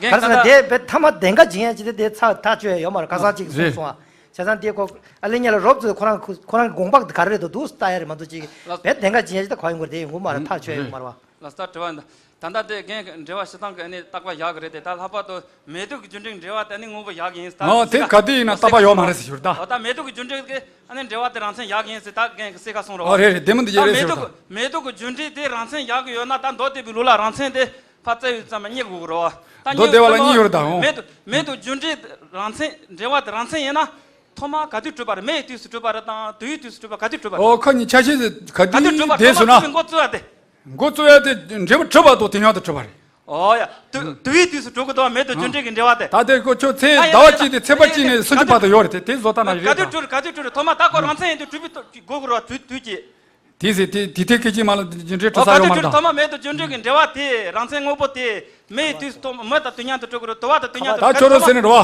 གན་ག་རེ་ཟེར་ན་ད་དེ་བས་ཐ་མ་གདེང་ཁ་འཇིན་ཡ་ཅི་དེ་དེ་ཚ་ཐག་ཆོད་ཡ་ཡོད་མ་རེད། ཁ་སང་ཅིག་རེད། གསུངས་སོང་ཨ། བྱས་ཙང་དེ་ཁོ་ཨ་ལེ་ཉེ་ལ་རོབ་ཙམ་ཁོ་རང་ཁོ་རང་གི་དགོངས་པ་ག་རེ་རེད་འདུག་ལྟ་ཡ་རེད་མ་གཏོགས་ཅིག་ལགས། བས་གདེང་ཁ་འཇིན་ཡ་ཅི་ད་ག་ཡོང་གི་རེད། དེ་ཡོང་གི་མ་རེད། ཐག་ཆོད་ཡ་ཡོད་མ་རེད་བ། ལགས་སོ། ད་དྲི་བ་འདི་ད་ལྟ་དེ་རྒན་འབྲེལ་བ་སྤྱི་བཏང་གི་ཨ་ནི་བརྟག་པ་བཞག་གི་རེད་དེ། ད་ལྷག་པར་དུ་མེ་ཏོག་གི་རྒྱུ་འབྲས་འབྲེལ་བ་དེ་ཨ་ནི་དངོས་པོ་བཞག་གི་ཡིན་ཟེར། ད་ཨོ་དེ་ག་དུས་ཡིན་ན་བརྟག་པ་ཡོད་མ་རེད་ཟེར་ཞུ་རེད་ད། ཨོ་ད་མེ་ཏོག་གི་རྒྱུ་འབྲས་ཀྱི་ཨ་ནི་འབྲེལ་བ་དེ་རང་མཚན་བཞག་གི་ཡིན་ཟེར། ད་རྒན་གྱིས་གསལ་ཁ་གསུངས་རོགས། ཨོ་རེད་རེད། དེ་མི་འདི་ད་ཡོད་རེད་མེ་ཟེར་ཏོག་ཞུ་རེད་ད། མེ་ཏོག་གི་རྒྱུ་འབྲས་དེ་རང་མཚན་བཞག་གི་ཡོད་ན་ད་མདོ་སྡེ་པའི་ལུགས་ལ་རང་མཚན་དེ་ཕར་བཙལ་ཡོད་ཙམ་རྙེད་དགོས་ཀྱི་རེད་བ། ད་མདོ་སྡེ་པ་ལ་གཉིས་ཡོད་རེད་ད། ཨོ་མེ་ཏོག་མེ་ཏོག་རྒྱུ་འབྲས་རང་མཚན་འབྲེལ་བ་དེ་རང་མཚན་ཡིན་ན་ཐོག་མ་ག་དུས་གྲུབ་པ་རེད། མེ་ཡི་དུས་སུ་གྲུབ་པ་རེད་དང་དུས་ཡི་དུས་སུ་གྲུབ་པ་ག་དུས་གྲུབ་པ་རེད། ཨོ་ཁ་གཉིས་ཆ་ཤས་ག་དུས་གྲུབ་པ་དུས་དེ་ཐོག་མ་སུ་ན་གྲུབ་པའི་འགོ་བཙུགས་ཡ་དེ། འགོ་བཙུགས་ཡ་དེ་འབྲས་བུ་གྲུབ་པ་དང་དེ་སྔོན་དུ་གྲུབ་པ་རེད། ཨོ་ཡ། དུ་དུ་ཡི་དུས་སུ་གྲུབ་ཀྱི་འདུག་བ། མེ་ཏོག་རྒྱུ་འབྲས་ཀྱི་འབྲེལ་བ་དེ། ད་དེ་ཁོ་ཆོ་ཚེས་ཟླ་བ་གཅིག་དེ་ཚེས་པ་གཅིག་ནས་སུམ་ཅུ་བར་དུ་ཡོད་རེད་དེ། དེ་བཟོ་ལྟ་ན་ཡོད་རེད་ད། ག་དུས་གྲུབ་རེད། ག་དུས་གྲུབ་རེད། ཐོག་མ་ད་ཁོ་རང་མཚན་ཡིན་དུས་གྲུབ་པའི་དུས་དགོས་ཀྱི་རེད་བ། དུས་དུས་ཀྱི། དེ་ཟེར་དེ་དེ་ཐེག་སྐད་ཅིག་མ་ལ་རྒྱུ་འབྲས་གྲུབ་ས་ཡོད་མ་རེད་ད། ཐོག་མ་མེ་ཏོག་རྒྱུ་འབྲས་ཀྱི་འབྲེལ་བ་དེ་རང་མཚན་དངོས་པོ་དེ། མེ་ཡི་དུས་སུ་ཐོག་མ་མེ་དང་དུས་མཉམ་དུ་གྲུབ་ཀྱི་རེད། དུ་བ་དང་དུས་མཉམ་དུ། ད་ཁྱོད་རང་ཟེར་ནས་རེད་བ།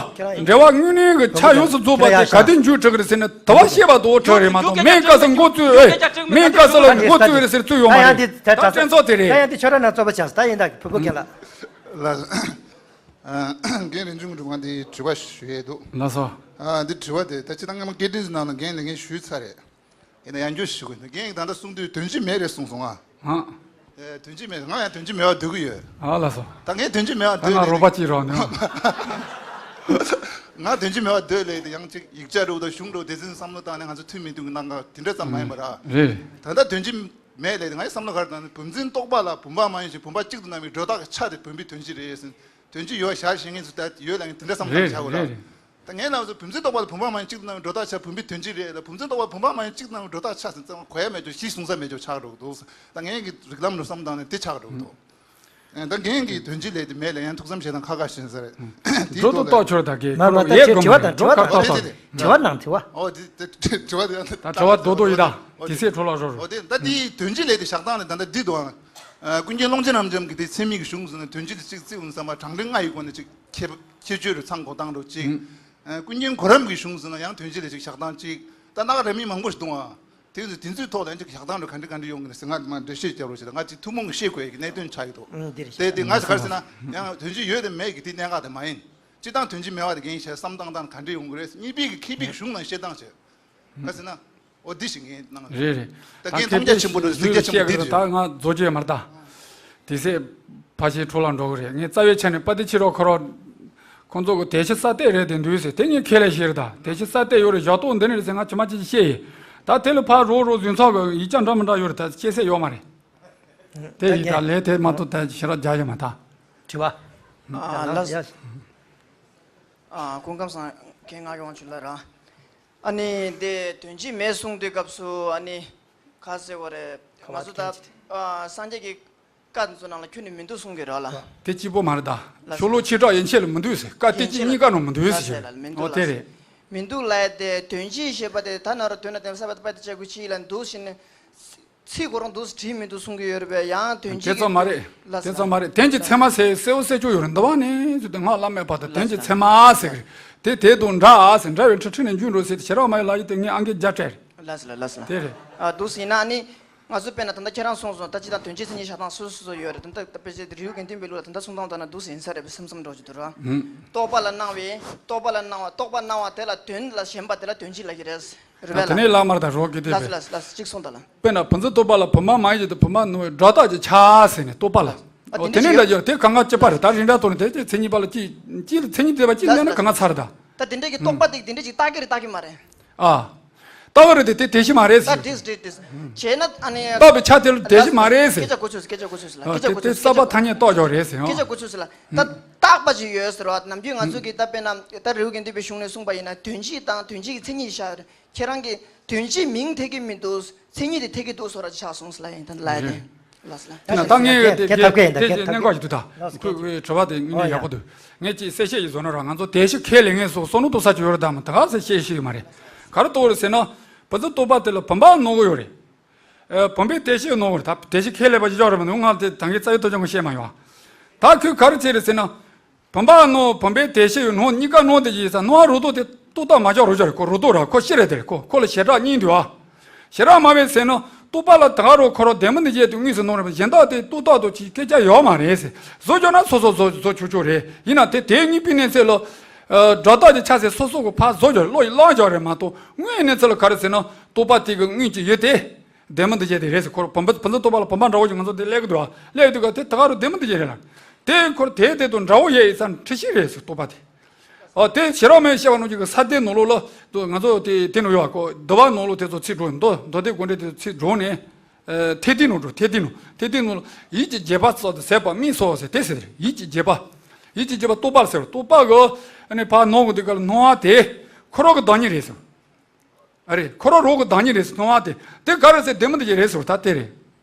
འབྲེལ་བ་དངོས་གནས་ཀྱི་ཆ་ཡོངས་སུ་རྫོགས་པ་དེ་ག་དུས་མཇུག་གྲུབ་ཀྱི་རེད་ཟེར་ན། དུ་བ་སྐྱེས་པ་དང་གྲུབ་རེད་མ་གཏོགས། མེ་སྐབས་སུ་འགོ་བཙུགས། ཨེ། མེ་སྐབས་སུ་ལ་འགོ་བཙུགས་རེད་ཟེར་ཚུལ་ཡོད་མ་རེད། ད་དྲན་ཚོགས་དེ་རེད། ད་ཡང་དེ་ཁྱོད་རང་ན་རྩོད་པ་ཆགས་སོང་། ད་ཡིན་ད་ཕུ་བོ་རྒན་ལགས། ལ། རྒན་རིན་ཆེན་དངོས་གྲུབ་ང་འདི་དྲི་བ་ཞུ་ཡས་འདུག། ལགས་སོ། ཨ་འདི་དྲི་བ་དེ་ད་ཅི་ད་སྔ་མ་སྐད་འཕྲིན་ནང་ལ་རྒན་ལ་རྒན་ཞུས་ཚར་རེད། ཡིན་ན་ཡང་བསྐྱར་ཞུ་དགོས། རྒན་གྱིས་ད་ལྟ་གསུང་དུས་དོན་སྤྱི་མེད་རེད་གསུངས་སོང་ཨ། ཨ། ཨེ། དོན་གཅིག་མེད། ང་ཡང་དོན་གཅིག་མེད་པ་སྡོད་ཀྱི་ཡོད། ཨ་ལགས་སོ། ད་ངས་དོན་གཅིག་མེད་པ་ད་སྡོད་ང་ལས་རོགས་པ་ཅིག་རོགས་ནས། ང་དོན་གཅིག་མེད་པ་སྡོད་ལས་དེ་ཡང་ཅིག་ཡིག་ཆ་རུ་དང་གཞུང་རུ་དེ་ཚོ་བསམ་བློ་བཏང་ནས་ང་ཚོ་མཐུན་མི་མཐུན་གྱི་གནང་ག་དེ་འདྲ་ཙམ་མ་ཡིན་པ་ར། རེད་རེད། ད་ལྟ་དོན་གཅིག་མེད་ལས་དེ་ངའི་བསམ་བློ་ག་རེ་བཏང་ནས་བུམ་འཛིན་རྟོག་པ་ལ་བུམ་པ་མ་ཡིན་ཞིང་བུམ་པ་གཅིག་ཏུ་སྣང་བའི་སྒྲོ་བཏགས་ཀྱི་ཆ་དེ་བུམ་པའི་དོན་གཅིག་རེད་ཟེར། དོན་གཅིག་ཡོད་བཞག་བཞིན་ངེས་སུ་ད་ཡོད་ལ་ངས་དེ་འདྲ་བསམ་བློ་བཏང་བྱ་དགོས་ར། རེད་རེད། ད་ངའི་ལམ་སུ་བུམ་འཛིན་རྟོག་པ་ལ་བུམ་པ་མ་ཡིན་གཅིག་ཏུ་སྣང་བའི་སྒྲོ་བཏགས་ཆ་བུམ་པའི་དོན་སྤྱི་རེད་ལ། བུམ་འཛིན་རྟོག་པ་བུམ་པ་མ་ཡིན་གཅིག་ཏུ་སྣང་བའི་སྒྲོ་བཏགས་ཆ་ཟེར་ཙང་གོ་ཡ་མེད་ཅོ་གཞི་གསུང་ས་མེད་ཅོ་ཆགས་འགྲོ་གི་འདུག་ད་ངའི་གི་རིགས་ལམ་རུ་བསམ་བཏང་ནས་དེ་ཆགས་འགྲོ་གི་འདུག་ཨེ། ད་ངས་གི་དོན་སྤྱི་ལས་དེ་མེད་ལ་ཡང་ཐུགས་བསམ་བཞེས་དང་ཁ་ཁ་ཞེས་ཟེར། དེའི་འགྲོ་དུ་ཐོག་ལ་གཏོགས་ཆོར་ད་གི་མ་མ་ཁོ་ད་ཡས་ཁྱེད་དྲི་བ་དང་དྲི་བ་དང་དྲི་བ་དང་དྲི་བ་ནང་དྲི་བ། ཨོ་དེ་དེ་དྲི་བ་དེ་ད་དྲི་བ་རྡོག་རྡོག་ཡིན་ད། ཨོ་དེ་དེ་སྲས་འཕྲོ་ལ་རོ་རོ། ཨོ་དེ་ད་དེའི་དོན་སྤྱི་ལས་དེ་བཞག་སྟངས་ནི་ད་ལྟ་འདི་དུའང་ཀུན་མཁྱེན་ཀློང་ཆེན་རབ་འབྱམས་ཀྱི་དེ་ཚད་མིན་གྱི་གཞུང་ཟེར་ན་དོན་སྤྱི་དེ་གཅིག་བརྩིས་འོང་བསམ་པ་གྲངས་འདྲེན་ལྔ་ཡི་སྒོ་ནས་གཅིག་ཁྱད་ཁྱད་ཆོས་རུ་ཚང་གོ་སྟངས་རུ་གཅིག་ཨུ། ཀུན་མཁྱེན་གོ་རམས་ཀྱི་གཞུང་ཟེར་ན་ཡང་དོན་སྤྱི་ལས་གཅིག་བཞག་སྟངས་གཅིག་ད་སྣ་ཁ་རེ་མིན་མང་པོ་ཞིག་འདུག་ཨ། དེ་ཚོ་དེ་ཚོའི་ཐོག་ལ་ཡང་གཅིག་བཞག་སྟངས་རུ་ག་འདྲ་ག་འདྲ་ཡོང་གི་ན་ཟེར་ང་མ་འགྲེལ་བཤད་རྒྱབ་རོགས་བྱེད་དང་། ང་གཅིག་ཐུན་མོང་གི་ཤེས་དགོས་ཀྱི་གནད་དོན་ཆགས་ཀྱི་འདུག་ཨུ་འདིར་དེ་དེ་ང་ཚོ་ག་རེ་ཟེར་ན་ཡང་དོན་སྤྱི་ཡོད་དེ་མེད་ཀྱི་དེ་གནད་འགག་དེ་མ་ཡིན། སྤྱི་བཏང་དོན་སྤྱི་མེད་པ་དེ་འགན་ཤེས་བསམ་བཏང་སྟངས་ག་འདྲ་ཡོང་གི་རེད། གཉིས་པའི་གི་མཁས་པའི་གི་གཞུང་ནང་བཤད་སྟངས་བྱས། ག་རེ་ཟེར་ན། འོ་འདི་ཞིག་ངས་གནང་ད་རེད་རེད། ད་ད་ངས་མཐོང་རྒྱ་ཆེན་པོ་འདུག་གཟིགས་རྒྱ་ཆེན་པོ་འདི་རེད། ད་ང་རྫོགས་རྒྱུ་ཡོད་མ་རེད་ད། དེ་སྲས་ཕ་ཤེས་འཕྲོ་ལ་འགྲོ་གི་རེད། ངས་རྩ་བའི་ཆ་ནས་པ་ཏི་ཆེ་རོགས་ཁོ་རོགས། ཁོང་ཚོ་གི་དེ་ཤི་ས་གཏད་རེད་དེ་འདུག་ཟེར། དེ་ངས་ཁས་ལེན་ཤེས་རེད་ད། དེ་ཤི་ས་གཏད་ཡོད་རེད། བཞག་ཏོག་འདི་ནས་རེད་ཟེར་ང་ཇི་མ་ཇི་ཞིག་བཤད་ཡིན། ད་དེ་ལ་ཕར་རོགས་རོགས་རྫུན་ཚོགས་གི་ཡིག་ཆ་འདྲ་མི་འདྲ་ཡོད་རེད། ད་སྐྱེ་སྲིད་ཡོད་མ་རེད། དེ་ཡིན་ད་ལས་དེ་མ་གཏོགས་ད་ཞེ་དྲག་རྒྱག་ཡོད་མ་ད། དྲི་བ། ཨ་ལགས། ཨ་སྐུ་ཁམས་བཟང་། མཁན་ང་གི་དབང་ཕྱུག་ལགས་ར། ཨ་ནི་དེ་དོན་སྤྱི་མེད་གསུང་དུས་སྐབས་སུ་ཨ་ནི་ག་ཟེར་བ་རེད། ང་ཚོ་ད་ཨ་སངས་རྒྱས་ཀྱི་བཀའ་དེ་ཚོ་ནང་ལ་ཁྱོན་ནས་མི་འདུག་གསུང་གི་རེད་ལ། དེ་གཅིག་པོ་མ་རེད་ད། ལགས་སོ། ཤོ་ལོ་ཆེ་དྲགས་ཡན་ཆད་ལ་མི་འདུག་ཟེར། བཀའ་བསྟན་བཅོས་གཉིས་ཀ་ནང་མི་འདུག་ཟེར། ལགས་སོ། ལ་མི་འདུག་ཨོ་དེ་ལ་རེད། མི་འདུག་ལབ་ཡ་དེ་དོན་སྤྱི་ཞེས་པ་དེ་ད་ན་རོ་དོན་ན་དེ་ས་བ་དེ་པ་དེ་བྱ་དགོས་ཕྱི་ཡིན་ལ་འདུག་ཟེར་ནས། ཚིག་ཁོ་རང་འདུག་སེ་བྲིས་མི་འདུག་གསུང་གི་ཡོད་རེད་པས། ཡང་དོན་དེ་གཅིག་ཙམ་མ་རེད། ལ་དེ་ཙམ་མ་རེད། དོན་གྱི་ཚད་མ་ཟེར་གསལ་བོ་གསལ་ཅོ་ཡོད་རེད། འདི་བ་ནི་ཟེར་ཏེ་ངག་བླ་མེད་པ་དང་དོན་གྱི་ཚད་མ་ཟེར་གི་རེད། དེ་དེ་དང་འདྲ་ཟེར། འདྲ་བའི་ཁྲི་ཁྲི་ནས་འཇུག་འགྲོ་ཟེར་ཏེ་ཞེ་དྲག་མ་ཡི་ལ་ཡི་དེ་ངས་ཨང་ཀི་བརྒྱ་སྤྲད་རེད། ལ་ཟེར་ལ་ལ་ཟེར་ལ། དེ་རེད། ཨ་འདུག་སེ་ཡིན་ན་ནི། ང་ཚོ་དཔེར་ན་ད་ལྟ་ཁྱེད་རང་གསུངས་སོང་། ད་སྤྱི་དང་དོན་གཅིག་མཚན་ཉིད་བཞག་སྟངས་སོ་སོ་སོ་ཡོད་རེད། ད་ལྟ་དཔེ་ཆ་དེ་རིའུ་དགེ་འདུན་པའི་ལུགས་ལ་ད་ལྟ་གསུང་སྟངས་ལྟར་ན་འདུག་སེ་ཡིན་ས་རེད་པས་བསམ་བསམ་འགྲོ་གི་འདུག་ར། ཧུམ། རྟོག་པ་ལ་སྣང་བའི་རྟོག་པ་ལ་སྣང་བ་རྟོག་པ་སྣང་བ་དེ་ལ་དོན་ལ་ཞེན་པ་དེ་ལ་དོན་སྤྱི་ལབ་ཀྱི་རེད། རེད་པས་ལ། དེ་ནས་བླ་མར་དང་རོགས་ཀྱི་དེ་ལ་པས། ལ་ལ་ལ་གཅིག་གསུངས་དང་ལ། དཔེར་ན་བུམ་འཛིན་རྟོག་པ་ལ་བུམ་པ་མ་ཡིན་གྱི་དེ་བུམ་པ་ནོར་བའི་སྒྲོ་བཏགས་ཀྱི་ཆ་ཟེར་ནས་རྟོག་པ་ལ། ཨ་ཨོ་དེ་དེ་ནས་ལ་ཡོད་དེ་གང་ག་གཅིག་པ་རེད། ད་རིགས་འདྲ་ཐོག་ནས་དེ་དེ་མཚན་ཉིད་པ་ལ་གཅིག་གཅིག་ལ་མཚན་ཉིད་དེ་བ་གཅིག་ལ་ལ་གནས་ན་གང་ག་ཚར་ད། ད་དེ་འདྲ་གི་རྟོག་པ་དེ་དེ་འདྲ་ཅིག་བཏགས་ཀྱི་རེད་བཏགས་ཀྱི་མ་རེད། ཨ། ལྟ་བ་རེད་དེ་དེ་དེ་བཞིན་མ་རེད་ཟེར། ད་དེ་དེ་དེ་བྱས་ན་ཨ་ནི། ལྟ་བའི་ཆ་དེ་ལ་དེ་བཞིན་མ་རེད་ཟེར། སྐད་ཆ་གོ་ཆོད་ཟེར། སྐད་ཆ་གོ་ཆོད་ཟེར་ལ། ཨ། སྐད་ཆ་དེ་གོ་དེ་ཆོད་ཟེར། གསར་པ་ཐ་སྙད་གཏོགས་ཡོད་རེད་ཟེར། སྐད་ཆ་གོ་ཆོད་ཟེར་ལ། ད་བཏགས་པ་ཅིག་ཡོད་ཟེར་བ། ནམ་རྒྱུན་ང་ཚོ་གི་ད་དཔེར་ན་ད་རེའུ་དགེ་འདུན་པའི་གཞུང་ནས་གསུངས་པ་ཡིན་ན་དོན་སྤྱི་དང་དོན་སྤྱི་གི་མཚན་ཉིད་བཞག་ཡོད་རེད། ཁྱེད་རང་གི་དོན་སྤྱི་མིང་ཐེག་གི་མི་འདུག་མཚན་ཉིད་དེ་ཐེག་གི་འདུག་སོ་ར་ཆགས་སོང་ཟེར་ལ་ཡིན་ད་ལ་ཡིན། ལགས་སོ་ལ། དེ་ན་ད་ངས་དེ་རྒྱལ་ཐབས་མཁས་ཡིན་ད། དེ་རྒྱལ་ཐབས་གནད་འགག་ཅིག་འདུག་ད། ལགས་སོ། ཁོས་ཁོས་དྲི་བ་དེ་དངོས་གནས་ཡག་པོ་འདུག་ངས་ཅིག་གསལ་བཤད་ཡིན་བཟོ་ན་ར་ང་ཚོ་དེ་ཤི་ཁས་ལེན་ངེས་སོ་སོ་ནུ་དུ་ས་ཅིག་ཡོད་རེད་ད་མ་ད་ག་ས་བཤད་ཤེས་ཀྱི་མ་རེད། ག་རེ་གཏོགས་རེད་ཟེར་ན། བུམ་འཛིན་རྟོག་པ་དེ་ལ་བུམ་པ་ནོར་གི་ཡོད་རེད། ཨ། བུམ་པའི་དེ་ཤི་ནོར་གི་རེད་ད། དེ་ཤི་ཁས་ལེན་པ་ཅིག་ཡོད་རེད་མ་གཏོགས་ང་དེ་ད་ངས་རྩ་བའི་ཐོ་ཅང་གི་བཤད་མ་ཡོང་། ད་ཁོས་ག་རེ་བྱས་རེད་ཟེར་ན། བུམ་པ་ནོར་བུམ་པའི་དེ་ཤི་ཡོད་ནོར་གཉིས་ཀ་ནོར་དེ་ཡིན་ས་ནོར་རུ་ཏོ་དེ། རྟོག་བཏགས་མ་ཆགས་རོ་ཅོ་རེད། ཁོ་རུ་ཏོ་ར་ཁོ་ཤི་རེད་དེ་རེད། ཁོ་ཁོ་ལ་ཞེ་དྲག་གཉིས་འདུག་ཨ། ཞེ་དྲག་མ་བས་ཟེར་ན་རྟོག་པ་ལ་ད་ག་རོ་ཁོ་རོ་བདེན་པ་འདི་བྱས་དུས་དངོས་སུ་ནོར་རེད་པ་གཞན་དག་དེ་རྟོག་བཏགས་དུ་ཅིག་སྐད་ཆ་ཡོད་མ་རེད་ཟེར། བཟོ་ཆོག་ན་སོ་སོ་བཟོ་བཟོ་ཆོག་ཆོག་རེད། ཡིན་ན་དེ་དེའི་གཉིས་པའི་གནས་ཚད་ལ། ཨ། སྒྲོ་བཏགས་ཀྱི་ཆ་ཟེར་སོ་སོ་གི་ཕར་བཟོ་ཆོག་རེད། བློ་ཡི་བླང་ཆོག་རེད་མ་གཏོགས་དངོས་གནས་ཚད་ལ་ག་རེ་ཟེར་ན་རྟོག་པ་དེ་གི་དངོས་ཀྱི་ཡོད་དེ། བདེན་པ་འདི་བྱས་དེ་རེད་ཟེར། ཁོ་བུམ་པ་བུམ་འཛིན་རྟོག་པ་ལ་བུམ་པ་འདྲ་བོ་ཞིག་ང་ཚོ་དེ་སླེབས་ཀྱི་འདུག་ཨ། སླེབས་དུས་ག་དེ་ད་ག་རུ་བདེན་པ་འདི་བྱས་རེད་ལ། དེ་ཁོར་དེ་དེ་དང་འདྲ་བོ་ཡས་ཡིན་ཙང་འཁྲི་ཤིང་རེད་ཟེར་རྟོག་པ་དེ། ཨོ་དེ་ཤེས་རབ་མའི་བཤད་པ་ནང་བཞིན་གྱི་ས་སྡེ་ནང་ལོགས་ལ་དུ་ང་ཚོ་དེ་དེ་ནང་ཡོད་ཨ། ཁོ་འདུལ་བ་ནང་ལོགས་དེ་ཚོ་ཚིག་འགྲོ་མདོ་མདོ་སྡེ་དགོངས་འགྲེལ་དེ་ཚོ་ཚིག་འགྲོ་ནས། ཨ། ཐེག་བསྡུས་ནང་འགྲོ། ཐེག་བསྡུས་ནང་ཐེག་བསྡུས་ནང་ལ་ཡིད་ཀྱི་བརྗེད་པ་སོགས་དང་ཟད་པ་དམིགས་སོ་ཟེར་དེ་ཟེར། ཡིད་ཀྱི་བརྗེད་པ། ཡིད་ཀྱི་བརྗེད་པ་རྟོག་པ་ཟེར། རྟོག་པ་གི་ཨ་ནི་ཕར་ནོར་གི་དུས་སྐབས་ལ་ནོར་བ་དེ་ཁོ་རང་གི་བདག་ཉིད་རེད་ཟེར། ཨ་རེད། ཁོ་རང་རང་གི་བདག་ཉིད་རེད་ཟེར། སྣང་བ་དེ་དེ་ག་རེ་ཟེར་བདེན་པ་འདི་ཅི་རེད་ཟེར་ད་དེ་རེད།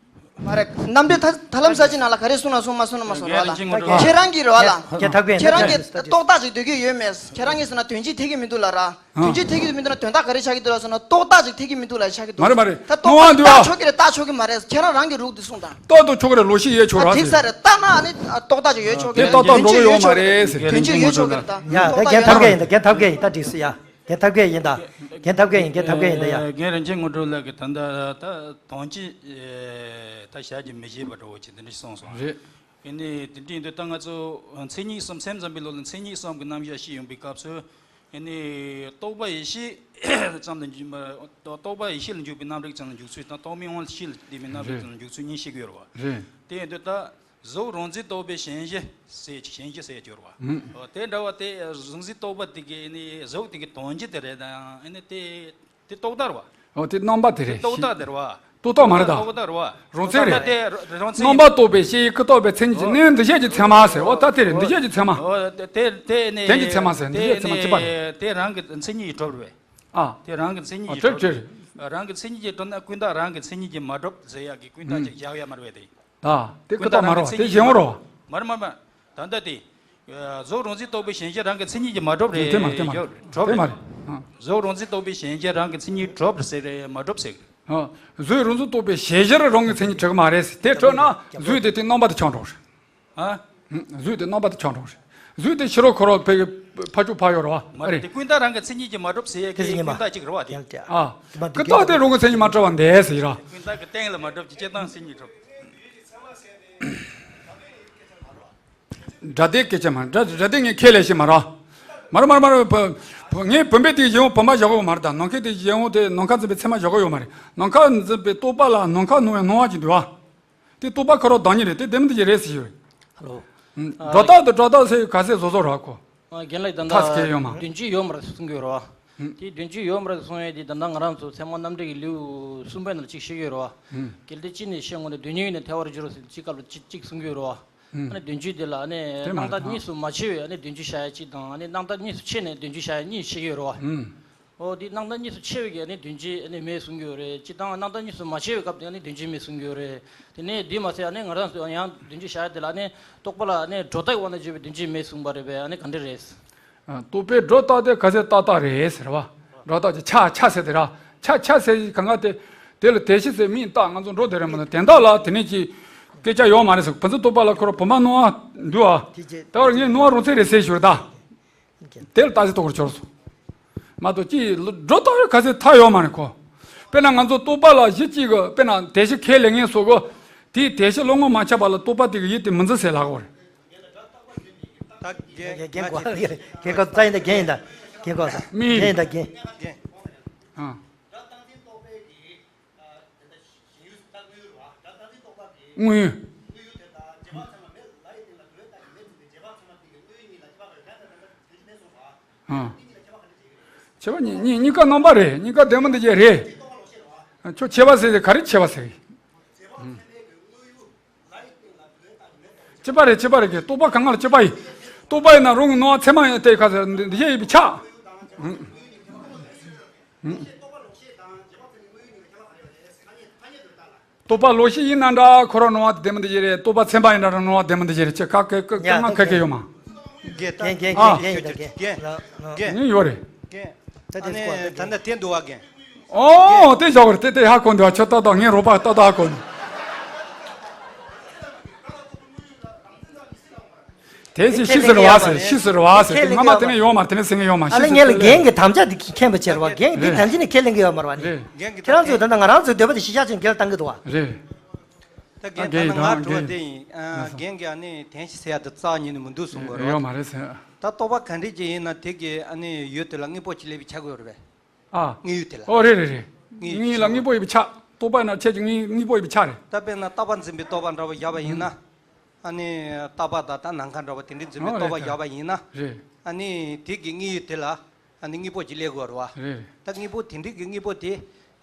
མ་རེད། རྣམ་འགྲེལ་ཐ་ཐར་ལམ་ས་ཅི་ནང་ལ་ག་རེ་གསུངས་ན་གསུངས་མ་གསུངས་ན་མ་གསུངས་ར་ལ། ཁྱེད་རང་གིས་རེད་བ་ལ། རྒྱལ་ཐབས་མཁས་ཁྱེད་རང་གིས་རྟོག་བཏགས་ཅིག་འདོད་ཀྱི་ཡོད་མེད། ཁྱེད་རང་གིས་ཟེར་ན་དོན་སྤྱི་ཐེག་གི་མི་འདུག་ལ་ར། དོན་སྤྱི་ཐེག་གི་མི་འདུག་ན་དོན་དག་ག་རེ་ཆགས་ཀྱི་འདུག་ལ་ཟེར་ན་རྟོག་བཏགས་ཅིག་ཐེག་གི་མི་འདུག་ལ་ཆགས་ཀྱི་འདུག་མ་རེད་མ་རེད། ད་རྟོག་བཏགས་བཏགས་ཆོག་གི་རེད་བཏགས་ཆོག་གི་མ་རེད། ཁྱེད་རང་རང་གི་རུག་འདི་གསུངས་དང་། རྟོག་ཏུ་ཆོག་གི་རེད་ལོ་ཤི་ཡོད་ཆོག་ར་ཐིག་ས་ཟེར། རེད་བཏགས་ན་ཨ་ནི་རྟོག་བཏགས་ཅིག་ཡོད་ཆོག་གི་དེ་རེད། རྟོག་བཏགས་འགྲོ་གི་ཡོད་མ་རེད་ཟེར། དོན་སྤྱི་ཡོད་ཆོག་གི་རེད་ད། ཡ་ད་རྒྱལ་ཐབས་མཁས་ཡིན་ད། རྒྱལ་ཐབས་མཁས་ཡིན་ད་འགྲིགས་སོ་ཡ། རྒྱལ་ཐབས་མཁས་ཡིན་ད། རྒྱལ་ཐབས་མཁས་ཡིན་ད་ཡ། རྒན་རིན་ཆེན་དངོས་གྲུབ་ལགས་ཀྱིས་ད་ལྟ་ད་དོན་སྤྱི་ད་བྱ་རྒྱུ་མི་བྱེད་པ་འདྲ་བོ་ཅིག་འདི་འདྲ་གསུངས་སོང་། རེད། ཡིན་ནའི་དེ་འདྲ་ཡིན་དུས་ད་ང་ཚོ་མཚན་ཉིད་གསུམ་སེམས་ཙམ་པའི་ལོ་ལ་མཚན་ཉིད་གསུམ་གྱི་རྣམ་གཞག་ཤེས་ཡོང་པའི་སྐབས་སུ་ ཨ་ནི་རྟོག་པ་ཡེ་ཤེས་ཙམ་དུ་འཇུག་རྟོག་པ་ཡེ་ཤེས་ལ་འཇུག་པའི་རྣམ་རིག་ཙམ་ལ་འཇུག་ཚུལ་དང་རྟོག་མེད་དབང་ཤེས་ལ་ལྡན་པའི་རྣམ་རིག་ཙམ་ལ་འཇུག་ཚུལ་གཉིས་བཤད་ཀྱི་ཡོད་རེད་བ། རེད། དེ་ཡིན་དུས་ད་གཟུགས་རང་འཛིན་རྟོག་པའི་ཞེན་གཞི་ཟེར་ཞེན་གཞི་ཟེར་གྱི་ཡོད་རེད་བ། ཨོ་དེ་འདྲ་བ་དེ་གཟུགས་འཛིན་རྟོག་པ་དེ་གི་ཨ་ནི་གཟུགས་དེ་གི་དོན་སྤྱི་དེ་རེད་དང་ཨ་ནི་དེ་དེ་རྟོག་བཏགས་རེད་བ། ཨོ་དེ་རྣམ་པ་དེ་རེད། རྟོག་བཏགས་དེ་རེད་བ། རྟོག་བཏགས་མ་རེད་ད། རྟོག་བཏགས་རེད་བ། རང་མཚན་རེད། ད་དེ་རང་མཚན་རྣམ་པ་རྟོག་པའི་ཤེས་ཡུལ་ཀུན་རྟོག་པའི་མཚན་ཉིད་ཀྱི་ནི་འདུ་བྱེད་ཀྱི་མཚན་མ་ཟེར། ཨོ་ད་དེ་རེད། འདུ་བྱེད་ཀྱི་མཚན་མ། ཨོ་དེ་དེ་ནི་དོན་གྱི་མཚན་མ་ཟེར། འདུ་བྱེད་མཚན་མ་གཅིག་པ་རེད། དེ་རང་གི་མཚན་ཉིད་ཀྱིས་གྲུབ་རེད། ཨ། དེ་རང་གི་མཚན་ཉིད་ཨ་ཀྱིས་གྲུབ་གྲུབ་རེད། རང་གི་མཚན་ཉིད་ཀྱིས་གྲུབ་ན་ཀུན་བཏགས་རང་གི་མཚན་ཉིད་ཀྱིས་མ་གྲུབ་ཟེར་ཡག་གི་ཀུན་བཏགས་ཀྱི་བཞག་ཡ་མ་རེད་པས་དེ། ད་དེ་ཀུན་བཏགས་མ་རེད་བ། དེ་གཞན་དབང་རེད་བ། མ་རེད་མ་རེད་མ་རེད། ད་ལྟ་དེ། གཟུགས་རང་འཛིན་རྟོག་པའི་ཞེན་གཞི་རང་གི་མཚན་ཉིད་ཀྱིས་མ་གྲུབ་རེད། དེ་མ་རེད། དེ་མ་རེད། གྲུབ་དེ་མ་རེད། རེད། ཨ། གཟུགས་རང་འཛིན་རྟོག་པའི་ཞེན་གཞི་རང་གི་མཚན་ཉིད་གྲུབ་ཟེར་རེད། མ་གྲུབ་ཟེར། ཨ། གཟུགས་རང་འཛིན་རྟོག་པའི་ཞེན་གཞིར་རང་གི་མཚན་ཉིད་གྲུབ་ཀྱི་མ་རེད་ཟེར། དེ་གྲུབ་ན་གཟུགས་དེ་དེ་རྣམ་པ་དེ་ཆགས་འགྲོ་རེད། ཨ། གཟུགས་དེ་རྣམ་པ་དེ་ཆགས་འགྲོ་རེད། གཟུགས་དེ་ཕྱི་རོལ་ཁོ་རང་ཕ་ཕ་ཕྱོགས་ཕ་ཡོད་རེད་བ། མ་རེད། དེ་ཀུན་བཏགས་རང་གི་མཚན་ཉིད་ཀྱིས་མ་གྲུབ་ཟེར་ཡས་ཀྱི་ཀུན་བཏགས་གཅིག་རེད་བ་དེ། ཨ། ཀུན་བཏགས་དེ་རང་གི་མཚན་ཉིད་མ་གྲུབ་པ་འདས་ཟེར་ར། ཀུན་བཏགས་ཀྱི་སྟེང་ལ་མ་གྲུབ་ཀྱི་སྤྱིར་བཏང་མཚན་ཉིད་གྲུབ། སྒྲ་དེ་སྐད་ཆ་མ་རེད། སྒྲ་སྒྲ་དེ་ངས་ཁས་ལེན་ཤེས་མ་རེད། མ་རེད་མ་རེད་མ་རེད། བུ་བུ་ངས་བུམ་པའི་དེ་གཞན་དབང་བུམ་པ་བཞག་གི་ཡོད་མ་རེད། ད་ནམ་མཁའི་དེ་གཞན་དབང་དེ་ནམ་མཁའ་འཛིན་པའི་ཚད་མ་བཞག་གི་ཡོད་མ་རེད། ནམ་མཁའ་འཛིན་པའི་རྟོག་པ་ལ་ནམ་མཁར་སྣང་བའི་སྣང་བ་ཅིག་འདུག་བ། དེ་རྟོག་པ་ཁོ་རང་བདག་ཉིད་རེད། དེ་བདེན་པ་འདི་ཅི་རེད་ཟེར་ཞུ། ཧ་ལོ། སྒྲོ་བཏགས་དང་སྒྲོ་བཏགས་ཟེར་ག་ཚད་བཟོ་བཟོ་ར་ཁོ། རྒན་ལགས་ད་ལྟ་ཐག་སྐད་ཡོད་མ། དོན་སྤྱི་ཡོད་མ་རེད་གསུང་གི་ཡོད་རེད་བ། དེ་དོན་སྤྱི་ཡོད་མ་རེད་གསུང་ཡས་དེ་ད་ལྟ་ང་རང་ཚོ་ཚད་མ་རྣམ་འགྲེལ་གྱི་ལེའུ་གསུམ་པའི་ནང་ལ་གཅིག་བཤད་ཀྱི་ཡོད་རེད་བ། གལ་ཏེ་སྤྱི་ནས་བཤད་ངོ་ནས་དོན་སྙིང་ནས་ཐལ་བར་འགྱུར་རོ་ཟེར་གཅིག་སྐབས་ལ་གཅིག་གཅིག་གསུང་གི་ཡོད་རེད་བ། ཨ་ནི་དོན་སྤྱི་དེ་ལ་ཨ་ནི་དེ་མ་རེད། རྣམ་དག་གཉིས་སུ་མ་ཕྱེ་བའི་ཨ་ནི་དོན་སྤྱི་བཤད་ཡ་གཅིག་དང་ཨ་ནི་རྣམ་དག་གཉིས་སུ་ཕྱེ་ནས་དོན་སྤྱི་བཤད་ཡ་གཉིས་བཤད་ཀྱི་ཡོད་རེད་བ། ཨོ་དེ་རྣམ་དག་གཉིས་སུ་ཕྱེ་བའི་གི་ཨ་ནི་དོན་སྤྱི་ཨ་ནི་མེད་གསུང་གི་ཡོད་རེད། སྤྱིར་བཏང་རྣམ་དག་གཉིས་སུ་མ་ཕྱེ་བའི་སྐབས་དེ་ཨ་ནི་དོན་སྤྱི་མེད་གསུང་གི་ཡོད་རེད། དེ་ནས་དེ་མ་ཟད་ཨ་ནི་ང་རང་ཚོ་ཡང་དོན་སྤྱི་བཤད་ཡ་དེ་ལ་ཨ་ནི་རྟོག་པ་ལ་ཨ་ནི་སྒྲོ་བཏགས་ཀྱི་དབང་དུ་གྱུར་པའི་དོན་སྤྱི་མེད་གསུངས་པ་རེད་པས། ཨ་ནི་ག་འདྲ་རེད། རྟོག་པས་སྒྲོ་བཏགས་ཏེ་ག་ཚད་བཏགས་བཏགས་རེད་ཟེར་བ། སྒྲོ་བཏགས་ཀྱི་ཆ་ཆ་ཟེར་དེ་ར། ཆ་ཆ་ཟེར་གང་ག་དེ། དེ་ལ་དེ་བཞིན་ཟེར་མིང་བཏགས། ང་ཚོ་འགྲོ་དེ་རེད་མ་གཏོགས་དོན་དག་ལ་དེ་ནས་ཀྱི་སྐད་ཆ་ཡོད་མ་རེད་ཟེར། བུ་འཛིན་རྟོག་པ་ལ་ཁོ་རང་བུམ་པ་སྣང་བ་འདུག་ཨ། ད་བར་ངས་སྣང་བ་རང་མཚན་རེད་ཟེར་ཞུ་ར་ད། དེ་ལ་རྟག་གཅིག་རྟོགས་པར་གྱུར་སོང་། མ་གཏོགས་ཀྱི་སྒྲོ་བཏགས་ཡོད་ག་ཚད་ཐ་ཡོད་མ་རེད་ཁོ། དཔེར་ན་ང་ཚོ་རྟོག་པ་ལ་གཞི་གཅིག་གི་དཔེར་ན་དེ་བཞིན་ཁས་ལེན་ངེས་སོ་གོ། དེའི་དེ་བཞིན་བློ་ངོར་མ་ཆགས་པ་ལ་རྟོག་པ་དེ་གི་ཡུལ་དེ་མི་འཛིན་ཟེར་ལབ་དགོས་རེད། ད་རྒན་རྒན་གོ་རྒན་གོ་ད་ཡིན་ད་རྒན་ཡིན་ད་རྒན་གོ་ས་མི་རྒན་ཡིན་ད་རྒན། རྒན། ཨ། དངོས་ཡུལ། ཨ། ཁྱད་པར་གཉིས་གཉིས་གཉིས་ཀ་རྣམ་པ་རེད། གཉིས་ཀ་བདེན་པ་འདི་ཅི་རེད། ཁྱོད་ཁྱད་པར་ཟེར་དེ་ག་རེ་ཁྱད་པར་ཟེར། གཅིག་པ་རེད། གཅིག་པ་རེད་ཀྱི་རྟོག་པ་གང་ག་ལ་གཅིག་པ་ཡིན། རྟོག་པ་ཡིན་ན་རང་གི་སྣང་བ་ཚད་མ་ཡིན་ཏེ་ག་ཟེར་འདི་འདི་ཡིན་པའི་ཆ། རྟོག་པ་ལོག་ཤེས་ཡིན་ན་འདྲ་ཁོ་རང་སྣང་བ་དེ་བདེན་པ་འདི་ཅི་རེད། རྟོག་པ་ཚད་མ་ཡིན་ན་རང་སྣང་བ་བདེན་པ་འདི་ཅི་རེད། ཅི་ཁ་ཁ་ཁ་ཁ་ཁ་ཁ་ཡོད་མ། རྒན་རྒན་རྒན་ཨ། རྒན་ཡིན་ད་རྒན་རྒན་ཡིན་ཡོད་རེད། རྒན། ད་ཨ་ནི་ད་ལྟ་དེ་འདུག་བ་རྒན། ཨོ་དེ་ཞོག་རེད། དེ་དེ་ཧ་གོ་འདུག་བ། ཁྱོད་ཏག་ཏག་ངའི་རོགས་པ་ཏག་ཏག་ཧ་གོ་འདུག་དེ་ཅི་ཤི་ཟེར་བ་ཟེར། ཤི་ཟེར་བ་ཟེར། དེ་ངོ་མ་དེ་ནས་ཡོང་མ་རེད། དེ་ནས་ཟེར་ངེས་ཡོང་མ། ཨ་ལེ་ངས་ལ་རྒན་གྱི་དམ་བཅའ་དེ་མཁྱེན་པ་བྱེད་རེད་བ། རྒན་གྱིས་དེ་དམ་བཅའ་ནས་ཁས་ལེན་གྱི་ཡོད་མ་རེད་བ། ནི་ཁྱེད་རང་ཚོས་ད་ལྟ་ང་རང་ཚོའི་འདོད་པ་དེ་གཞི་བཞག་ཅིང་རྒན་ལ་བཏང་གི་འདུག་བ། རེད། ད་རྒན་ད་ལྟ་ང་དྲི་བ་དེ་ཡིན། ཨ་རྒན་གྱིས་ཨ་ནི་དོན་སྤྱི་ཟེར་ཡ་དེ་རྩ་བ་ཉིད་ནས་མི་འདུག་གསུང་གི་རེད། ཡོད་མ་རེད་ཟེར། ད་རྟོག་པ་ག་འདྲས་ཅིག་ཡིན་ན་དེ་གི་ཨ་ནི་ཡུལ་དེ་ལ་དངོས་པོ་ཅིག་སླེབས་པའི་ཆ་དགོས་རེད་པས། ཨ། དངོས་ཡུལ་དེ་ལ། ཨོ་རེད་རེད་རེད། དངོས་ཡུལ་ལ་དངོས་པོ་ཡིན་པའི་ཆ། རྟོག་པ་ཡིན་ན་ཁྱེད་ཀྱི་དངོས་དངོས་པོ་ཡིན་པའི་ཆ་རེད། ད་དཔེར་ན་རྟག་པ་འཛིན་པའི་རྟོག་པ་འདྲ་བོ་བཞག་པ་ཡིན་ན། ཨ་ནི་རྟག་པ་དང་ད་ནམ་མཁའ་འདྲ་བོ་དེ་འདྲའི་འཛིན་པའི་ཨོ་རྟོག་པ་རེད་བཞག་པ་ཡིན་ན། རེད། ཨ་ནི་དེ་གི་དངོས་ཡུལ་དེ་ལ་ཨ་ནི་དངོས་པོ་ཅིག་སླེབས་དགོས་རེད་བ། རེད། ད་དངོས་པོ་དེ་འདྲའི་གི་དངོས་པོ་དེ་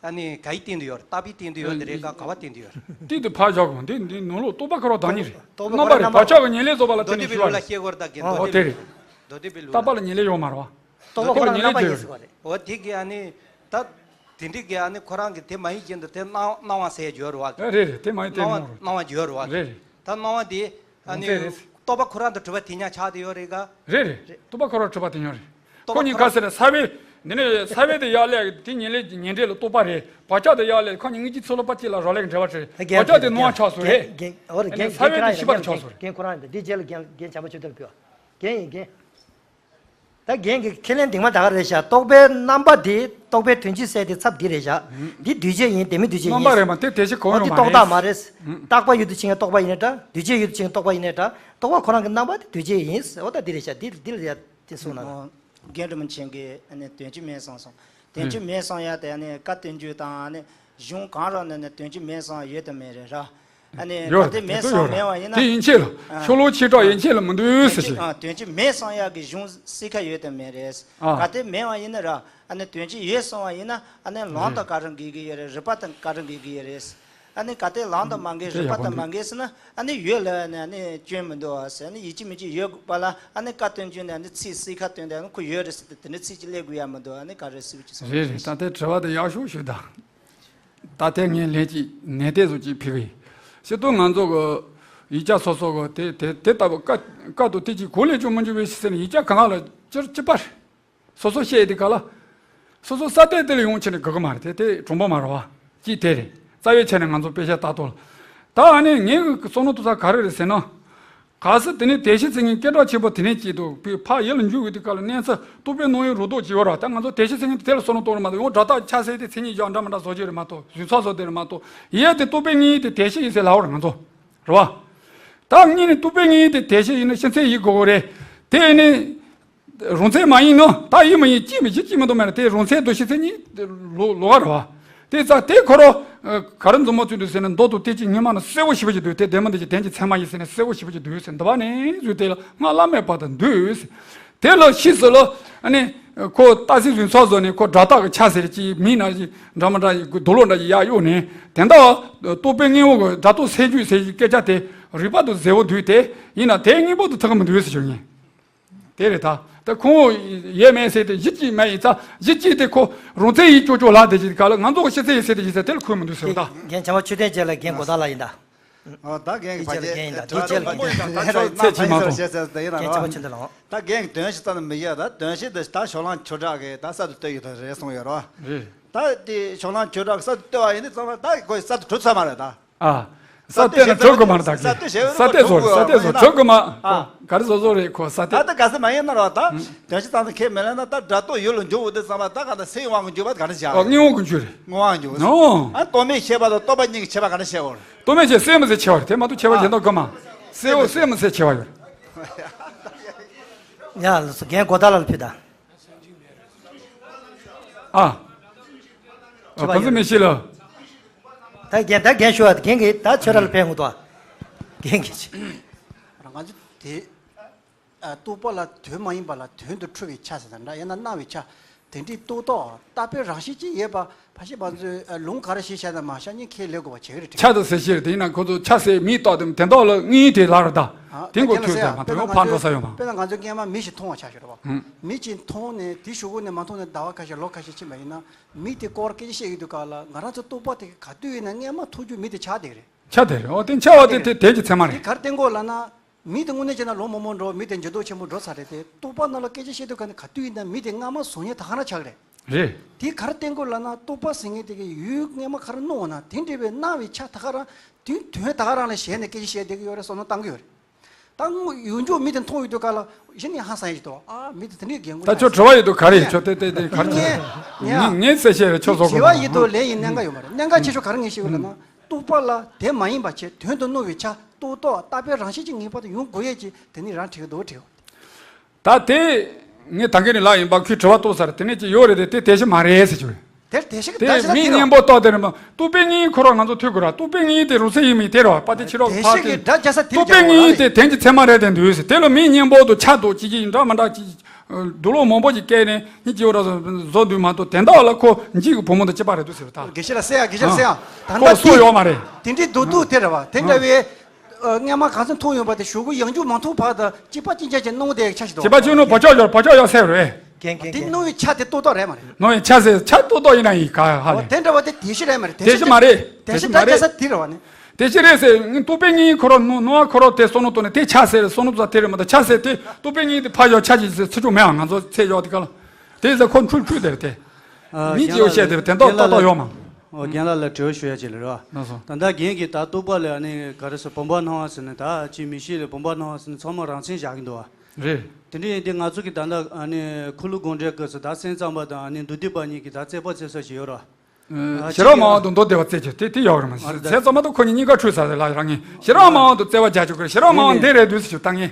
ཨ་ནི་ག་ཡི་སྟེང་དུ་ཡོད་རེད། རྟག་པའི་སྟེང་དུ་ཡོད་དེ་རེད་ག་ག་བ་སྟེང་དུ་ཡོད་རེད། སྟེང་དུ་ཕར་བཞག་དགོས། འདི་འདི་ནང་ལོགས་རྟོག་པ་ཁོ་རང་བདག་ཉིད་རེད། རྟོག་པ་རྣམ་པ་ཁོ་རང་རེད། བག་ཆགས་ཀྱི་ཉེར་ལེན་རྫོགས་པ་ལ་བརྟེན་ནས་ཞུ་བ་རེད། ཨོ་དེ་རེད། མདོ་སྡེ་པའི་ལུགས་ལ་བཤད་དགོས་རེད་ད་རྒན། ཨོ་དེ་རེད། རྟག་པ་ལ་ཉེར་ལེན་ཡོད་མ་རེད་བ། རྟོག་པ་ཁོ་རང་རྣམ་པ་ཡིན་ཟེར་བ་རེད། འོ་དེ་གི་ཨ་ནི་ད་དེ་འདྲའི་གི་ཨ་ནི་ཁོ་རང་གི་དེ་མ་ཡིན་རྐྱེན་དུ་དེ་སྣང་སྣང་བ་ཟེར་ཡ་ཡོད་རེད་བ། རེད་རེད། དེ་མ་ཡིན་དེ་སྣང་བ་མོ་རེད། སྣང་བ་ཡོད་རེད་བ། རེད་རེད། ད་སྣང་བ་དེ་ཨ་ནི་རང་རྩལ་རེད། རྟོག་པ་ཁོ་རང་དང་གྲུབ་པ་དེ་ཉག་ཆགས་དེ་ཡོད་རེད་ག་རེད་རེད། རྟོག་པ་ཁོ་རང་གྲུབ་པ་དེ་ཉག་རེད། རྟོག་ཁོ་པ་གཉིས་ཁོ་རང་ག་ཟེར་ས་བའི་འདི་ནས་ས་བའི་དེ་ཡག་ལས་དེ་ཉེར་ལེན་ཉེར་འབྲེལ་ལ་རྟོག་པ་རེད། བག་ཆགས་དེ་ཡག་ལས་ཁོ་གཉིས་ངེས་ཀྱི་ཚུལ་ལ་པ་གཅིག་ལ་རག་ལས་ཀྱི་འབྲེལ་བ་རེད། བག་ཆགས་དེ་སྣང་བ་ཆགས་སོང་རེད། རྒན་རྒན་ཨ་ནི་ས་བའི་དེ་ཤེས་པར་ཆགས་སོང་རེད། རྒན་ཁོ་རང་འདི་རྗེས་ལ་རྒན་རྒན་བྱམས་པ་ཆོས་སྒྲོན་ཕུལ་བ། རྒན་ཡིན་རྒན། ད་རྒན་གྱི་ཁས་ལེན་དེ་མ་ད་ག་རེད་བཞག་རྟོག་པའི་རྣམ་པ་དེ་རྟོག་པའི་དོན་སྤྱི་གསལ་དེ་ཚབ་འདི་རེད་བཞག་འདི་འདུས་བྱས་ཡིན། དེ་མིན་འདུས་བྱས་ཡིན། རྣམ་པ་རེད་མ་དེ་དེ་བཞིན་གང་ཡང་མ་རེད། འདི་རྟོག་བཏགས་མ་རེད། རྟག་པ་ཡུལ་དུ་ཕྱིན་ཡང་རྟོག་པ་ཡིན་ནའི་འདྲ། འདུས་བྱས་ཡུལ་དུ་ཕྱིན་ཡང་རྟོག་པ་ཡིན་ནའི་འདྲ། རྟོག་པ་ཁོ་རང་གི་རྣམ་པ་དེ་འདུས་བྱས་ཡིན། འོ་ད་འདི་རེད་བཞག་འདི་འདི་ལ་ཡ་དེ་གསུངས་ན། རྒན་རིན་པོ་ཆེ་གིས་ཨ་ནི་དོན་གཅིག་མིན་གསུངས་སོང་། དོན་གཅིག་མིན་གསུང་ཡ་དེ་ཨ་ནི་བཀའ་བསྟན་རྒྱུ་དང་ཨ་ནི་གཞུང་གང་རུང་ནས་ནི་དོན་གཅིག་མིན་གསུང་ཡ་ཡོད་དམ་མེད་རེད་ར། ཨ་ནི་ཡོད་གལ་ཏེ་རེད། དེ་མིན་ཚོ་གསུང་ཡོད་མེད་པ་རེད། ཡིན་ན་དེ་ཡན་ཆད་ལ་ཨ་ཤོ་ལོ་ཆེ་དྲག་ཡན་ཆད་ལ་མི་འདུག་ཟེར་ཞིག་ཨ་དོན་གཅིག་མིན་གསུང་ཡ་གི་གཞུང་གསལ་ཁ་ཡོད་དམ་མེད་རེད། ཨ་གལ་ཏེ་མེད་པ་ཡིན་ན་ར། ཨ་ནི་དོན་གཅིག་ཡོད་གསུང་བ་ཡིན་ན་ཨ་ནི་ལུང་དང་ག་རེ་འགལ་གི་ཡོད་རེད། རིགས་པ་དང་ག་རེ་འགལ་གི་ཡོད་རེད། ཨ་ནི་གལ་ཏེ་ལུང་དང་མ་འགལ་རིགས་པ་དང་མ་འགལ་ཟེར་ན་ཨ་ནི་ཡོད་ལབ་ནས་ཨ་ནི་སྐྱོན་མི་འདུག་ཨ་ཟེར། ཨ་ནི་ཡིན་གཅིག་མིན་གཅིག་ཡོད་དགོས་པ་ལ་ཨ་ནི་བཀའ་བསྟན་རྒྱུ་ནས་ཨ་ནི་ཚིག་གསལ་ཁ་བཏོན་ཏེ་ཨ་ནི་ཁོ་ཡོད་རེད་ཟེར་ཏེ་དེ་འདྲ་ཚིག་གཅིག་སླེབས་དགོས་ཡ་མི་འདུག་ཨ་ནི་ག་རེ་ཟེར་གྱི་སོང་། རེད་རེད། ད་ལྟའི་དྲི་བ་དེ་ཡག་ཤོས་ཞུས་ད། ད་ལྟའི་ངས་ལན་གཅིག་ནན་ཏན་བཟོ་གཅིག་ཕུལ་གི་ཡིན། སྤྱིར་བཏང་ང་ཚོ་གི་ཡིག་ཆ་སོ་སོ་གི་དེ་དེ་དེ་ལྟ་བུ་བཀའ་བཀའ་དང་དེ་གཅིག་གོ་ལེ་ཅུང་མི་འཇུག་པའི་ཕྱི་ཟེར་ནས་ཡིག་ཆ་གང་ག་ལ་སྤྱིར་གཅིག་པ་རེད། སོ་སོ་བཤད་དེ་ག་ལ། སོ་སོ་ས་སྟེང་དེ་ལ་ཡོང་ཕྱིན་ནས་དགའ་གི་མ་རེད། དེ་དེ་གྲུང་པོ་མ་རེད་བ། གཅིག་དེ་རེད། རྩ་བའི་ཆ་ནས་ང་ཚོ་དཔེ་ཆ་ལྟ་ཐུབ་ལ། ད་ཨ་ནི་ངའི་བསམ་བློ་གཏོང་ས་ག་རེ་རེད་ཟེར་ན། གལ་སྲིད་དེ་ནས་དེ་བཞིན་ཚེ་ངན་སྐད་གྲགས་ཆེན་པོ་དེ་ནས་སྐྱེས་འདུག་པའི་ཕ་ཡུལ་ལ་འཇུག་འོས་དེ་ག་ལ་གནས་ཚུལ་རྟོག་པའི་སྣང་ཡུལ་རོ་ཏོག་ཅིག་ཡོད་ར། ད་ང་ཚོ་དེ་བཞིན་ཚེ་ངན་དེ་ལ་བསམ་བློ་གཏོང་ར་མ་གཏོགས་ཡང་སྒྲ་རྟགས་ཆ་ཟེར་དེ་མཚན་ཉིད་བཞག་འདྲ་མི་འདྲ་བཟོ་རྒྱུ་རེད་མ་གཏོགས་རྫུན་ཚ་བཟོ་དེ་རེད་མ་གཏོགས་ཡས་དེ་རྟོག་པའི་དངོས་ཡུལ་དེ་དེ་བཞིན་ཡིན་ཟེར་ལབ་པ་རེད་ང་ཚོ། རེད་བ། ད་གཉིས་ནི་རྟོག་པའི་དངོས་ཡུལ་དེ་དེ་བཞིན་ཡིན་ན་ཕྱི་མཚན་ཡིན་དགོས་གོ་རེད། དེ་ནི། རང་མཚན་མ་ཡིན་ནོ། ད་ཡིན་མ་ཡིན་གཅིག་མི་གཅིག་གཅིག་མི་འདུག་མེད་ན་དེ་རང་མཚན་དང་ཕྱི་མཚན་གཉིས་ལོགས་ལོགས་ཀ་རེད་བ། དེ་ཙང་དེ་ཁོ་རང་ག་རེ་མཛུབ་མོ་བཙུགས་འདུག་ཟེར་ན་མདོ་དང་དེ་གཅིག་སྔོན་མ་ན་གསལ་བོ་ཞེ་པོ་ཅིག་འདུག་དེ་ལྡན་མིན་འདི་ཅིག་དོན་གྱི་མཚན་མ་ཡིན་ཟེར་ན་གསལ་བོ་ཞེ་པོ་ཅིག་འདུག་ཟེར་འདི་བ་ནས་བཟོས་དེ་ལ་སྔགས་བླ་མེད་པ་དང་འདུས་ཟེར། དེ་ལ་ཕྱིས་སུ་ལ་ཨ་ནི་ཁོ་རྟགས་གསལ་རྫུན་ཚ་བཟོས་ནས་ཁོ་སྒྲ་རྟགས་ཀྱི་ཆ་ཟེར་གྱི་མིང་ན་འདྲ་མི་འདྲ་ཡི་རྡོ་ལོ་འདྲ་ཡི་ཡག་གཡོག་ནས་དེ་འདྲ་རྟོག་པའི་དངོས་པོ་གི་སྒྲ་རྟོག་སེལ་རྒྱུ་ཟེར་གྱི་སྐད་ཆ་དེ་རིགས་པ་དང་ཟེར་བོ་འདུས་ཏེ་ཡིན་ན་དེ་དངོས་པོ་དང་ཐུག་གི་མི་འདུག་ཟེར་ཞུ་ངེས། དེ་རེད་ད། ད་ཁོང་ཡས་མས་ཟེར་ཏེ་གཞི་གཅིག་མ་ཡིན་ཙང་གཞི་གཅིག་དེ་ཁོ་རང་མཚན་ཡིན་ཅོག་ཅོག་ལ་དེ་གཅིག་ག་ལ་ང་ཚོ་གི་ཕྱི་མཚན་ཡིན་ཟེར་ཏེ་ཡིན་ཟེར་དེ་ལ་ཁོས་མི་འདུག་ཟེར་བ་ད། རྒན་ཆེན་པོ་ཆོས་ལྡན་རྒྱལ་ལ་རྒན་གོ་ད་ལ་ཡིན་ད། ཨོ་ད་རྒན་གྱི་ཕ་རྒྱལ་རྒན་ཡིན་ད་རྒན་ཡིན་ད་དྲི་བ་མང་པོ་ཡོད་ད་ཁྱོད་ཚད་ཅིག་མ་གཏོང་། རྒན་ཆེན་པོ་ཆོས་ལྡན་ལགས། ད་རྒན་གྱི་དོན་ཞིག་ཙམ་མི་ཡ་ད་དོན་ཞིག་ད་ད་ཞོགས་ལང་ཆོས་གྲགས་ཀྱི་ད་གསར་དུ་བཏོད་ཡོད་ད་རེད་གསུངས་ཡོད་རོ། རེད། ད་དེ་ཞོགས་ལང་ཆོས་གྲགས་ཀྱི་གསར་དུ་བཏོད་པ་ཡིན་དུས་ཙམ་པ་ད་ཁོས་གསར་དུ་གྲུབ་ཚར་མ་རེད་ད། ཨ། ས་གཏད་ན་གྲུབ་དགོས་མ་རེད་ད་གིན། ས་གཏད་བཟོ་རེད་ས་གཏད་བཟོ་གྲུབ་དགོས་མ། ཨ། ག་རེ་བཟོ་བཟོ་རེད་ཁོ་ས་ད་གཏད། ད་ག་ས་མ་ཡིན་ན་རོ་ད། དོན་ཞིག་ཙམ་ཙམ་ཁས་མི་ལེན་ན་ད་སྒྲ་རྟོག་ཡུལ་ལ་འཇུག་འོ་དེ་ཙམ་པ་ད་ག་ད་སེམས་དབང་གི་འཇུག་པ་ག་རེ་བྱ། ཨོ་དངོས་དབང་གི་འཇུག་རེད། དངོས་དབང་འཇུག་ཨོ། ཨ་རྟོག་མེད་ཤེས་པ་དང་རྟོག་པ་གཉིས་ཀྱི་ཁྱད་པར་ག་རེ་བྱས་འོ། རྟོག་མེད་ཤེས་གསལ་མི་གསལ་ཁྱད་པར་དེ་མ་གཏོགས་ཁྱད་པར་གཞན་དག་དགོས་མ། གསལ་འོ་གསལ་མི་གསལ་ཁྱད་པར་ཡོད། ཡ་ལགས་སོ་རྒན་གོ་ད་ལ་ལ་ཕུད་ད། ཨ། ཨ་ཁོ་ཚོ་མི་ཤེས་ལ། ད་རྒན་ད་རྒན་ཞུ་བ་རྒན་གྱིས་ད་ཆོས་ར་ལ་ཕན་འོང་དོ། རྒན་གྱིས་ཆེ། རང་ང་ཚོ་དེ། ཨ་རྟོག་པ་ལ་དོན་མ་ཡིན་པ་ལ་དོན་དུ་འཁྲུལ་བའི་ཆ་ཟེར་ན་འདྲ་ཡང་ན་སྣང་བའི་ཆ། དེ་འདྲའི་རྟོག་བཏགས་བཏགས་པའི་རང་བཞིན་ཅིག་ཡོད་པ་ཕ་ཤི་བ་ཚོས་ལུང་ག་རེ་ཞིག་བཤད་ན་མ་ཤ་ཉེ་ཁས་ལེན་དགོས་པ་བྱེད་ཀྱི་རེད་དྲན། ཆ་དང་ཟེར་ཤེས་རེད་དེ་ཡིན་ན་ཁོ་ཚོ་ཆ་ཟེར་མིང་བཏགས་དེ་དེ་འདོག་ལ་དངོས་དེ་ལ་ར་ད། དེ་མགོ་ཁྱོད་ཟེར་མ་དོན་ཕན་ན་ང་ཚོ་སྔོན་མ་མི་ཞིག་མཐོང་བ་ཆ་ཤོར་བ། མི་གཅིག་མཐོང་ནས་དེ་གཞུག་གུ་ནས་མ་མཐོང་ནས་ཟླ་བ་ཁ་ཤས་ལོ་ཁ་ཤས་ཕྱིན་པ་ཡིན་ན་མི་དེ་སྐོར་སྐད་ཆ་བཤད་ཡོད་དུས་ག་ལ་ང་རང་ཚོ་རྟོག་པ་དེ་ག་དུས་ཡིན་ན་སྔོན་མ་མཐོང་རྒྱུ་མི་དེ་ཆགས་བསྡད་ཀྱི་རེད། ཆགས་བསྡད་རེད། འོ་དེ་འཆར་བ་དེ་དེ་དོན་གྱི་མཚན་མ་རེད། དེ་ག་རེ་བསྟན་དགོས་ལབ་ན། མི་དེ་དངོས་གནས་བྱས་ན་ལོ་མང་པོ་འགྲོ་མི་དེ་འགྱུར་ལྡོག་ཆེན་པོ་འགྲོ་ཚར་རེད་དེ་རྟོག་པ་ནང་ལ་སྐད་ཆ་བཤད་དུས་ག་ནས་ག་དུས་ཡིན་ན་མི་དེ་སྔ་མ་བཟོ་མཁན་ད་ག་རང་ཆགས་རེད། རེད། དེ་ག་རེ་བསྟན་དགོས་ལབ་ན་རྟོག་པ་ཟེར་མཁན་དེ་གི་ཡུལ་སྔ་མ་ག་རེ་སྣང་བ་ན་དེ་འདྲ་བའི་སྣང་བའི་ཆ་ད་ག་རང་དུས་དོན་ད་ག་རང་ལ་ཞེན་ནས་སྐད་ཆ་བཤད་བསྡད་ཀྱི་ཡོད་རེད་བསམ་བློ་བཏང་གི་ཡོད་རེད། ད་དངོས་ཡོད་འཇོག་མི་དེ་མཐོང་ཡོད་དུས་ག་ལ་གཞི་ནས་ཧང་སང་ཡོད་ཀྱི་འདུག་ཨ་མི་དེ་དེ་འདྲའི་རྒན་རྒོན་ད་ཆགས་ཁྱོད་དྲི་བ་ཡོད་དུས་ག་རེ་ཡིན་ཆོག་དེ་དེ་དེ་ག་རེ་ངས་ངས་ངས་གསལ་བཤད་རེ་ཆོག་བཟོ་དགོས་དྲི་བ་ཡོད་དུས་ལན་ཡིན་གནད་འགག་ཡོད་མ་རེད། གནད་འགག་ཆེ་ཤོས་ག་རེ་ངས་ཤེས་དགོས་ལབ་ན་རྟོག་པ་ལ་དེ་མ་ཡིན་པ་བྱས་དོན་དུ་སྣང་བའི་ཆ་རྟོག་བཏགས་བཏགས་པའི་རང་བཞིན་གྱི་ངེས་པར་དུ་ཡོང་དགོས་ཡས་ཀྱི་དེ་ནི་རང་འཁྲིད་འདུག་འཁྲིད། ད་དེ་ངས་ད་གིན་ནས་ལབ་ཡིན་པ་ཁོས་དྲི་བ་གཏོང་ས་རེད་དེ་ནས་ཅི་ཡོད་རེད་དེ་དེ་དེ་ཤི་མ་རེད་ཟེར་གྱི་རེད། དེར་དེ་ཤི་གི་དེ་ད་ཤི་ད་མིའི་དེ་རེད་བ། སྙིང་པོ་ཏོག་དེ་རེད་མ་རྟོག་པའི་དངོས་ཡིན་ཁོ་རང་ང་ཚོ་ཐོས་དགོས་ར་རྟོག་པའི་དངོས་ཡིན་དེ་རུ་ཚེ་ཡིན་མིན་དེ་རེད་བ་པ་དེ་ཕྱི་རོགས་དེ་ཕ་ཤི་དེ་གི་སྒྲ་རྒྱག་ས་དེ་རྟོག་པའི་དངོས་ཡིན་དེ་དོན་གྱི་མཚན་མ་རེད་དེ་འདུག་ཟེར་དེ་ལ་མིའི་སྙིང་པོ་དང་ཆ་དང་ཅི་ཅི་ཡིན་འདྲ་མ་འདྲ་ཅི། འདུག་ལོ་མང་པོ་ཞིག་བསྐྱལ་ནས་ཉིན་གཅིག་བར་བཟོ་འདུག་མ་གཏོགས་དེ་འདྲ་ལ་ཁོ་འཇིག་གི་བུ་མོ་དང་གཅིག་པ་རེད་འདུག་ཟེར་བ་ད། དགེ་བཤེས་ལ་གསལ་ཡ་དགེ་བཤེས་ལ་གསལ་ཡ། ད་ལྟ་ཁོ་སོ་དེ་ཡོད་མ་རེད། དེ་འདྲའི་འདུག་འདུག་དེ་རེད་བ་དེ་འདྲ་བའི། སྔན་མ་གང་ཚེ་མཐོང་ཡོད་པ་དེ་གཞུག་གུ་ཡང་འཇུག་མ་མཐོང་བར་དུ་གཅིག་པ་གཅིག་རྐྱང་གཅིག་སྣང་དེ་ཆ་ཞིག་འདུག་གཅིག་པ་གཅིག་སྣང་བ་ཅོག་ཡོད་བ་ཅོག་ཡོད་ཟེར་རེད། རྒན་རྒན་དེ་རྒན་སྣང་བའི་ཆ་དེ་ཏོག་ཏོག་རེད་མ་རེད། སྣང་བའི་ཆ་ཟེར་ཆ་ཏོག་ཏོག་ཡིན་ན་ཡིན་ག་ཧ་ལས། དེ་འདྲ་བ་དེ་དེ་ཤི་རེད་མ་རེད་དེ་ཤི་མ་རེད་དེ་ཤི་མ་རེད། ད་ཆ་ས་དེ་རེད་བ་ནི། དེ་ཅི་རེད་ཟེར་ངས་རྟོག་པའི་དངོས་ཡིན་ཁོ་རང་ནོ་ནོ་ཨ་ཁོ་རང་དེ་བསམ་བློ་གཏོང་ནས་དེ་ཆ་ཟེར་བསམ་བློ་བཏང་དེ་རེད་མ་གཏོགས་ཆ་ཟེར་དེ་རྟོག་པའི་དངོས་དེ་ཕར་ཡོད་ཆ་ཅིག་ཟེར་ཚིག་ཆུང་མེད་ཨ་ང་ཚོ་ཚེ་ཡོད་དེ་ག་ལ་དེ་ཟེར་ཁོ་འཁྲུལ་འཁྲུལ་དེ་རེད་དེ། མི་ཅིག་ཡོད་བཤད་དེ་རེད་དེ་མདོག་ཏོག་ཏོག་ཡོད་མ། རྒན་ལགས་ལ་དྲི་བ་ཞུ་ཡ་ཅིག་ལ་རེད་བ། ད་ལྟ་རྒན་གྱིས་ད་རྟོག་པ་ལ་ཨ་ནི་ག་རེ་ཟེར་བུམ་པ་སྣང་བ་ཟེར་ནས་ད་ཅི་མི་ཤེས་ལ་བུམ་པ་སྣང་བ་ཟེར་ནས་ཚང་མ་རང་མཚན་བཞག་གི་འདུག་བ། རེད། དེ་འདྲ་ཡིན་དུས་ང་ཚོ་གི་ད་ལྟ་ཨ་ནི་འཁོར་ལོ་སྒོམ་འགྲེལ་སྐབས་སུ་ད་སེམས་ཙམ་པ་དང་ཨ་ནི་མདོ་སྡེ་པ་གཉིས་ཀྱིས་ད་རྩོད་པ་རྩོད་ས་ཞིག་ཡོད་རེད་བ། ཞེ་རག་མ་འོངས་དུ་མདོ་སྡེ་པ་རྩོད་རྒྱུ་དེ་དེ་ཡོད་རེད་མ་ཟད་ཚེ་ཙམ་མ་གཏོགས་ཁོ་གཉིས་གཉིས་ཀ་འཁྲུལ་ཚར་རེད་ལ་རང་ངས་ཞེ་རག་མ་འོངས་དུ་རྩོད་པ་རྒྱག་རྒྱུ་དགོས་རེད་ཞེ་རག་མ་འོངས་འདི་རེད་འདུག་ཟེར་ཞུ་ད་ངས་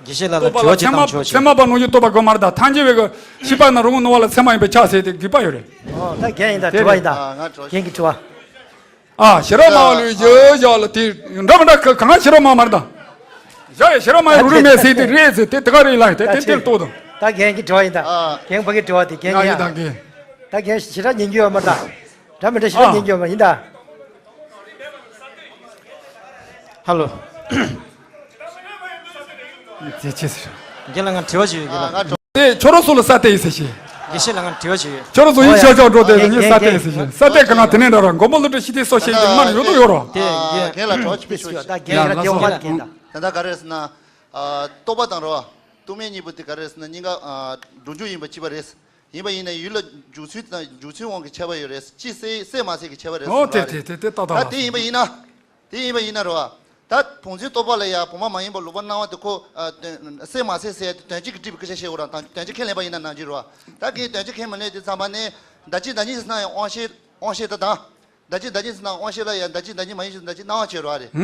དགེ་བཤེས་ལགས་ལ་དྲི་བ་ཅིག་བཏང་ཆོག་ཅིག་ཚད་མ་པ་ནོར་འཁྲུལ་རྟོག་པ་དགོས་མ་རེད་ད། ཐམས་ཅད་པའི་གི་ཤེས་པ་ན་རུང་ནོར་བ་ལ་ཚད་མ་ཡིན་པས་ཁྱབ་ཟེར་ཏེ་དགོས་པ་ཡོད་རེད། ཨོ་ད་རྒན་ཡིན་ད། དྲི་བ་ཡིན་ད། རྒན་གྱི་དྲི་བ། ཨ་ཤེས་རབ་མང་བ་ལོས་ཡོད་ཡག་ལ་དེ་འདྲ་མི་འདྲ་ག་གང་ཤེས་རབ་མང་མ་རེད་ད། ཡ་ཡ་ཤེས་རབ་མང་རུ་རུ་མེད་ཟེར་དེ་རེད་ཟེར་དེ་དེ་ག་རེད་ལ་དེ་དེ་དེར་ལྟོས་དང་། ད་རྒན་གྱི་དྲི་བ་ཡིན་ད། རྒན་ཕ་གི་དྲི་བ་དེ་རྒན་ཡིན་ཡ། ད་རྒན་ཤེས་རབ་ཉན་རྒྱུ་ཡོད་མ་རེད་ད། འདྲ་མི་འདྲ་ཤེས་རབ་ཉན་རྒྱུ་ཡོད་མ་ཡིན་ད། ཧ་ལོ། དེ་ཅི་ཟེར། རྒན་ལགས་ང་དྲི་བ་ཞིག་ཡོད་རྒན་ལགས། དེ་ཁྱོད་རང་ཚོ་ལ་ས་ཏེ་ཡིན་ཟེར་ཞེས། དགེ་བཤེས་ལགས་ང་དྲི་བ་ཞིག་ཡོད། ཁྱོད་རང་ཚོ་ཡིན་ཤག་ཤག་འགྲོ་དེ་ངས་ས་ཏེ་ཡིན་ཟེར་ཞེས། ས་ཏེ་ག་ང་དེ་ནས་འདྲ་ར་མགོན་པོ་ཀླུ་སྒྲུབ་ཤི་དེ་སོ་ཤེས་ཀྱི་མ་ནི་ཡོད་དོ་ཡོད་ར། དེ་རྒན་ལགས་དྲི་བ་ཅིག་སྤེལ་ཞུ་ཡ། ད་རྒན་ལགས་དེ་འོ་མ་རྒན་ད། ད་ལྟ་ག་རེ་ཟེར་ན། རྟོག་པ་དང་རོ། རྟོག་མེད་གཉིས་པོ་དེ་ག་རེ་ཟེར་ན་གཉིས་ཀ་སྒྲུབ་འཇུག་ཡིན་པ་གཅིག་པ་རེད། ཡིན་པ་ཡིན་ན་ཡུལ་ལ་འཇུག་ཚུལ་དང་འཇུག་ཚུལ་དབང་གི་ཁྱད་པར་ཡོད་རེད། ཅི་གསལ་གསལ་མ་གསལ་གྱི་ཁྱད་པར་རེད་ཨོ་ཟེར་བ་དེ་རེད། དེ་དེ་ཏག་ཏག་ད་ལ་དེ་ཡིན་པ་ཡིན་ན། དེ་ཡིན་པ་ཡིན་ན་རེད་བ། ད་བུམ་འཛིན་རྟོག་པ་ལ་ཡང་བུམ་པ་མ་ཡིན་པ་ལོག་པར་སྣང་བ་དེ་ཁོ། གསལ་མ་གསལ་ཟེར་ཡ་དེ་དོན་སྤྱི་གི་སྒྲིབ་པའི་སྐད་ཆ་བཤད་དགོས་ར་དང་དོན་སྤྱི་ཁས་ལེན་པ་ཡིན་ན་ནང་བཞིན་རེད་བ། ད་གིན་དོན་སྤྱི་ཁས་མི་ལེན་དུས་ཙམ་པ་ནས་ད་ཅི་ད་ཉིད་ཟེར་ན་ཡང་དབང་ཤེས་དབང་ཤེས་ད་དང་། ད་ཅི་ད་ཉིད་ཟེར་ན་དབང་ཤེས་ལ་ཡང་ད་ཅི་ད་ཉིད་མ་ཡིན་ཞིག་ད་ཅི་སྣང་བ་བྱེད་རོགས་རེད།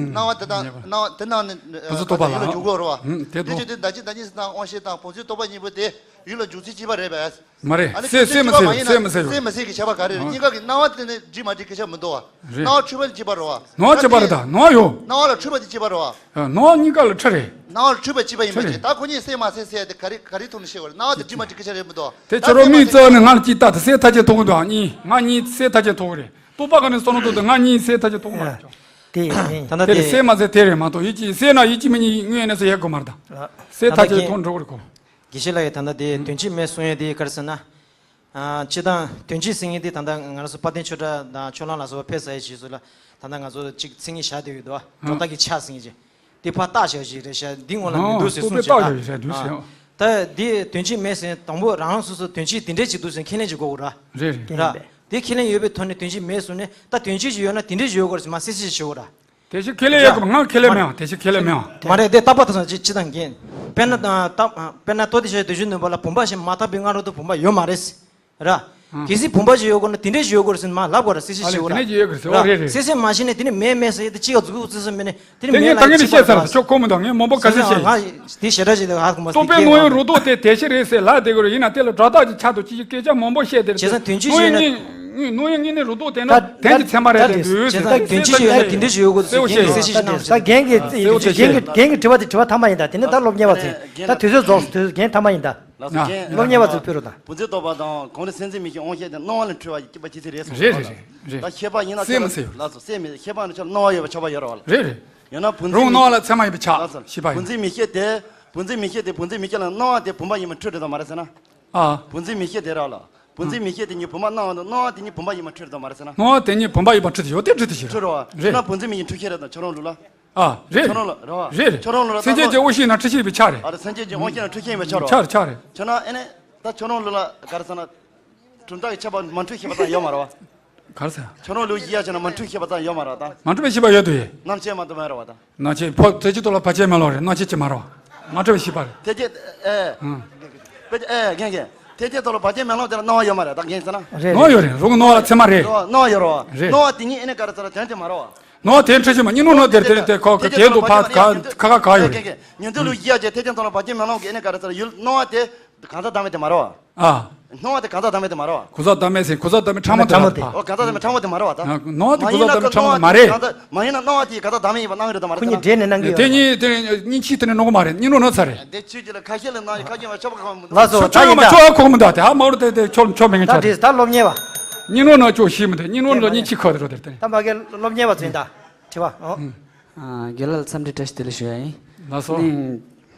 སྣང་བ་དེ་དང་སྣང་བ་དེ་ནང་ནས་བུ་ཚོ་རྟོག་པ་ལ་ཡུལ་ལ་འཇུག་དགོས་རོགས་བ། དེ་དེ་ཅི་དེ་ད་ཅི་ད་ཉིད་ཟེར་ན་དབང་ཤེས་དང་བུམ་འཛིན་རྟོག་པ་གཉིས་པོ་དེ་ཡུལ་ལ་འཇུག་ཚུལ་གཅིག་པ་རེད་པས། མ་རེད། ཨ་ནི་གསལ་གསལ་མི་གསལ་གསལ་མི་གསལ་ཡོད་རེད། གསལ་མི་གསལ་གྱི་ཁྱད་པར་ག་རེ་རེད། གཉིས་ཀ་གི་སྣང་བ་དེ་ནི་འདྲིས་མ་འདྲིས་སྐད་ཆ་མི་འདུག་བ། རེད། སྣང་བ་འཁྲུལ་པ་དེ་གཅིག་པ་རེད་བ། སྣང་བ་ལ་འཁྲུལ་པ་དེ་གཅིག་པ་རེད་བ། སྣང་བ་ལ་འཁྲུལ་པ་དེ་གཅིག་པ་རེད་བ། སྣང་བ་ལ་འཁྲུལ་པ་གཅིག་པ་ཡིན་པ་ཅིག་ད་ཁོ་གཉིས་གསལ་མ་གསལ་ཟེར་ཡ་དེ་ག་རེ་ག་རེ་ཐོག་ནས་ཤེས་དགོས་རེད། སྣང་བ་དེ་འདྲིས་མ་འདྲིས་སྐད་ཆ་རེད་མི་འདུག་བ། དེ་ཁྱོད་རང་མིག་བཙུམ་ནས་ང་ལ་གཅིག་ལྟ་དེ་གསལ་ཐག་ཆོད་མཐོང་གི་འདུག་ཨ། གཉིས་ང་གཉིས་གསལ་ཐག་ཆོད་མཐོང་གི་རེད། རྟོག་པ་ག་ནས་སོང་ན་འདུག་དེ་ང་གཉིས་གསལ་ཐག་ཆོད་མཐོང་གི་རེད། དེ་ད་ལྟ་དེ་རེད། དེ་གསལ་མ་གསལ་དེ་རེད་མ་གཏོགས་ཡིད་ཀྱིས་གསལ་ན་ཡིད་ཀྱིས་མི་གཉིས་དངོས་གནས་སུ་ཡལ་དགོས་མ་རེད་ད། གསལ་ཐག་ཆོད་མཐོང་འགྲོ་གི་རེད་ཁོ། དགེ་བཤེས་ལགས་ཀྱིས་ད་ལྟ་དེ་དོན་གཅིག་མེད་གསུང་ཡས་དེ་ག་རེ་ཟེར་ན། ཨ། སྤྱིར་བཏང་དོན་གཅིག་ཟེར་མཁན་དེ་ད་ལྟ་ང་རང་ཚོ་དཔལ་ལྡན་ཆོས་གྲགས་དང་ཕྱོགས་གླང་ལ་སོགས་པ་ཕེབས་ཚར་ཡས་རྗེས་སུ་ལ་ད་ལྟ་ང་ཚོ་གཅིག་མཚན་ཉིད་བཞག་བསྡད་ཡོད་དོ། སྒྲོ་བཏགས་ཀྱི་ཆ་ཟེར་མཁན་ཅིག་དེ་ཕར་བཏགས་བཞག་ཞིག་རེད་ཤག་འདི་སྔོན་ལ་མི་འདུག་ཟེར་གསུངས་བཞག་ཨ། ད་དེ་དོན་གཅིག་མེད་ཟེར་དང་པོ་རང་རང་སོ་སོ་དོན་གཅིག་དེ་འདྲས་ཅིག་འདུག་ཟེར་ཁས་ལེན་ཅིག་དགོས་དགོས་ར། རེད་རེད། ར། དེ་ཁས་ལེན་ཡོད་པའི་ཐོག་ནས་དོན་གཅིག་མེད་གསུངས་ནས་ད་དོན་གཅིག་ཅིག་ཡོད་ན་དེ་འདྲས་ཅིག་ཡོད་དགོས་རེད་ཟེར་མ་གསལ་བཤད་ཅིག་བྱེད་དགོས་ར། དེ་ཞིག་ཁས་ལེན་ཡོད་གི་མ། ང་ཁས་ལེན་མེད་ཨ། དེ་ཞིག་ཁས་ལེན་མེད་ཨ། མ་རེད་དེ་རྟག་པར་དེ་སོང་ཅི་ཅི་དང་རྒན། དཔེར་ན་ད་ད་དཔེར་ན་ལྟོ་ལྡིར་ཤ་དུས་རྒྱུན་ནུས་པ་ལ་བུམ་པ་ཞིག་མ་བཏགས་པའི་སྔ་རོལ་དུ་བུམ་པ་ཡོད་མ་རེད། ར། གལ་སྲིད་བུམ་པ་ཞིག་ཡོད་དགོས་ན་དེ་འདྲས་ཞིག་ཡོད་དགོས་རེད་ཟེར་ནས་མ་ལབ་དགོས་ར་གསལ་བཤད་ཞིག་ཨ་ལས་དེ་འདྲས་ཞིག་ཡོད་དགོས་རེད་ཟེར་བ་རེད་རེད། གསལ་བཤད་མ་ཤེས་ནས་དེ་ནས་མེད་མེད་ཟེར་ཡ་དེ་གཅིག་ག་འཛུགས་འཛུགས་སེ་མེད་ནས་དེ་ནས་དེ་ངས་མེད་ད་ལབ་ངས་ནས་ཡ་བཤད་ཚར་ཁྱོད་ཁོ་མི་འདུག་ངས་མང་པོ་ག་ཚོད་བཤད་ཡིན། དེ་ཞེ་དྲག་ཅིག་ལ་ཧ་གོ་མ་སོང་རྟོག་པའི་དེ་སྣང་བའི་རོ་རྡོ་དེ་དེ་ཤི་རེད་ཟེར་ལབ་བསྡད་དགོས་རེད། ཡིན་ན་དེ་ལ་སྒྲོ་བཏགས་ཀྱི་ཆ་དང་ཅི་ཞིག་སྐད་ཆ་མང་པོ་བཤད་དེ་རེད། བྱས་ཙང་དོན་གཅིག་ཡིན་ན། སྣང་བའི་སྣང་བའི་དངོས་གནས་རོ་རྡོ་དེ་ན་དོན་གྱི་ཚད་མ་རེད་དེ་འདུག་ཟེར་ད་དོན་གཅིག་ཡོད་ན་དེ་འདྲ་ཞིག་ཡོད་དགོས་ཟེར་རྒན་གྱིས་གསལ་བཤད་ཞིག་གནང་ཟེར། ད་རྒན་གྱིས་རྒན་གྱིས་རྒན་གྱིས་དྲི་བ་དེ་དྲི་བ་ཐ་མ་ཡིན་ད། དེ་ནས་ད་སློབ་གཉེར་བ་ཚོས་ད་དུས་ཚོད་རྫོགས་སོང་། དུས་རྒན་ཐ་མ་ཡིན་ད། ལགས་སོ་རྒན། སློབ་གཉེར་བ་ཚོས་ཕུལ་རོགས་ད། བུམ་འཛིན་རྟོག་པ་དང་གོང་ནས་སེམས་ཅན་མིག་ཤེས་དབང་ཤེས་དེ་སྣང་བ་ལ་འཁྲུལ་བ་སྐྱེ་བ་སྐྱེ་ཚུལ་རེད་གསུངས། རེད་རེད་རེད་རེད། ད་ཤེས་པ་ཡིན་ན་སེམས་མི་སེམས། ལགས་སོ་སེམས་མི་ཤེས་པ་ནི་ཆ་སྣང་བ་ཡོད་པ་ཆགས་པ་ཡོད་རེད་བ་ལ། རེད་རེད། ཡང་ན་བུམ་འཛིན་རུང་མིག་སྣང་བ་ལ་ཚད་མ་ཡིན་པའི་ཆ། ལགས་སོ་ཤེས་པ་ཡིན། བུམ་འཛིན་མིག་ཤེས་དེ། བུམ་འཛིན་མིག་ཤེས་དེ་བུམ་འཛིན་མིག་ཤེས་ལ་སྣང་བ་དེ་བུམ་པ་ཡིན་པ་འཁྲུལ་རེད་དམ་མ་རེད་ཟེར་ན། ཨ། བུམ་འཛིན་མིག་ཤེས་དེ་ར་ལ། བུམ་འཛིན་མིག་ཤེས་དེ་ཉིད་བུམ་པ་སྣང་བ་དང་སྣང་བ་དེ་ཉིད་བུམ་པ་ཡིན་པ་འཁྲུལ་རེད་དམ་མ་རེད་ཟེར་ན། སྣང་བ་དེ་ཉིད་བུམ་པ་ཡིན་པ་འཁྲུལ་དེ་ཡོད་དེ་འཁྲུལ་དེ་ཞིག་རེད། རེད་བ། རེད། ཁྱོད་རང་བུམ་འཛིན་མིག་ཤེས་འཁྲུལ་ཤེས་རེད་དམ་ཁྱོད་རང་ལུགས་ལ། ཨ། རེད། ཁྱོད་རང་ལ་རེད་བ། རེད་རེད། ཁྱོད་རང་ལུགས་ལ་སེམས་ཅན་གྱི་དབང་ཤེས་ན་འཁྲུལ་ཤེས་ཡིན་པའི་ཆ་རེད། ཨ་རེད་སེམས་ཅན་གྱི་དབང་ཤེས་ན་འཁྲུལ་ཤེས་ཡིན་པའི་ཆ་རེད་བ། ཆ་རེད་ཆ་རེད། ཁྱོད་རང་ཨེ་ནས་ད་ཁྱོད་རང་ལུགས་ལ་ག་རེ་ཟེར་ན། གྲུབ་མཐའ་གི་ཁྱད་པར་མ་འཁྲུལ་ཤེས་པ་ཙམ་ཡོད་མ་རེད་བ། ག་རེ་ཟེར། ཁྱོད་རང་ལུགས་ཡིད་ཡ་བྱས་ན་མ་འཁྲུལ་ཤེས་པ་ཙམ་ཡོད་མ་རེད་བ་ད། མ་འཁྲུལ་པའི་ཤེས་པ་ཡོད་དོ་ཡེ། རྣམ་མཁྱེན་མ་དུ་མ་རེད་བ་ད། རྣམ་མཁྱེན་ཕོ་ཐེ་ཅི་ཏོ་ལ་བར་ཆད་མེད་ལོ་རེད། རྣམ་མཁྱེན་ཅི་མ་རེད་བ། མ་འཁྲུལ་པའི་ཤེས་པ་རེད། ཐེ་ཅི་ཨེ། ཨང་། པེ་ཨེ་རྒན་རྒན། ཐེ་ཅི་ཏོ་ལ་བར་ཆད་མེད་ལོ་དེ་ལ་སྣང་བ་ཡོད་མ་རེད་ད་རྒན་ཟེར་ན། རེད་སྣང་བ་ཡོད་རེད། རུང་སྣང་བ་ལ་ཚད་མ་རེད། རེད་བ་སྣང་བ་ཡོད་རེད་བ། རེད། སྣང་བ་དེ་ཉིད་ཨེ་ནས་ག་རེ་ཟེར་ན་དོན་དེ་མ་རེད་བ། སྣང་བ་དེ་འཁྲུལ་ཤེས་མ་གཉིས་སྣང་ན་དེར་དེར་དེ་ཁོ་ཐེ་ཅི་གལ་ཏོ་དུ་ལ་བར་ཆད་ཕ་མེད་ལོ་ཁ་ཁ་ཁ་ཡོད་རེད། ཉན་ཐོས་ལུགས་ཡིད་ཡ་བྱས་ཐེ་ཅི་ཏོ་ལ་བར་ཆད་མེད་ལོ་གི་ཨེ་ནས་ག་རེ་ཟེར་ན་ཡུལ་སྣང་བ་དེ། གང་ཟག་བདག་མེད་དེ་མ་རེད་བ། ཨ། སྣང་བ་དེ་གང་ཟག་བདག་མེད་དེ་མ་རེད་བ། གང་ཟག་བདག་མེད་ཟེར་གང་ཟག་བདག་མེད་ཕྲ་མོ་དེ་མ་རེད་བ། ཨོ་གང་ཟག་བདག་མེད་ཕྲ་མོ་དེ་མ་རེད་བ་ད། སྣང་བ་དེ་གང་ཟག་བདག་མེད་ཕྲ་མོ་དེ་མ་རེད། མ་ཡིན་ན་སྣང་བ་དེ་གང་ཟག་བདག་མེད་ཡིན་པ་སྣང་གི་རེད་དམ་མ་རེད། ཁོ་གཉིས་དེ་གཉིས་ཆིག་དེ་ནས་སྣང་གི་མ་རེད། གཉིས་སྣང་ན་ཚར་རེད། དེ་ཆོས་ཀྱི་ལ་ཁ་ཤས་ལ་སྣང་ཡི་ཁ་ཤས་མ་ཆོག་པ་གང་མི་འདུག་ལགས་སོ། ཆོས་ཆོས་ཡོད་མ་ཆོག་ཁོག་མི་འདུག་དེ་ཧ་མ་རུ་དེ་དེ་ཆོག་ཆོག་མེད་ངན་ཆོག་དེ། ད་ལོབ་ཉེ་བ། གཉིས་སྣང་ན་ཆོག་ཤི་མི་འདུག་གཉིས་སྣང་ན་གཉིས་ཆིག་ཁ་དེ་རོ་དེ་དེ། ད་མ་གི་ལོབ་ཉེ་བ་ཚོ་ཡིན་ད། དྲི་བ་ཨོ། ཨ། རྒན་ལགས་ལ་འཚམས་འདྲི་བཀྲ་ཤིས་བདེ་ལེགས་ཞུ་ཡ་ཡིན། ལགས་སོ། ནི།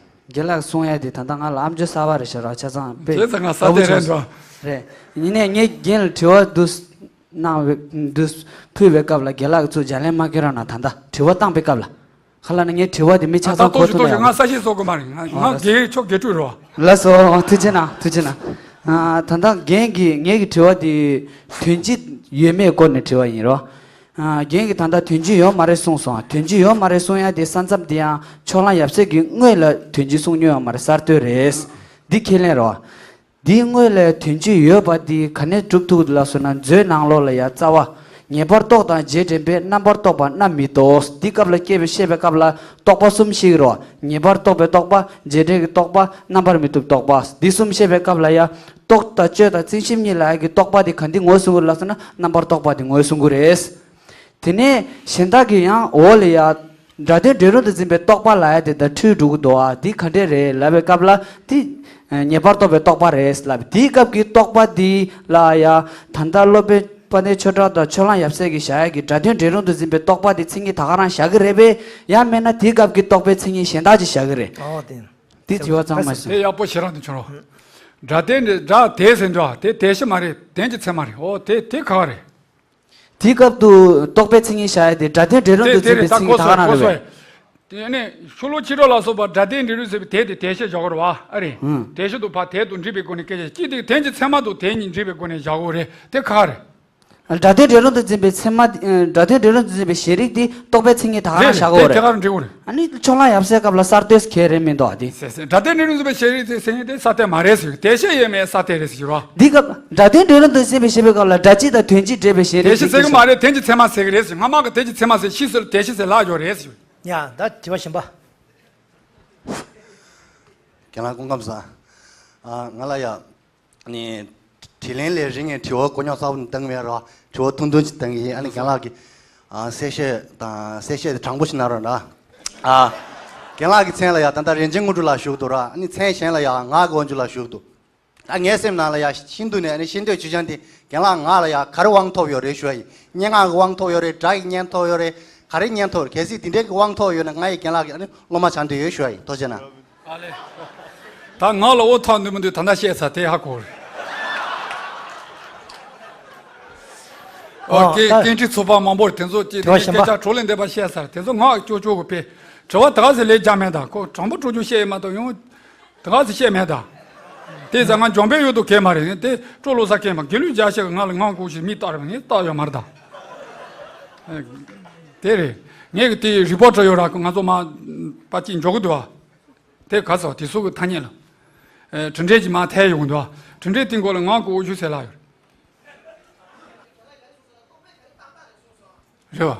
རྒན་ལགས་གསུང་ཡ་དེ་ད་ལྟ་ང་ལ་ཨམ་ཅོག་གསར་པ་རེད་ཤག་ར་ཆ་ཚང་དཔེ་དེ་ཚང་ང་གསར་དེ་རེད་འགྲོ། རེད། ཡིན་ནའི་ངས་རྒན་ལ་དྲི་བ་འདུག་གནང་བའི་འདུག་ཕུལ་བའི་སྐབས་ལ་རྒན་ལགས་ཚོ་ལྗགས་ལན་མ་སྐྱོན་རོགས་གནང་། ད་ལྟ་དྲི་བ་བཏང་པའི་སྐབས་ལ་ཁ་ལ་ནི་ངས་དྲི་བ་དེ་མི་ཆ་ཚང་གོ་ཐུབ་ན་ཡོང་། ང་ས་ཞིག་བཟོ་དགོས་མ་རེད། ང་ང་དགེ་ཕྱོགས་དགེ་ཕྲུག་རོ། ལགས་སོ། ཐུགས་རྗེ་གནང་ཐུགས་རྗེ་གནང་། ཨ། ད་ལྟ་རྒན་གྱིས་ངེད་ཀྱི་དྲི་བ་དེ་དོན་སྤྱི་ཡོད་མེད་སྐོར་ནས་དྲི་བ་ཡིན་རོ། ཨ། རྒན་གྱིས་ད་ལྟ་དོན་སྤྱི་ཡོད་མ་རེད་གསུངས་སོང་། དོན་སྤྱི་ཡོད་མ་རེད་གསུང་ཡ་དེ་ས་མཚམས་དེ་ཡང་ཕྱོགས་གླང་ཡབ་སྲས་ཀྱི་སྔོན་ལ་དོན་སྤྱི་གསུང་མྱོང་ཡོད་མ་རེད། གསར་གཏོད་རེད། འདི་ཁས་ལེན་རོ། འདིའི་སྔོན་ལ་དོན་སྤྱི་ཡོད་པ་འདི་ག་ནས་སྒྲུབ་ཐུབ་ལ་སོགས་ན་མཛོད་ནང་ལོགས་ལ་ཡ་རྩ་བ། ངེས་པར་རྟོག་དང་རྗེས་དྲན་པས། རྣམ་པར་རྟོག་པ་རྣམ་མི་རྟོག་འདི་སྐབས་ལ་སྐྱེས་པའི་བཤད་པའི་སྐབས་ལ་རྟོག་པ་གསུམ་ཤེས་ཀྱི་རེད་བ། ངེས་པར་རྟོག་པའི་རྟོག་པ། རྗེས་དྲན་གྱི་རྟོག་པ། རྣམ་པར་མི་རྟོག་རྟོག་པ། འདི་གསུམ་བཤད་པའི་སྐབས་ལ་ཡ། རྟོག་དང་དཔྱོད་དང་བརྩོན་ཤེས་གཉིས་ལ་ཡ་གི་རྟོག་པ་དེ་ག་འདི་ངོས་བཟུང་གི་རེད་ལབ་སོང་ན་རྣམ་པར་རྟོག་པ་དེ་ངོས་བཟུང་གི་རེད། དེ་ནས་གཞན་དག་གི་ཡང་འོག་ལ་ཡ། སྒྲ་དོན་འབྲས་རུང་དུ་འཛིན་པའི་རྟོག་པ་ལ་ཡ་དེ་ལྟར་འཁྲུལ་འགྲོ་གི་འདུག་ཨ། འདི་ག་འདྲས་རེད་ལབ་པའི་སྐབས་ལ་འདི། ངེས་པར་རྟོག་པའི་རྟོག་པ་རེད་ལབ། འདིའི་སྐབས་ཀྱི་རྟོག་པ་འདི་ལ་ཡ། ད་ལྟ་སློབ་དཔོན་དཔལ་ལྡན་ཆོས་གྲགས་དང་ཕྱོགས་གླང་ཡབ་སྲས་ཀྱིས་བཞག་ཡ་གི་སྒྲ་དོན་འབྲས་རུང་དུ་འཛིན་པའི་རྟོག་པ་དེ་མཚན་ཉིད་ད་ག་རང་བཞག་གི་རེད་པས། ཡང་མིན་ན་དེའི་སྐབས་ཀྱི་རྟོག་པའི་མཚན་ཉིད་གཞན་དག་ཅིག་བཞག་གི་རེད། ཨོ་དེ། འདི་དྲི་བ་གཙང་མ་ཞིག་དེ་ཡག་པོ་ཞེ་དྲག་འདི་ཁྱོད་རང་། སྒྲ་དོན་འབྲེལ་སྒྲ་དེ་ཟེར་འདུག་ཨ། དེ་དེ་ཤི་མ་རེད། དོན་གྱི་ཚད་མ་རེད། ཨོ་དེ་དེ་ག་བ་རེད། དེའི་སྐབས་དུ་རྟོག་པའི་མཚན་ཉིད་བཞག་ཡ་དེ་སྒྲ་དོན་འབྲས་རུང་དེ་དུ་དེ་འཛིན་པའི་རེད། ད་མཚན་ཉིད་གོ་ད་ག་སོང་རང་གོ་རེད་སོང་པས། དེ་ནས་ཤོ་ལོ་ཁྱི་སྒྲོ་ལ་སོགས་པ་སྒྲ་དོན་འབྲས་རུང་ཟེར་བའི་དེ་དེ་དེ་ཤི་བཞག་གོ་རེད་བ་ཨ་རེད། ཨང་། དེ་ཤི་དུ་ཕ་དེ་དུ་འབྲེལ་བའི་སྒོ་ནས་སྐད་ཆ་གཅིག་དེ་དོན་གྱི་ཚད་མ་དུ་དེ་གཉིས་འབྲེལ་བའི་སྒོ་ནས་བཞག་གོ་རེད། དེ་ག་རེད། སྒྲ་དོན་འབྲས་རུང་དུ་འཛིན་པའི་ཚད་མ་དེ། སྒྲ་དོན་འབྲས་རུང་དུ་འཛིན་པའི་ཤེས་རིག་དེ་རྟོག་པའི་མཚན་ཉིད་ད་ག་རང་རེད་བཞག་གོ་རེད། དེ་རེད། དེ་ག་རང་འབྲེལ་གོ་རེད། ཨ་ནི་ཕྱོགས་གླང་ཡབ་སྲས་སྐབས་ལ་གསར་གཏོད་གལ་རེད་མི་འདུག་ཨ་དེ། ཟེར་ཟེར་སྒྲ་དོན་འབྲས་རུང་དུ་འཛིན་པའི་ཤེས་རིག་དེ་ཟེར་མཁན་དེ་གསར་གཏོད་མ་རེད་ཟེར། དེ་ཤི་ཡོད་མེད་གསར་གཏོད་རེད་ཟེར་གྱི་རོ། འདི་སྐབས་སྒྲ་དོན་འབྲས་རུང་དུ་འཛིན་པའི་ཤེས་པའི་སྐབས་ལ་སྒྲ་སྤྱི་དང་དོན་སྤྱི་འབྲེལ་བའི་ཤེས་རིག་དེ་ཤི་ཟེར་གི་མ་རེད། དོན་གྱི་ཚད་མ་ཟེར་གི་རེད་ཟེར། སྔ་མ་གི་དོན་གྱི་ཚད་མ་ཟེར་ཤི་ཟེར་དེ་ཤི་ཟེར་ལག་ཡོད་རེད་ཟེར། ཡ་ད་དྲི་བ་གཞན་པ། རྒན་ལགས་སྐུ་ཁམས་བཟང་། ཨ་ང་ལ་ཡ། ནི། དྲིས་ལན་ལས་རིང་ངས་དྲི་བ་གོ་རྙོག་ཚ་པོ་བཏང་མེད་ར། དྲི་བ་ཐུང་ཐུང་ཅིག་བཏང་གི་ཡིན། ཨ་ནི་རྒན་ལགས་ཀྱིས། ཨ་གསལ་བཤད་དང་གསལ་བཤད་དེ་དྲང་པོ་ཞིག་གནང་རོགས་གནང་། ཨ་རྒན་ལགས་ཀྱི་མཚན་ལ་ཡ་ད་ལྟ་རིན་ཆེན་དངོས་གྲུབ་ལགས་བཞུགས་འདུག་ར། ཨ་ནི་མཚན་གཞན་ལ་ཡ་ངག་གི་དབང་ཕྱུག་ལགས་བཞུགས་འདུག་ཨ་ངའི་སེམས་ནང་ལ་ཡ་ཤིན་ཏུ་ནས་ཨ་ནི་ཤེས་འདོད་ཆེ་ཆུང་དེ་རྒན་ལགས་ང་ལ་ཡ་ག་རེ་དབང་ཐོབ་ཡོད་རེད་ཞུ་བ་ཡིན། སྙན་ངག་གི་དབང་ཐོབ་ཡོད་རེད། སྒྲ་ཡི་སྙན་ཐོབ་ཡོད་རེད། ག་རེ་སྙན་ཐོབ་རེད། གལ་སྲིད་དེ་འདྲའི་གི་དབང་ཐོབ་ཡོད་ན་ང་ཡི་རྒན་ལགས་ཀྱི་ཨ་ནི་སློབ་མ་ཆགས་འདོད་ཡོད་ཞུ་བ་ཡིན། ཐུགས་རྗེ་གནང་། ཨ་ལེ། ད་ང་ལ་འོ་ཐག་འདུག་མི་འདུག་ད་ལྟ་བཤད་ཚར། དེ་ཧ་གོ་རེད། ཨོ། ཨོ་སྐད་ད་སྐད་འཕྲིན་ཚོགས་པ་མང་པོར་དེ་ཚོ་ཅིག་དྲི་བ་གཞན་པ། སྐད་ཆ་བགྲོ་གླེང་འདེབས་པ་བཤད་ཚར། དེ་ཚོ་ངག་ཅོག་ཅོག་གི་དཔེ། དྲི་བ་ད་ག་ཚོད་ལས་རྒྱག་མེད་ད། ཁོ་དྲང་པོ་དྲང་བཞག་བཤད་ཡོད་མ་གཏོགས་ཡང་། ད་ག་ཚོད་བཤད་མེད་ད། དེ་ཙང་ང་འཇོན་པོ་ཡོད་དོ་གལ་མ་རེད། དེ་སྤྲོ་ལོ་ས་གལ་མ། དགེ་ལུགས་རྒྱལ་ཞིག་གི་ང་ལ་ངག་གོ་ཞིག་མིག་བལྟ་རེད། ངས་བལྟ་ཡོད་མ་རེད་ད། དེ་རེད། ངས་གི་དེ་རི་པོ་ཊར་ཡོད་ར། ང་ཚོ་མ་པ་ཅིག་འཇོག་གི་འདུག་ཨ། དེ་ག་ཚོད་དེ་ཚོ་གི་ཐ་སྙད་ལ། ཨེ་གྲུབ་འབྲས་ཀྱི་མ་ཐལ་ཡོང་འདུག་ཨ། གྲུབ་འབྲས་སྟེང་སྐོར་ལ་ངག་གོ་འོ་ཞུ་ཟེར་ལ་ཡོད། རེད་བ།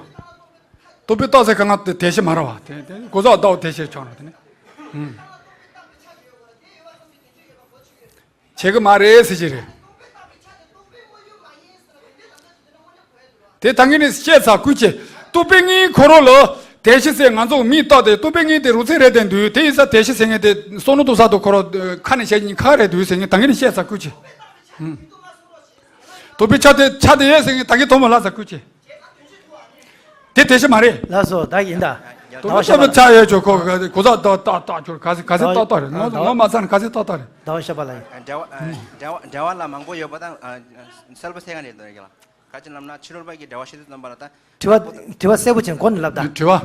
རྟོག་པས་བཏགས་ཟེར་ག་ང་དེ་དེ་ཤེས་མ་རེད་བ། དེ་དེ་གོ་ས་ལྟ་བ་དེ་ཤེས་ཆོག་ན་དེ་ནི། ཨུམ། བྱེད་གི་མ་རེད་ཟེར་གྱི་རེད། དེ་ད་གིན་ནས་བཤད་ཚར་ཁུལ་བྱེད། རྟོག་པའི་དངོས་ཁོ་རང་ལ་དེ་ཤེས་ཟེར་ང་ཚོ་མིག་བལྟ་སྟེ་རྟོག་པའི་དངོས་དེ་རུས་ཚིག་རེད་དེ་འདུག་དེ་ཡིན་ས་དེ་ཤེས་ཟེར་མཁན་དེ་སོ་ནུ་དུ་ས་དུ་ཁོ་རང་ཁ་ནས་བཤད་ཀྱི་ཁ་རེད་འདུག་ཟེར་མཁན་ད་གིན་ནས་བཤད་ཚར་ཁུལ་བྱེད། ཨུམ། རྟོག་པའི་ཆ་དེ་ཆ་དེ་ཡོད་ཟེར་མཁན་ད་གིན་ཐོག་མ་ལྷག་ཚར་ཁུལ་བྱེད། དེ་དེ་ཤེས་མ་རེད། ལགས་སོ་ད་ཡིན་ད། རྟོག་པའི་ཆ་དེ་ཆ་ཡོད་ཆོག་ཁོ་ག་གོ་ས་ཏག་ཏག་ཏག་ཆོག་ག་ཚོད་ག་ཚོད་ཏག་ཏག་རེད། ནོར་ནོར་མ་ཚར་ན་ག་ཚོད་ཏག་ཏག་རེད། ཟླ་བ་ཤོད་པ་ལ་ཡིན། འགྲེལ་བ་འགྲེལ་བ་འགྲེལ་བ་ལ་མང་པོ་ཡོད་པ་དང་། གསལ་པོ་གསལ་ག་རེད་འདུག་རེད་ལ། ག་ཅི་ལབ་ན་ཕྱི་རོལ་པ་གིས་འགྲེལ་བ་བཤད་དུས་ཙམ་པ་ལ་ད། དྲི་བ་དྲི་བ་གསལ་པོ་བྱས་གོ་ནས་ལབ་ད། དྲི་བ།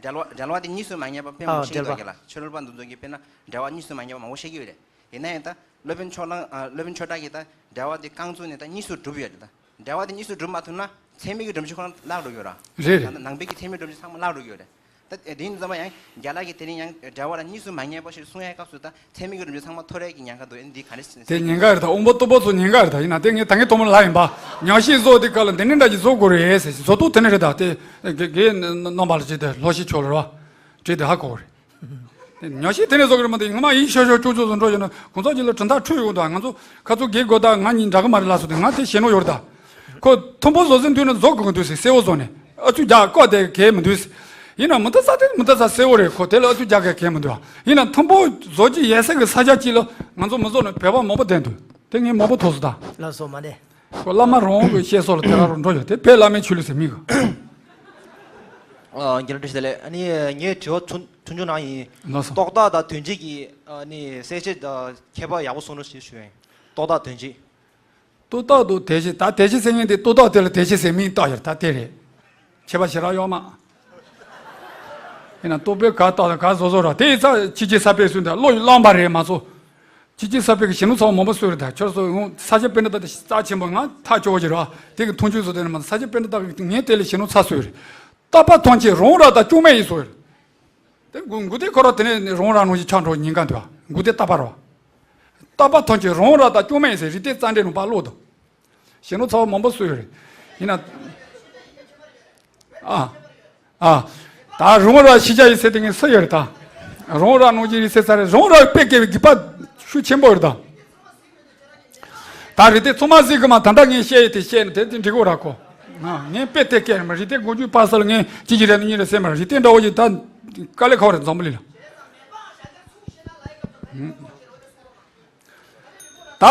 འགྲེལ་བ་འགྲེལ་བ་དེ་གཉིས་སུ་མ་ངེས་པ་དཔེ་མང་པོ་ཨ་བཤད་འགྲེལ་ཀྱི་པ། འདུག་རེད་ལ། ཕྱི་རོལ་པ་འདི་ཚོ་གིས་དཔེར་ན་འགྲེལ་བ་གཉིས་སུ་མ་ངེས་པ་མང་པོ་བཤད་ཀྱི་ཡོད་རེད། ཡིན་ན་ཡང་ད་སློབ་དཔོན་ཕྱོགས་གླང་སློབ་དཔོན་ཆོས་གྲགས་ཀྱིས་ད་འགྲེལ་བ་དེ་རྐང་བཙུགས་ནས་ད་གཉིས་སུ་གྲུབ་ཡོད་རེད་ད། འགྲེལ་བ་དེ་གཉིས་སུ་གྲུབ་མ་ཐུབ་ན་ཚད་མའི་གི་སྒྲུབ་བྱེད་ཁོ་རང་བརླག་འགྲོ་གི་ཡོད་ར། རེད་རེད། ད་ནང་པའི་གི་ཚད་མའི་སྒྲུབ་བྱེད་ཚང་མ་བརླག་འགྲོ་གི་ཡོད་རེད། ད་དེ་ཡིན་ཙམ་པ་ཡང་རྒན་ལགས་ཀྱིས་དེ་རིང་ཡང་འགྲེལ་བ་ལ་གཉིས་སུ་མ་ངེས་པ་ཞིག་གསུང་ཡའི་སྐབས་སུ་ད་ཚད་མའི་གི་སྒྲུབ་བྱེད་ཚང་མ་ཐོར་ཡས་ཀྱི་ཉེན་ཁ་འདུག་ཨེ་འདི་ག་རེ་ཟེར། དེ་ཉེན་ཁ་རེད་ད། དབང་པོ་རྟུལ་པོ་ཚོ་ཉེན་ཁ་རེད་ད། ཡིན་ན་དེ་ངས་ད་ངས་ཐོག་མར་ལབ་ཡིན་པ། ཉག་གཞིས་བཟོ་དེ་ག་ལ་འདི་འདྲ་འདྲ་ཞིག་བཟོ་དགོས་རེད་ཟེར། བཟོ་ཐུབ་དེ་ནས་རེད་ད། དེ་དགེ་དགེ་རྣམ་པ་ལ་བྱས་ཏེ་ལྷོ་ཤི་ཆོས་ལ་རེད་བ། བྲིས་ཏེ་ཧ་གོ་རེད། ཉག་གཞིས་དེ་ནས་བཟོ་གི་རེད་མ་གཏོགས་ངོ་མ་ཡིན་ཤོག་ཤོག་ཅོག་ཅོག་བཟོ་འགྲོ་ཡོད་ན་གོང་ཚོགས་ཀྱི་ལ་གྲུབ་མཐའ་འཁྲུལ་ཡོང་ད། ང་ཚོ་ཁ་ཚོ་དགེ་དགོས་ད་ང་གཉིས་འདྲ་གི་མ་རེད་ལ་སོ། དེ་ང་དེ་ཞེ་ནོ་ཡོད་རེད་ད། ཁོ་མཐོན་པོ་བཟོ་ཟིན་དུས་ན་བཟོ་དགོས་ཀྱི་འདུག་ཟེར། གསལ་བོ་བཟོ་ནས་ཨ་ཚུ་རྒྱག་བཀོད་དེ་གལ་མི་འདུག་ཟེར། ཡིན་ན་མི་འདུག་ས་དེ་མི་འདུག་ས་གསལ་བོ་རེད། ཁོ་དེ་ལ་ཨ་ཚུ་རྒྱག་གལ་གལ་མི་འདུག་ཡིན་ན་མཐོན་པོ་བཟོ་རྒྱུ་ཡོད་ས་གི་ས་ཆ་གཅིག་ལ་ང་ཚོ་མི་བཟོ་ན་བོད་པ་མང་པོ་བསྡད་འདུག་དེ་ངས་མང་པོ་ཐོས་སོང་ད། ལགས་སོ་མ་གནས། ཁོ་བླ་མ་རང་གི་བཤད་སྲོལ་ལ་དེ་ག་རུ་འགྲོ་ཡོད་དེ་བོད་བླ་མའི་ཆོས་ལུགས་ཟེར་མི་གི། ཨ་རྒན་ལགས་བཀྲ་ཤིས་བདེ་ལེགས། ཨ་ནི་ངའི་དྲི་བ་ཆུང་ཆུང་ཆུང་ནང་ཡིན། ལགས་སོ། རྟོག་བཏགས་དང་དོན་སྤྱི་གི་ཨ་ནི་གསལ་བྱེད་དང་ཁྱད་པར་ཡག་པོ་གསུང་རོགས་ཞེས་ཞུ་ཡིན། རྟོག་བཏགས་དོན་སྤྱི། རྟོག་བཏགས་དང་དོན་སྤྱི། ད་དོན་སྤྱི་ཟེར་མཁན་དེ་རྟོག་བཏགས་དེ་ལ་དོན་སྤྱི་ཟེར་མིང་བཏགས་ཡོད་ད་དེ་རེད། ཁྱད་པར་ཞེ་དྲག་ཡོད་མ། ཡིན་ན་རྟོག་པས་ག་བཏགས་དང་ག་བཟོ་བཟོ་ར་དེ་ཡི་ཚ་ཕྱི་རྒྱལ་ས་པའི་སུན་ད་བློ་ཡི་བླངས་པ་རེད་མ་གཏོགས། ཕྱི་རྒྱལ་ས་པའི་གི་ཞེ་ནོ་ཚ་མང་པོ་སུ་རེད་ད། ཁྱོད་ཚོ་ས་སྐྱ་པཎྜི་ཏ་དེ་རྩ་ཆེན་པོ་ང་ཐག་ཆོད་པོ་ཅིག་རེད་བ། དེ་གི་མཐོང་ཆོས་བཟོ་དེ་ནི་མ་ས་སྐྱ་པཎྜི་ཏ་གི་ངས་དེ་ལས་ཞེ་ནོ་ཚ་སུ་རེད། བཏགས་པ་ཐམས་ཅད་རང་ར་དང་བཅོས་མ་ཡིན་སོ། དེ་མགུ་མགུ་ཏེ་ཁོ་ར་དེ་ནས་རང་ར་ནང་བཞིན་ཆགས་འགྲོ་ཉེན་ཁ་འདུག་མགུ་ཏེ་བཏགས་པ་ར། བཏགས་པ་ཐམས་ཅད་རང་ར་དང་བཅོས་མ་ཡིན་ཟེར། རིགས་གཏེར་རྩ་འགྲེལ་ནང་པ་ཀློག་དང་། ཞེ་ནོ་ཚ་བ་མང་པོ་སུ་ཡོད་རེད། ཡིན་ན། ཨ། ཨ། ད་རོང་བྲག་ཤེས་བྱ་ཡིག་ཚད་དེ་ངས་སུ་ཡོད་རེད་ད། རོང་བྲག་ནོར་གྱི་ཡིག་ཚད་ཚར་རེད། རོང་བྲག་དཔེ་སྐྱེལ་བའི་དགེ་བ་ཤུགས་ཆེན་པོ་རེད་ད། ད་རི་ཏེ་ཚང་མ་གཟིགས་གི་མ། ད་ལྟ་ངས་བཤད་ཡི་དེ་བཤད་ནས་དེ་དེ་འགྲིག་གོ་ར་གོ། ང་ངས་དཔེ་དེ་སྐྱེལ་མ། རི་ཏེ་མགོ་རྒྱུ་པ་སལ་ངས་གཅིག་གིས་རེད་ན་གཉིས་རེད་ཟེར་མ། རི་ཏེ་འདྲ་བོ་ཞིག་ད་དཀའ་ལས་ཁག་རེད་འཛམ་བུ་གླིང་ལ། ད།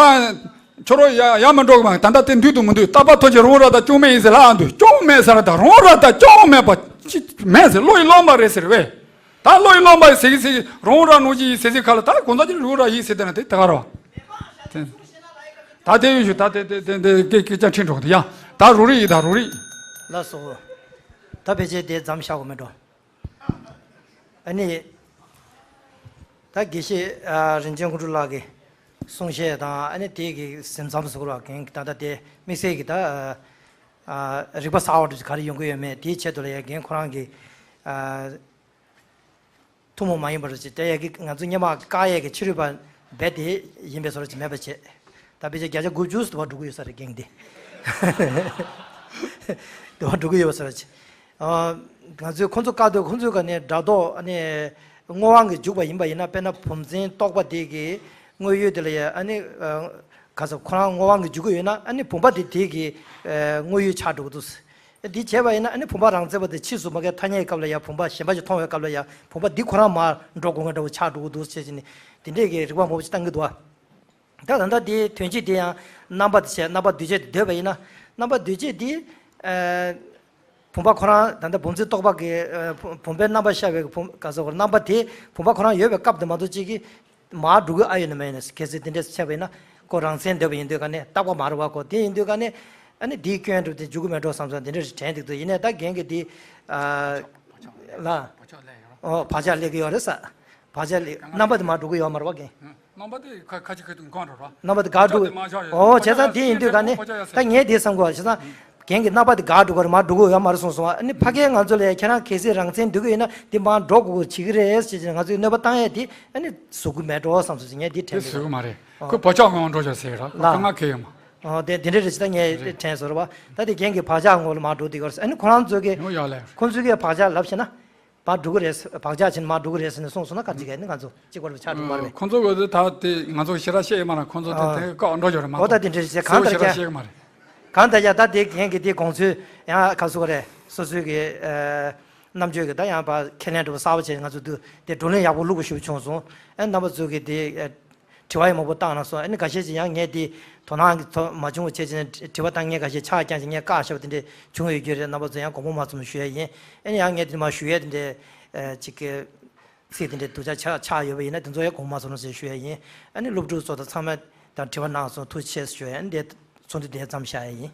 ཁྱོད་རོ་ཡ་ཡ་མི་འགྲོ་གི་མ། ད་ལྟ་དེ་འདུས་དུ་མི་འདུས། རྟག་པར་ཐོན་གྱི་རོང་བྲག་དང་སྐྱོང་སྨད་ཡིན་ཟེར་ལ་ཨ་འདུས། སྐྱོང་སྨད་ཟེར་ད་རོང་བྲག་དང་སྐྱོང་སྨད་པ་ཅི་སྨད་ཟེར། བློ་ཡི་རློམ་པ་རེད་ཟེར་བས། ད་བློ་ཡི་རློམ་པ་ཡི་ཟེར་གི་ཟེར་གི་རོང་བྲག་ནོར་གྱི་ཡིག་ཟེར་ཟེར་ཁ་ལ། ད་གོང་ས་ཅི་རོང་བྲག་ཡིག་ཟེར་དེ་ན་དེ་ད་ག་ར་བ། ད་དེ་ཡོད་ཞུ། ད་དེ་དེ་དེ་དེ་སྐད་སྐད་ཆ་ཁྲིད་འགྲོ་གི་འདུག་ཡ། ད་རོ་རི་ཡིག་ད་རོ་རི། ལགས་སོ། ད་ཕལ་ཆེར་དེ་མཚམས་བཞག་དགོས་མེད་འགྲོ། ཨ་ནི། ད་དགེ་བཤེས་ཨ་རིན་ཆེན་དངོས་གྲུབ་ལགས་ཀྱི་གསུང་བཤད་དང་། ཨ་ནི་དེ་གི་ཟིན་མཚམས་སུ་གོ་ར་གན་ད་ལྟ་དེ་དམིགས་བསལ་གྱི་ད་ཨ་རིག་པ་གསར་བ་འདྲ་ག་རེ་ཡོང་གི་ཡོད་མེད། དེའི་ཆེད་དུ་ལ་ཡ་རྒན་ཁོ་རང་གི་ཨ་ཐུན་མོང་མ་ཡིན་པ་རུ་ཅིག་དེ་ཡ་གི་ང་ཚོ་སྔོན་མ་བཀག་ཡས་ཀྱི་ཕྱི་རོལ་པ་རྦད་དེ་ཡིན་པའི་བཟོ་འདྲ་ཅིག་མེད་པ་བྱས། ད་ཕལ་ཆེར་བརྒྱ་ཆ་དགུ་བཅུ་དུ་བ་འགྲོ་གི་ཡོད་ས་རེད་རྒན་དེ། དུ་བ་འགྲོ་གི་ཡོད་ས་རེད། ཨ། ང་ཚོས་ཁོང་ཚོ་བཀག་དུས་ཁོང་ཚོའི་ག་ནས་སྒྲ་རྟོག་ཨ་ནི་དངོས་དབང་གིས་འཇུག་པ་ཡིན་པ་ཡིན་ན། དཔེར་ན་བུམ་འཛིན་རྟོག་པ་དེ་གི་དངོས་ཡུལ་དེ་ལ་ཡ་ཨ་ནི་ཨ་ག་ཚོད་ཁོ་རང་དངོས་དབང་གིས་འཇུག་གི་ཡོད་ན། ཨ་ནི་བུམ་པ་དེ་དེ་གི་ཨ་དངོས་ཡུལ་ཆགས་འགྲོ་གི་འདུག་འདི་བྱས་པ་ཡིན་ན་ཨ་ནི་བུམ་པ་རང་རྩོད་པ་དེ་ཕྱིས་སུ་མ་གི་ཐ་སྙད་ཀྱི་སྐབས་ལ་ཡ་བུམ་པ་གཞན་པ་ཞིག་མཐོང་བའི་སྐབས་ལ་ཡ་བུམ་པ་འདི་ཁོ་རང་མར་འགྲོ་དགོས་ངེས་འདྲ་བོ་ཆགས་འགྲོ་གི་འདུག་ཟེར་བྱས་ནས་དེ་འདྲས་ཀྱི་རིག་པ་མང་པོ་ཞིག་བཏང་གི་འདུག་བ། ད་ད་ལྟ་དེའི་དོན་སྤྱི་དེ་ཡང་རྣམ་པ་དེ་བྱས། རྣམ་པ་འདུས་བྱས་དེ་འདོད་པ་ཡིན་ན། རྣམ་པ་འདུས་བྱས་དེ་ཨ་བུམ་པ་ཁོ་རང་ད་ལྟ་བུམ་འཛིན་རྟོག་པ་གི་ཨ་བུམ་པའི་རྣམ་པ་ཤར་བའི་བུམ་ག་ཟེར་དགོས་རེད། རྣམ་པ་དེ་བུམ་པ་ཁོ་རང་ཡོད་པའི་སྐབས་དེ་མ་གཏོགས་གཅིག་གིས་མར་འགྲོ་གི་ཨ་ཡོད་ན་མ་ཡོད་ན། གལ་སྲིད་དེ་འདྲས་བྱས་པ་ཡིན་ན་ཁོ་རང་མཚན་འདོད་པ་ཡིན་དུས་ག་ནས་རྟག་པ་མ་རེད་བ། ཁོ་དེ་ཡིན་དུས་ག་ནས་ཨ་ནི་དེའི་སྐྱོན་འགྲུབ་སྟེ་འཇུག་གི་མེད་འགྲོ་བསམ་སོང་། དེ་འདྲས་དྲན་འདུག་ཏུ། ཡིན་ནའི་ད་རྒན་གྱིས་དེ་ཨ་ལ་ཨོ་བག་ཆགས་སླེབས་ཀྱི་ཡོད་རེད་ས། བག་ཆགས་སླེབས། རྣམ་པ་དེ་མར་འགྲོ་གི་ཡོད་མ་རེད་བ་རྒན། རྣམ་པ་དེ་ཁ་ཁ་ཅིག་ཁ་ཐུག་གང་འགྲོ་ར། རྣམ་པ་དེ་འགག་འགྲོ། ཨོ་བྱས་ཙང་དེ་ཡིན་དུས་ག་ནས་ད་ངས་དེ་བསམ་གོ་བྱས་ཙང་། རྒན་གྱི་རྣམ་པ་དེ་འགག་འགྲོ་གི་རེད། མར་འགྲོ་གི་ཡོད་མ་རེད་གསུངས་སོང་། ཨ་ནི་ཕ་གིའི་ང་ཚོ་ལ་ཁྱེད་རང་གལ་སྲིད་རང་མཚན་འདོད་ཀྱི་ཡོད་ན་དེ་མར་འགྲོ་དགོས་བྱེད་ཀྱི་རེད་ཟེར་བྱས་ང་ཚོས་གནོད་པ་བཏང་ཡས་དེ་ཨ་ནི་བཟོ་གི་མེད་འགྲོ་བསམ་སོང་ཟེར་ངས་དེ་དྲན་དེ་གི་བཟོ་གི་མ་རེད། ཨོ། ཁོས་བག་ཆགས་ངང་འགྲོ་ཆོག་ཟེར་ར། ལ། ཁོ་ང་ཁེ་ཡོད་མ། ཨོ་དེ་དེ་འདྲ་རེད་ཅེས་ད་ངས་དྲན་སོང་ར་བ། ད་དེ་རྒན་གྱི་བག་ཆགས་ངོ་ལ་མར་འགྲོ་དེ་གར་ཨ་ནི་ཁོ་རང་ཚོ་གི་ཡོང་ཡག་ལས། ཁོ་ཚོ་གི་བག་ཆགས་ལབ་བྱས་ན། མར་འགྲོ་གི་རེད། བག་ཆགས་ཕྱིན་མར་འགྲོ་གི་རེད་ཟེར་ནས་གསུངས་སོང་ན་ག་ཅིག་ཨ་ནི་ང་ཚོ་གཅིག་པར་ཆགས་འགྲོ་མ་རེད། ཁོང་ཚོ་གི་ད་དེ་ང་ཚོ་ཞེ་དྲག་བཤད་ཡོད་མ་རེད། ཁོང་ཚོ་དེ་ཨ། དེ་བཀག་འགྲོ་ཆོག་རེད་མ་ཨོ་གཏོགས་ད་དེ་འདྲ་ཞིག་གང་ལྟར་ཀྱང་། གང་ལྟར་ཀྱང་ད་དེ་རྒན་གྱི་དེ་དགོངས་ཚུལ་ཡང་ག་ཚོད་རེད། སོ་སོའི་གི་ཨ་རྣམ་དཔྱོད་ཀྱི་ད་ཡང་ཕར་ཁས་ལེན་འདྲ་བོ་གསར་པ་བྱས། ང་ཚོ་དུ་དེ་བགྲོ་གླེང་ཡག་པོ་ལུགས་པོ་ཞིག་བྱུང་སོང་། ཨ་རྣམ་པ་ཚོ་གི་དེ་ཨ་དྲི་བ་ཡང་མང་པོ་བཏང་གནང་སོང་། ཨ་ནི་འགའ་ཤས་ཀྱིས་ཡང་ངས་དེ་དོ་སྣང་གི་ཐོག་མ་བྱུང་བ་བྱས་བྱས་ནས་དྲི་བ་བཏང་། ངས་འགའ་ཤས་ཆག་རྐྱང་ཞིག་ངས་བཀག་བཞག་པ་དེ་འདྲས་བྱུང་ཡོད་རྒྱུ་རེད། རྣམ་པ་ཚོ་ཡང་དགོངས་པ་མ་ཚོམ་ཞུ་ཡ་ཡིན། ཨ་ནི་ཡང་ངས་དེ་མ་ཞུ་ཡ་དེ་འདྲས་ཨ་ཅིག་གི་ཚིག་དེ་འདྲས་སྡུག་ཅག་ཆགས་ཆགས་ཡོད་པ་ཡིན་ན་དེ་ཚོ་ཡང་དགོངས་པ་མ་ཚོམ་ཞེས་ཞུ་ཡ་ཡིན། ཨ་ནི་སློབ་ཕྲུག་ཚོ་དང་ཚང་མ་དང་དྲི་བ་གནང་སོང་། ཐུགས་རྗེ་ཆེ་ཞུ་ཡ་ཡིན། ཨ་ནི་དེ་ཚོགས་འདུ་དེ་མཚམས་བཞག་ཡ་ཡིན།